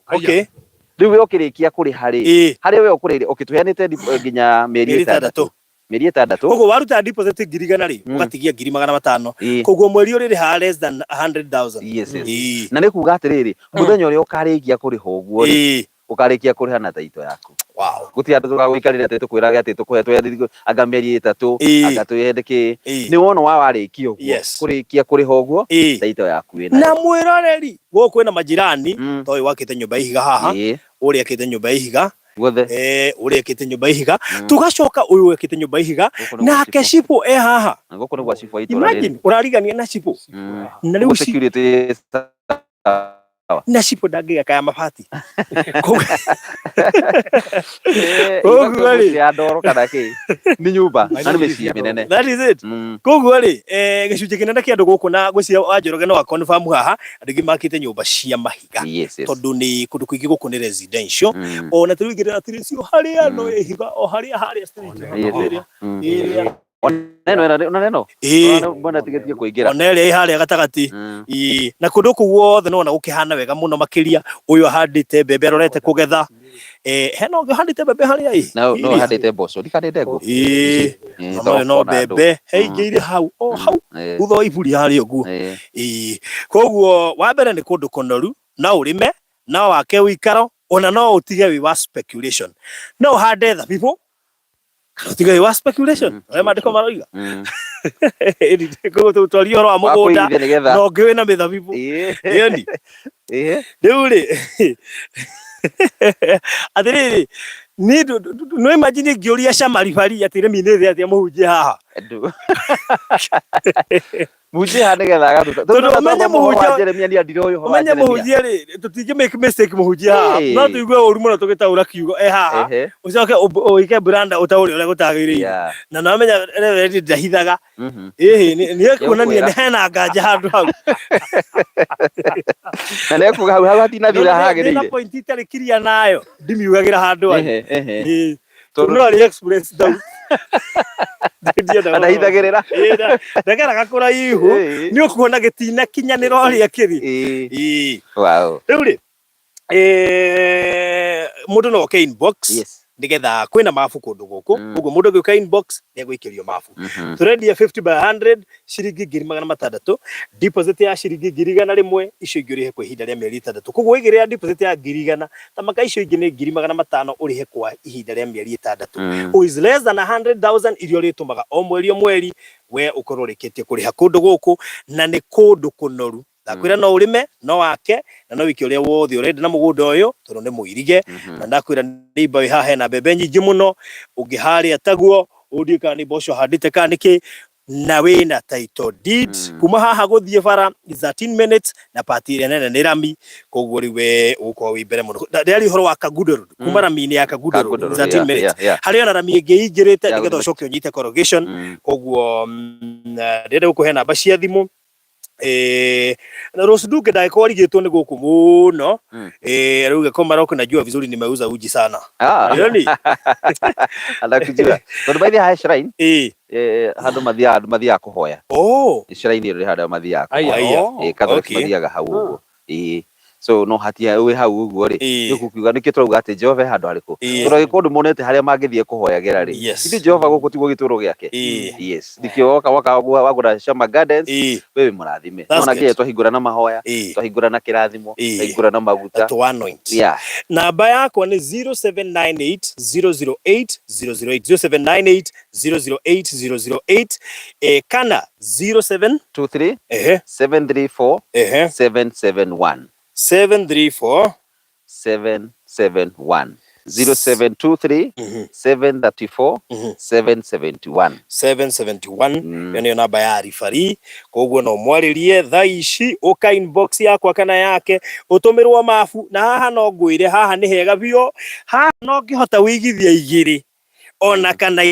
Rĩu we ũkĩrĩkia kũrĩha rĩ, harĩa we ũkũrĩire, okay, tũheanĩte nginya mĩeri Mĩeri ĩtandatũ. ĩtandatũ. Mĩeri ĩtandatũ. Koguo waruta deposit 100,000 rĩ, ũgatigia 500,000. Koguo mweri ũrĩrĩhaga less than 100,000. Yes. Na nĩ kuga atĩrĩrĩ, mũthenya ũrĩa ũkarĩkia kũrĩha ũguo rĩ, ũkarĩkia kũrĩha na title yaku. Wow. Gũtirĩ andũ tũgagũikarĩra atĩ tũkwĩrage atĩ tũkũhe tũhe anga mĩeri ĩtatũ, anga twĩhe kĩ. Nĩ wona wa warĩkia ũguo, kũrĩkia kũrĩha ũguo, title yaku ĩna. Na mwĩroreri, gũkũ kwĩna majirani, ta ũyũ wakĩte nyũmba ya ihiga haha, ũrĩa akĩte nyũmba ya ihiga, Guothe. Ũrĩa akĩte nyũmba ya ihiga, tũgacoka ũyũ akĩte nyũmba ya ihiga, Gũkũ nĩ gwa nake cibũ. cibũ e haha. Na gũkũ nĩ gwa cibũ wa itũũra rĩrĩ. Imagine, ũrarigania na cibũ. Na rĩu Gũkũ security sawa. Na cibũ ndangĩgĩa kaya mabati. Koguo rĩ. Ya ndoro kana kĩ? Nĩ nyũmba, na nĩ mĩciĩ mĩnene. That is it. Koguo rĩ, gĩcunjĩ kĩnene kĩa andũ gũkũ na ngwĩciria wa Njoroge no a-confirm haha, andũ aingĩ makĩte nyũmba cia mahiga. Yes. Tondũ nĩ kũndũ kũingĩ gũkũ nĩ residential. Ona ta rĩu ingĩ ndĩratirĩcio harĩa no ihiga o harĩa harĩa street. Ĩrĩa. Ĩrĩa. Ona ĩno ĩna ona ĩno. Ĩĩ. Ona mbona tigĩtie kũingĩra. Ona ĩrĩa ĩ harĩa gatagatĩ. Ĩĩ. Na kũndũ kũu guothe nĩwona gũkĩhana wega mũno makĩria. Ũyũ ahandĩte mbembe arorete kũgetha. Hena ũngĩ ũhandĩte mbembe harĩa ĩ? No, no ahandĩte mboco, ndikandĩte ndengũ. Ĩĩ. Ĩĩ, Ona ũyũ no tondũ andũ. mbembe. He ingĩ irĩ hau, o hau. Thutha wa iburi harĩa ũguo. Ĩĩ. Koguo wa mbere nĩ kũndũ kũnoru, no ũrĩme, no wake ũikaro, ona no ũtige wĩ wa speculation. No ũhande thabibũ, kana ũtige wĩ wa speculation. Ũrĩa maandĩko maroiga. Koguo twarie ũhoro wa mũgũnda, Wa kũigithia nĩgetha. na ũngĩ wĩna mĩthabibũ. Ĩni. Rĩu rĩ, atĩrĩrĩ, niĩ no imagine ngĩũria Shamaribari atĩ rĩmi nĩ thĩ atĩa mũhunjia haha. Andũ. Mũhunjia haha nĩgetha agatuta. Tondũ Tondũ ũmenye ũmenye mũhunjia mũhunjia- Jeremia nĩ andire ũyũ ũhoro wa Ũmenye Jeremia. mũhunjia rĩ, tũtingĩ make mistake mũhunjia haha. No tũigue ũru mũno tũgĩtaũra kiugo e haha. Ũcoke ũike branda ũtaũre ũrĩa gũtagĩrĩire. Na namenya reverend ndahithaga. Ĩhĩ, nĩ ekuonania nĩ hena nganja handũ hau. Na nĩ ekuga hau hau hatinathiĩ ũrĩa Ndĩ na hagĩrĩire. point itarĩ clear nayo, ndimiugagĩra handũ arĩ. Ĩĩ. Tondũ No arĩ express doubt. Ndiendaga ũhoro. Ndahithagĩrĩra. Ĩĩ, ndageraga kũraihu nĩ ũkuona gĩtinakinyanĩra ũrĩa kĩrĩ. Ĩĩ. Rĩu rĩ, mũndũ no oke inbox nĩgetha kwĩna mabu kũndũ gũkũ. Ũguo mũndũ angĩũka inbox nĩ egũikĩrio mabu. Tũrendia 50 by 100 ciringi 600,000, deposit ya ciringi 100,000, icio ingĩ ũrĩhe kwa ihinda rĩa mĩeri ĩtandatũ. Koguo waigĩrĩra deposit ya 100,000, ta maka icio ingĩ nĩ 500,000 ũrĩhe kwa ihinda rĩa mĩeri ĩtandatũ. Who is less than 100,000 iria ũrĩtũmaga o mweri o mweri, we ũkorwo ũrĩkĩtie kũrĩha kũndũ gũkũ, na nĩ kũndũ kũnoru. Ndakwĩra no ũrĩme, no wake, na no wĩke ũrĩa wothe ũrenda na mũgũnda ũyũ, tondũ nĩ mũirige. Na ndakwĩra neighbor wĩ haha hena mbembe nyingĩ mũno, ũngĩ harĩa taguo, ũndie kana nĩ mboco ahandĩte kana nĩkĩ, na wĩna title deed. Kuma haha gũthiĩ bara is 13 minutes, na part ĩrĩa nene nĩ rami, koguo rĩu we ũgũkorwo wĩ mbere mũno. Ndĩraria ũhoro wa Kangundo Road, kuma rami-inĩ ya Kangundo Road, Kangundo Road, 13 minutes. Harĩ ona rami ĩngĩ ĩingĩrĩte, nĩgetha ũcoke ũnyite corrugation. Koguo, ndĩrenda gũkũhe namba cia thimũ. Na Rose Duke ndagĩkorwo arigĩtwo nĩ gũkũ mũno. Rĩu gĩko Maroko najua vizuri nimeuza uji sana. Yoni? Anakujua. Tondũ by the way, shrine, handũ mathiaga, andũ mathiaga kũhoya. Shrine ĩyo rĩ handũ mathiaga Aya. kũhoya. Catholics mathiaga hau ũguo. So no hatia wĩ hau ũguo rĩ, nĩ ũgũkiuga nĩkĩo tũrauga atĩ Jehova he handũ harĩkũ. Tondũ angĩkorwo ndũmonete harĩa mangĩthiĩ kũhoyagĩra rĩ, ithuĩ Jehova gũkũ tiguo gĩtũũro gĩake. Yes. Nĩkĩo woka woka wagũra Shama Gardens, we wĩ mũrathime. That's Nona good. nginya twahingũra na mahoya, twahingũra na kĩrathimo, twahingũra na maguta. To anoint. Namba yakwa nĩ 0798 008 008, 0798 008 008, kana 07 23 734 771. 734 771. 0723 734 771. 771. Ĩyo nĩyo namba ya ribari, koguo no mwarĩrie thaa ici, ũka inbox yakwa kana yake, ũtũmĩrwo mabu. Na haha no ngwĩre, haha nĩ hega biũ. Haha no ngĩhota wĩigithia igĩrĩ ona kana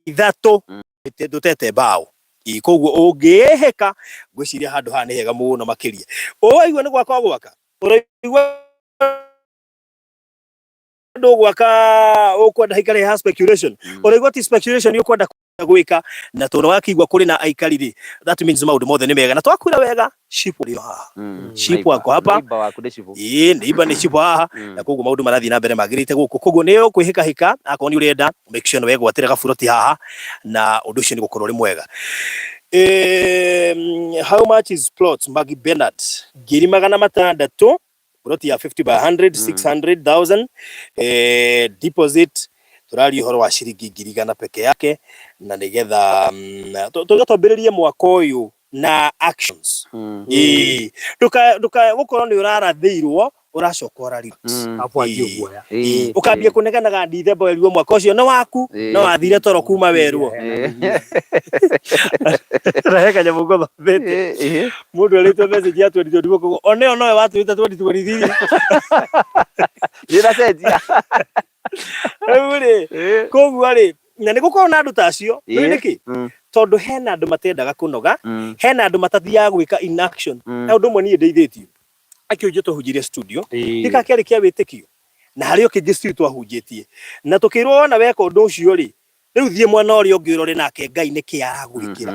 ithatũ, ndũtete mbaũ. Ĩ, koguo ũngĩĩhĩka, ngwĩciria handũ haha nĩ hega mũno makĩria. Ũwaigua nĩ gwaka ũgwaka, ũraigua ndũgwaka, ũkwenda haikare ha speculation. Ũraigua ti speculation ũkwenda gwĩka, na tondũ wakĩigua kũrĩ na aikari rĩ, that means maũndũ mothe nĩ mega. Na twakwĩra wega, chifu rĩ haha. Chifu ako hapa. Neighbor waku nĩ chifu. Ĩĩ, neighbor nĩ chifu haha. Na koguo maũndũ marathiĩ na mbere magĩrĩte gũkũ, koguo nĩ ũkwĩhĩkahĩka. Akorwo nĩ ũrenda, make sure nĩ wegwatĩra gaburoti haha, na ũndũ ũcio nĩ gũkorwo ũrĩ mwega. How much is plot, Maggie Bernard? 600,000 plot ya 50 by 100. 600,000. Deposit tũraria ũhoro wa ciringi 100,000 peke yake, na nĩgetha tũga twambĩrĩrie mwaka ũyũ na actions. Ĩĩ, ndũka ndũka gũkorwo nĩ ũrarathĩirwo, ũracoka ũra relax. Hapo anjie guoya. Ũkambia kũnegenaga Ndithemba, werirwo mwaka ũcio nĩ waku. No wathire toro kuma werwo. Rehe kanyamũ ngũthomete. Mũndũ erĩtwo message ya 2024, koguo one ĩyo nowe watwĩte 2023. Nĩracenjia. Rĩu rĩ, koguo rĩ, na nĩ gũkorwo na andũ ta acio. Nĩ nĩkĩ? Tondũ hena andũ matendaga kũnoga. Hena andũ matathiaga gwĩka in action. Na ũndũ ũmwe niĩ ndeithĩtio akĩũnjio, twahunjĩrie studio gĩka kĩarĩ kĩa wĩtĩkio, na harĩ o kĩngĩ still twahunjĩtie, na tũkĩrwo wona weka ũndũ ũcio rĩ, rĩu thiĩ mwena ũrĩa ũngĩ ũrore nake Ngai nĩkĩ aragwĩkĩra.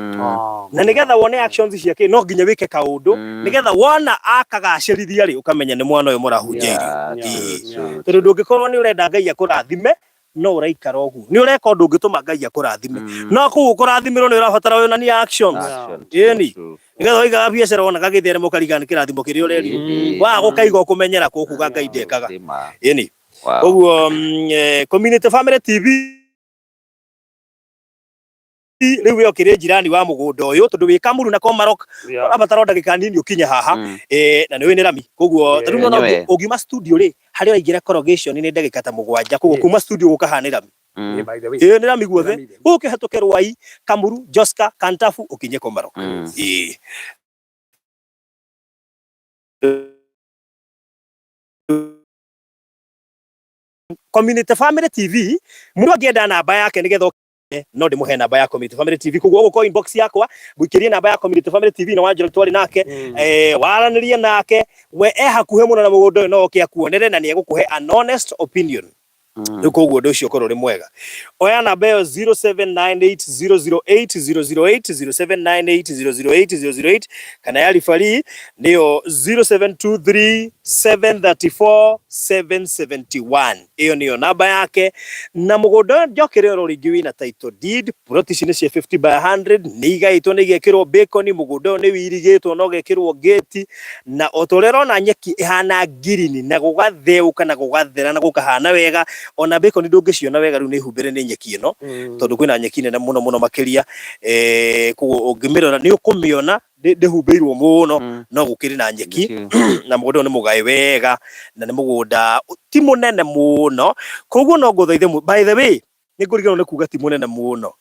Na nĩgetha wone actions ciake, no nginya wĩke kaũndũ, nĩgetha wona akagacĩrithia rĩ, ũkamenya nĩ mwana ũyũ mũrahunjĩirio. Tondũ ndũngĩkorwo nĩ ũrenda Ngai akũrathime no ũraikara ũguo. Nĩ ũreka ũndũ ũngĩtũma Ngai akũrathime, no kũu ũkũrathimĩrwo nĩ ũrabatara wĩonanie actions. Action, Ĩni. true. Nĩgetha waigaga biacara, wona gagĩtherema, ũkarigana nĩ kĩrathimo kĩrĩa ũrerirwo. Waga gũkaiga, ũkũmenyera kũ ũkuga Ngai ndekaga. Nĩma. Ĩni. Ũguo Community Family TV rĩu we ũkĩrĩ njirani wa mũgũnda ũyũ, tondũ wĩ Kamuru na Komarok, ũrabatara o ndagĩka nini ũkinye haha. Na nĩ ũĩ nĩ rami, koguo ta rĩu nona Nĩwe. ũngiuma studio rĩ, harĩa ũraingĩra corrugation nĩ ndagĩka ta 7, koguo kuma studio gũka haha nĩ rami. By the way. Ĩĩ, nĩ rami guothe. Rami. Ũkĩhetũke Rwai, Kamuru, Joska, Kantafu, ũkinye Komarok. Ĩĩ. Community Family TV, mũndũ angĩenda namba yake nĩgetha oke, no ndĩmũhe namba ya Community Family TV. Koguo ũgũkorwo inbox yakwa, ngũikĩrie namba ya Community Family TV na Wanjĩra twarĩ nake. Waranĩrie nake, we e hakuhĩ mũno na mũgũnda ũyũ, no oke akuonere na nĩ egũkũhe an honest opinion. Rĩu koguo ũndũ ũcio ũkorwo ũrĩ mwega. Oya namba ĩyo, 0798008008, 0798008008, kana ya ribari nĩyo 0723 734 771. Ĩyo nĩyo namba yake. Na mũgũnda ũyũ, njokere oro rĩngĩ, wĩna title deed. Plot ici nĩ cia 50 by 100, nĩ igaĩtwo, nĩ igekĩrwo bacon. Mũgũnda ũyũ nĩ wĩirigĩtwo na ũgekĩrwo gate, na o ta ũrĩa ũrona nyeki ĩhana ngirini, na gũgatheũka na gũgathera na gũkahana wega. Ona bacon ndũngĩciona wega rĩu, nĩ humbĩre nĩ nyeki ĩno, tondũ kwĩna nyeki nene mũno mũno makĩria. Koguo ũngĩmĩrora nĩ ũkũmĩona ndĩhumbĩirwo mũno. No gũkĩrĩ na nyeki. Na mũgũnda ũyũ nĩ mũgae wega, na nĩ mũgũnda ti mũnene mũno, koguo no ngũthaithe. By the way, nĩ ngũriganĩrwo nĩ kuga ti mũnene mũno.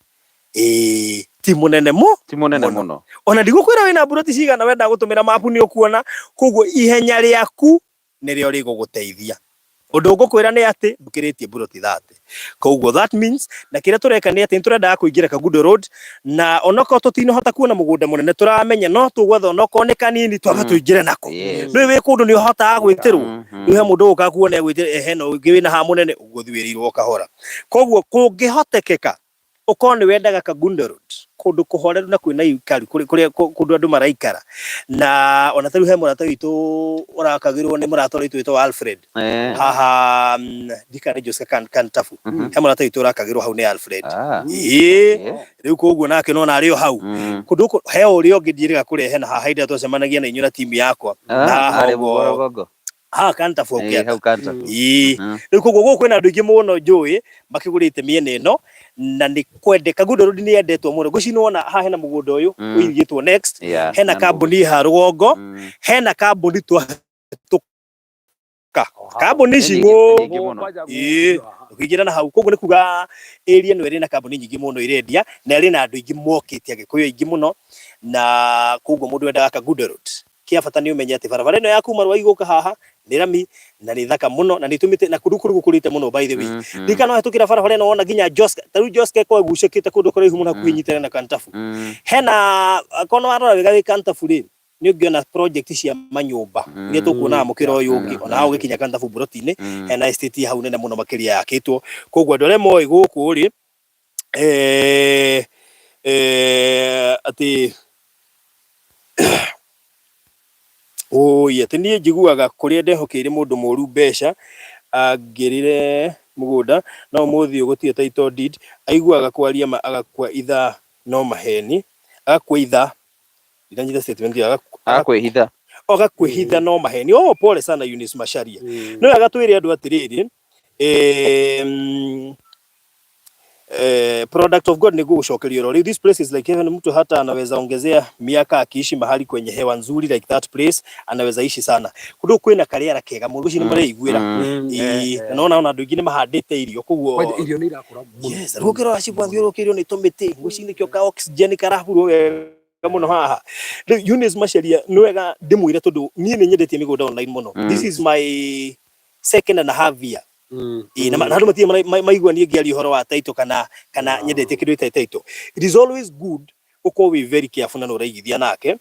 Ĩĩ, ti mũnene mu Ti mũnene mũno. Ona ndigũkwĩra wĩna mburoti cigana. Wenda gũtũmĩra mapu nĩ ũkuona. Koguo ihenya rĩaku nĩrĩo rĩgũgũteithia. Ũndũ ngũkwĩra nĩ atĩ ndũkĩrĩtie mburoti 30. Koguo that means, na kĩrĩa tũreka nĩ atĩ nĩ tũrendaga kũingĩra Kangundo Road, na onokorwo tũtinahota kuona mũgũnda mũnene, tũramenya no tũgwetha onokorwo nĩ kanini, twambe tũingĩre nako. Nĩ wĩ kũndũ nĩ ũhotaga gwĩtĩrwo. Rĩu he mũndũ ũgũka kuona egwĩtĩra, hena ũngĩ wĩna haha mũnene ũguo, thiĩ wĩrĩirwo kahora. Koguo kũngĩhotekeka ũkorwo nĩ wendaga Kangundo Road, kũndũ kũhoreru na kwĩna ikari, kũrĩa kũndũ andũ maraikara, na ona ta rĩu he mũrata witũ ũrakagĩrwo nĩ mũrata ũrĩa witũ wĩtagwo Alfred. Haha ndikana nĩ Joseph Kantafu. He mũrata witũ ũrakagĩrwo hau nĩ Alfred. Ĩĩ. Rĩu koguo nake nona arĩ o hau. Kũndũ gũkũ he ũrĩa ũngĩ ndiĩrĩga kũrehe na haha hĩndĩ ĩrĩa twacemanagia na inyuĩ na timu yakwa. Na haha Harĩa ũguo rũgongo. Haha Kantafu hau kĩanda. Hau Kantafu. Ĩĩ. Rĩu koguo gũkũ kwĩna andũ aingĩ mũno njũĩ makĩgũrĩte mĩena ĩno, na nĩ kwendeka. Kangundo Road nĩ yendetwo mũno. Ngwĩciria nĩ wona haha hena mũgũnda ũyũ ũirigĩtwo next. Hena Na kambuni ha rũgongo. Hena kambuni twa Kambuni Nĩ ici nyingĩ, ngũ nĩ nyingĩ mũno. Ĩĩ, ũkĩingĩra na hau koguo nĩ kuga area ĩno ĩrĩ na kambuni nyingĩ mũno irendia na ĩrĩ na andũ aingĩ mokĩte agĩkũyũ aingĩ mũno na koguo mũndũ wendaga Kangundo Road kĩa bata nĩ ũmenye atĩ barabara ĩno ya kuma Rwai gũka haha nĩ rami na nĩ thaka mũno na nĩ ĩtũmĩte na kũndũ kũrĩ gũkũrĩte mũno by the way. Ndirikana wahĩtũkĩra barabara ĩno wona nginya Joska, ta rĩu Joska ĩkoragwo ĩgucĩkĩte kũndũ kũraihu mũno hakuhĩ nyitane na Kantafu. Hena akorwo nĩ warora wega wĩ Kantafu rĩ, nĩ ũngĩona project cia manyũmba iria tũkuonaga mũkĩra ũyũ ũngĩ ona hau ũgĩkinya Kantafu mburoti-inĩ hena estate hau nene mũno makĩria yakĩtwo. Koguo andũ arĩa moĩ gũkũ rĩ, atĩ ũi atĩ niĩ njiguaga kũrĩa ndehokeire mũndũ mũru mbeca angĩrire mũgũnda no ũmũthĩ ũyũ gũtirĩ title deed aiguaga kwaria ma agakua ithaa no maheni agakua ithaa ndinanyita statement ĩyo Agakwĩhitha. Agakwĩhitha no maheni. Oh, pole sana Eunice Macharia. No wega twĩre andũ atĩrĩrĩ, product of God nĩguo gũcokerio ro rĩu. This place is like heaven, mtu hata anaweza ongezea miaka akiishi mahali kwenye hewa nzuri like that place, anaweza ishi sana. Kundu kwĩna karĩera kega mũno ũcio nĩ mũreiguĩra. Ĩĩ, na nona ona andũ aingĩ nĩ mahandĩte irio koguo. Kwanja irio nĩ irakũra mũno. Yes, rũkĩro rwa cibwa thiũrũrũkĩirio nĩ tũmĩtĩ ngwĩciria nĩkĩo ka oxygen karahurwo wega mũno haha. Rĩu Eunice Macharia nĩ wega ndĩmwĩre tondũ niĩ nĩ nyendetie mĩgũnda online mũno. This is my second and a half year. Ĩĩ, na andũ matirĩ maigua niĩ ngĩaria ũhoro wa title kana nyendetie kĩndũ gĩtarĩ title. It is always good ũkorwo wĩ very careful na nũ ũraigithia nake,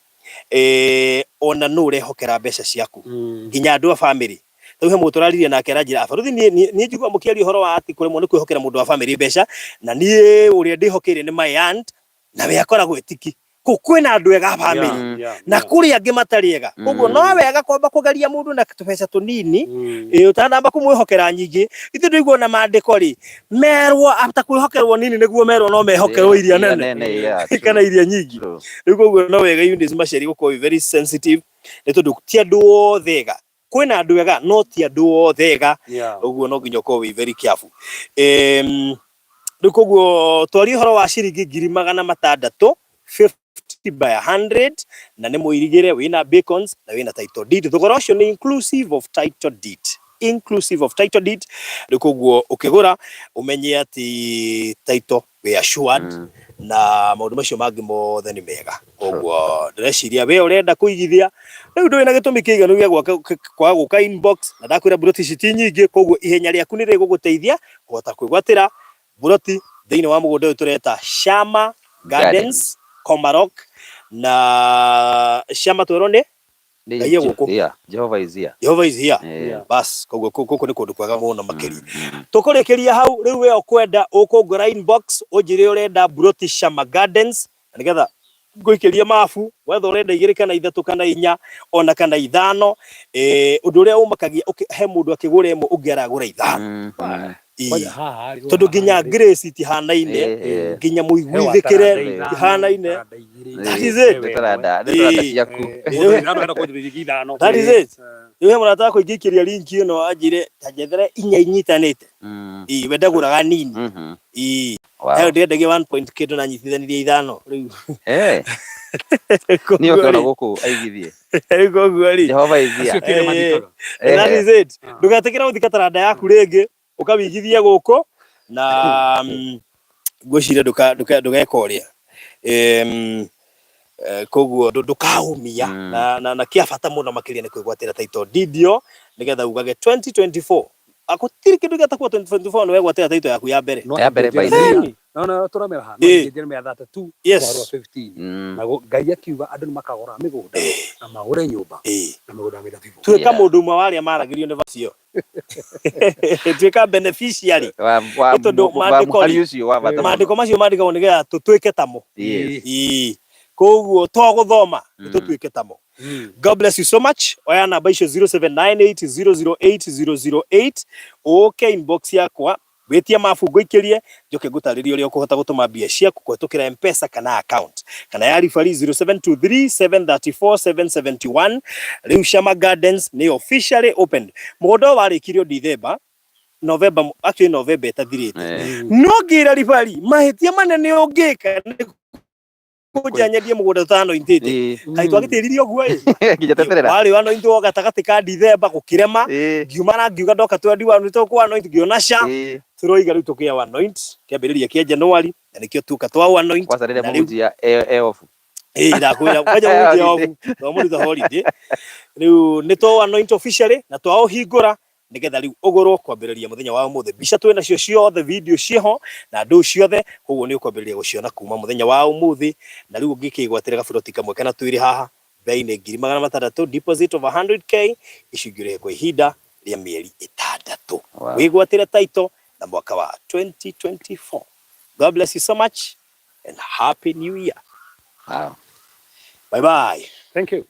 ona nũ ũrehokera mbeca ciaku, nginya andũ a family. Rĩu he mũndũ tũraririe nake aranjĩra, abaruthi niĩ njiguaga mũkĩaria ũhoro wa atĩ kũremwo nĩ kwĩhokera mũndũ wa family mbeca, na niĩ ũrĩa ndĩhokeire nĩ my aunt na we akoragwo etiki. Kũ kwĩna andũ ega a family na kũrĩ angĩ matarĩ ega. Koguo no wega kwamba kũgeria mũndũ na tũbeca tũnini, ĩĩ, ũtanamba kũmwĩhokera nyingĩ. Ithuĩ ndũigua na maandĩko rĩ merwo after kwĩhokerwo nini nĩguo merwo no mehokerwo iria nene kana iria nyingĩ. Rĩu koguo no wega Eunice Macharia gũkorwo wĩ very sensitive nĩ tondũ ti andũ othe ega. Kwĩna andũ ega no ti andũ othe ega. Ũguo no nginya ũkorwo wĩ very careful. Rĩu koguo twarie ũhoro wa ciringi 600,000, 50 by 100, na nĩ mũirigĩre wĩna bacons na wĩna title deed. Thogora ũcio nĩ inclusive of title deed. Inclusive of title deed. Rĩu koguo ũkĩgũra ũmenye atĩ title wĩ assured na maũndũ macio mangĩ mothe nĩ mega. Koguo ndĩreciria we ũrenda kũigithia rĩu ndũrĩ na gĩtũmi kĩiganu gĩa kwaga gũka inbox, na ndakwĩra mburoti ici ti nyingĩ, koguo ihenya rĩaku nĩ rĩgũgũteithia kũhota kwĩgwatĩra mburoti thĩinĩ wa mũgũnda ũyũ tũreta Shama Gardens, Komarok, na Shama twerwo nĩ Ngai e gũkũ. Yeah, Jehovah is here. Jehovah is here. Bas, koguo gũkũ nĩ kũndũ kwega mũno makĩria. Tũkũrĩkĩria hau rĩu we ũkwenda ũkũngora inbox ũnjĩre ũrenda mburoti Shama Gardens na nĩgetha ngũikĩrie mabu wetha ũrenda 2 kana 3 kana 4 ona kana 5. Ũndũ ũrĩa ũmakagia he mũndũ akĩgũra ĩmwe ũngĩ aragũra 5. Kwanja haha rĩ, Tondũ nginya Grace itihanaine, nginya mũiguithĩkĩre itihanaine. That is it. Nĩ taranda, nĩ taranda ciaku. That is it. Rĩu he mũrata wakwa ingĩikĩria link ĩno anjĩre ta njethere 4 inyitanĩte. Ĩĩ, we ndagũraga nini. Ĩĩ. Heo ndĩrendagia 1 point kĩndũ na nyitithanirie 5 rĩu. Nĩ ũkĩona gũkũ aigithie. Rĩu koguo rĩ. Jehovah is here. Acio kĩrĩ mathikaga. That is it. Ndũgetĩkĩre gũthika taranda yaku rĩngĩ, ũkawĩigithie gũkũ na ngwĩciria ndũgeka ũrĩa. Koguo ndũkaumia na kĩa bata mũno makĩria nĩ kwĩgwatĩra title deed ĩyo nĩgetha ugage 2024. Gũtirĩ kĩndũ gĩtagwo 2024 nĩ wegwatĩra title yaku ya mbere. Ya mbere by the way. No, no, tũramera haha. No Jeremiah 32, mũhari wa 15. Na Ngai akiuga andũ nĩ makagũra mĩgũnda na magũre nyũmba na mĩgũnda ya mĩthabibũ. Tuĩka mũndũ ũmwe wa arĩa maragĩrio nĩ verse ĩyo. Tuĩka beneficiary. Nĩ tondũ Wa mũhari ũcio wa bata mũno. Maandĩko macio mandĩkagwo nĩgetha tũtuĩke tamo. Ĩĩ. Koguo to gũthoma, nĩ tũtuĩke tamo. God bless you so much. Oya namba icio 0798008008 ũke inbox yakwa wĩtie mabu ngũikĩrie njoke ngũtarĩrie ũrĩa ũkũhota gũtũma mbia ciaku kũhetũkĩra M-Pesa kana account kana ya ribari 0723734771. Rĩu Shama Gardens nĩ officially opened. Mũgũnda ũyũ warĩkirio December, November, actually November ĩtathirĩte. No ngĩra ribari mahĩtia manene ũngĩka nĩ Kũnjia nyendie mũgũnda tũtanointĩte. Kaĩ twagĩtĩririe ũguo ĩ? Nginya teterera. Warĩ wanointwo gatagatĩ ka Dithemba gũkĩrema. Ngiuma na ngiuga ndoka twendi wa nĩ anoint ngĩona ca. Tũroiga rĩu tũkĩa anoint kĩambĩrĩria kĩa January na nĩkĩo tuoka twa anoint. Kwanza rĩrĩa mũhunjia e off. Ĩĩ ndakwĩra kwanja mũhunjia off twamũruta holiday. Rĩu nĩ twa anoint officially na twaũhingũra nigetha riu ugurwo kwambiriria muthenya wa umuthi. Mbica twi nacio ciothe, video ciho na ndu ciothe, koguo ni ukwambiriria guciona kuma muthenya wa umuthi. Na riu ungikigwatira gaburoti kamwe kana twiri haha, bei ni 600,000, deposit of 100K, icio ingĩ ũrĩhe kwa ihinda rĩa mĩeri 6. Wĩgwatĩre title na mwaka wa 2024. God bless you so much and happy new year. Wow. Bye bye. Thank you.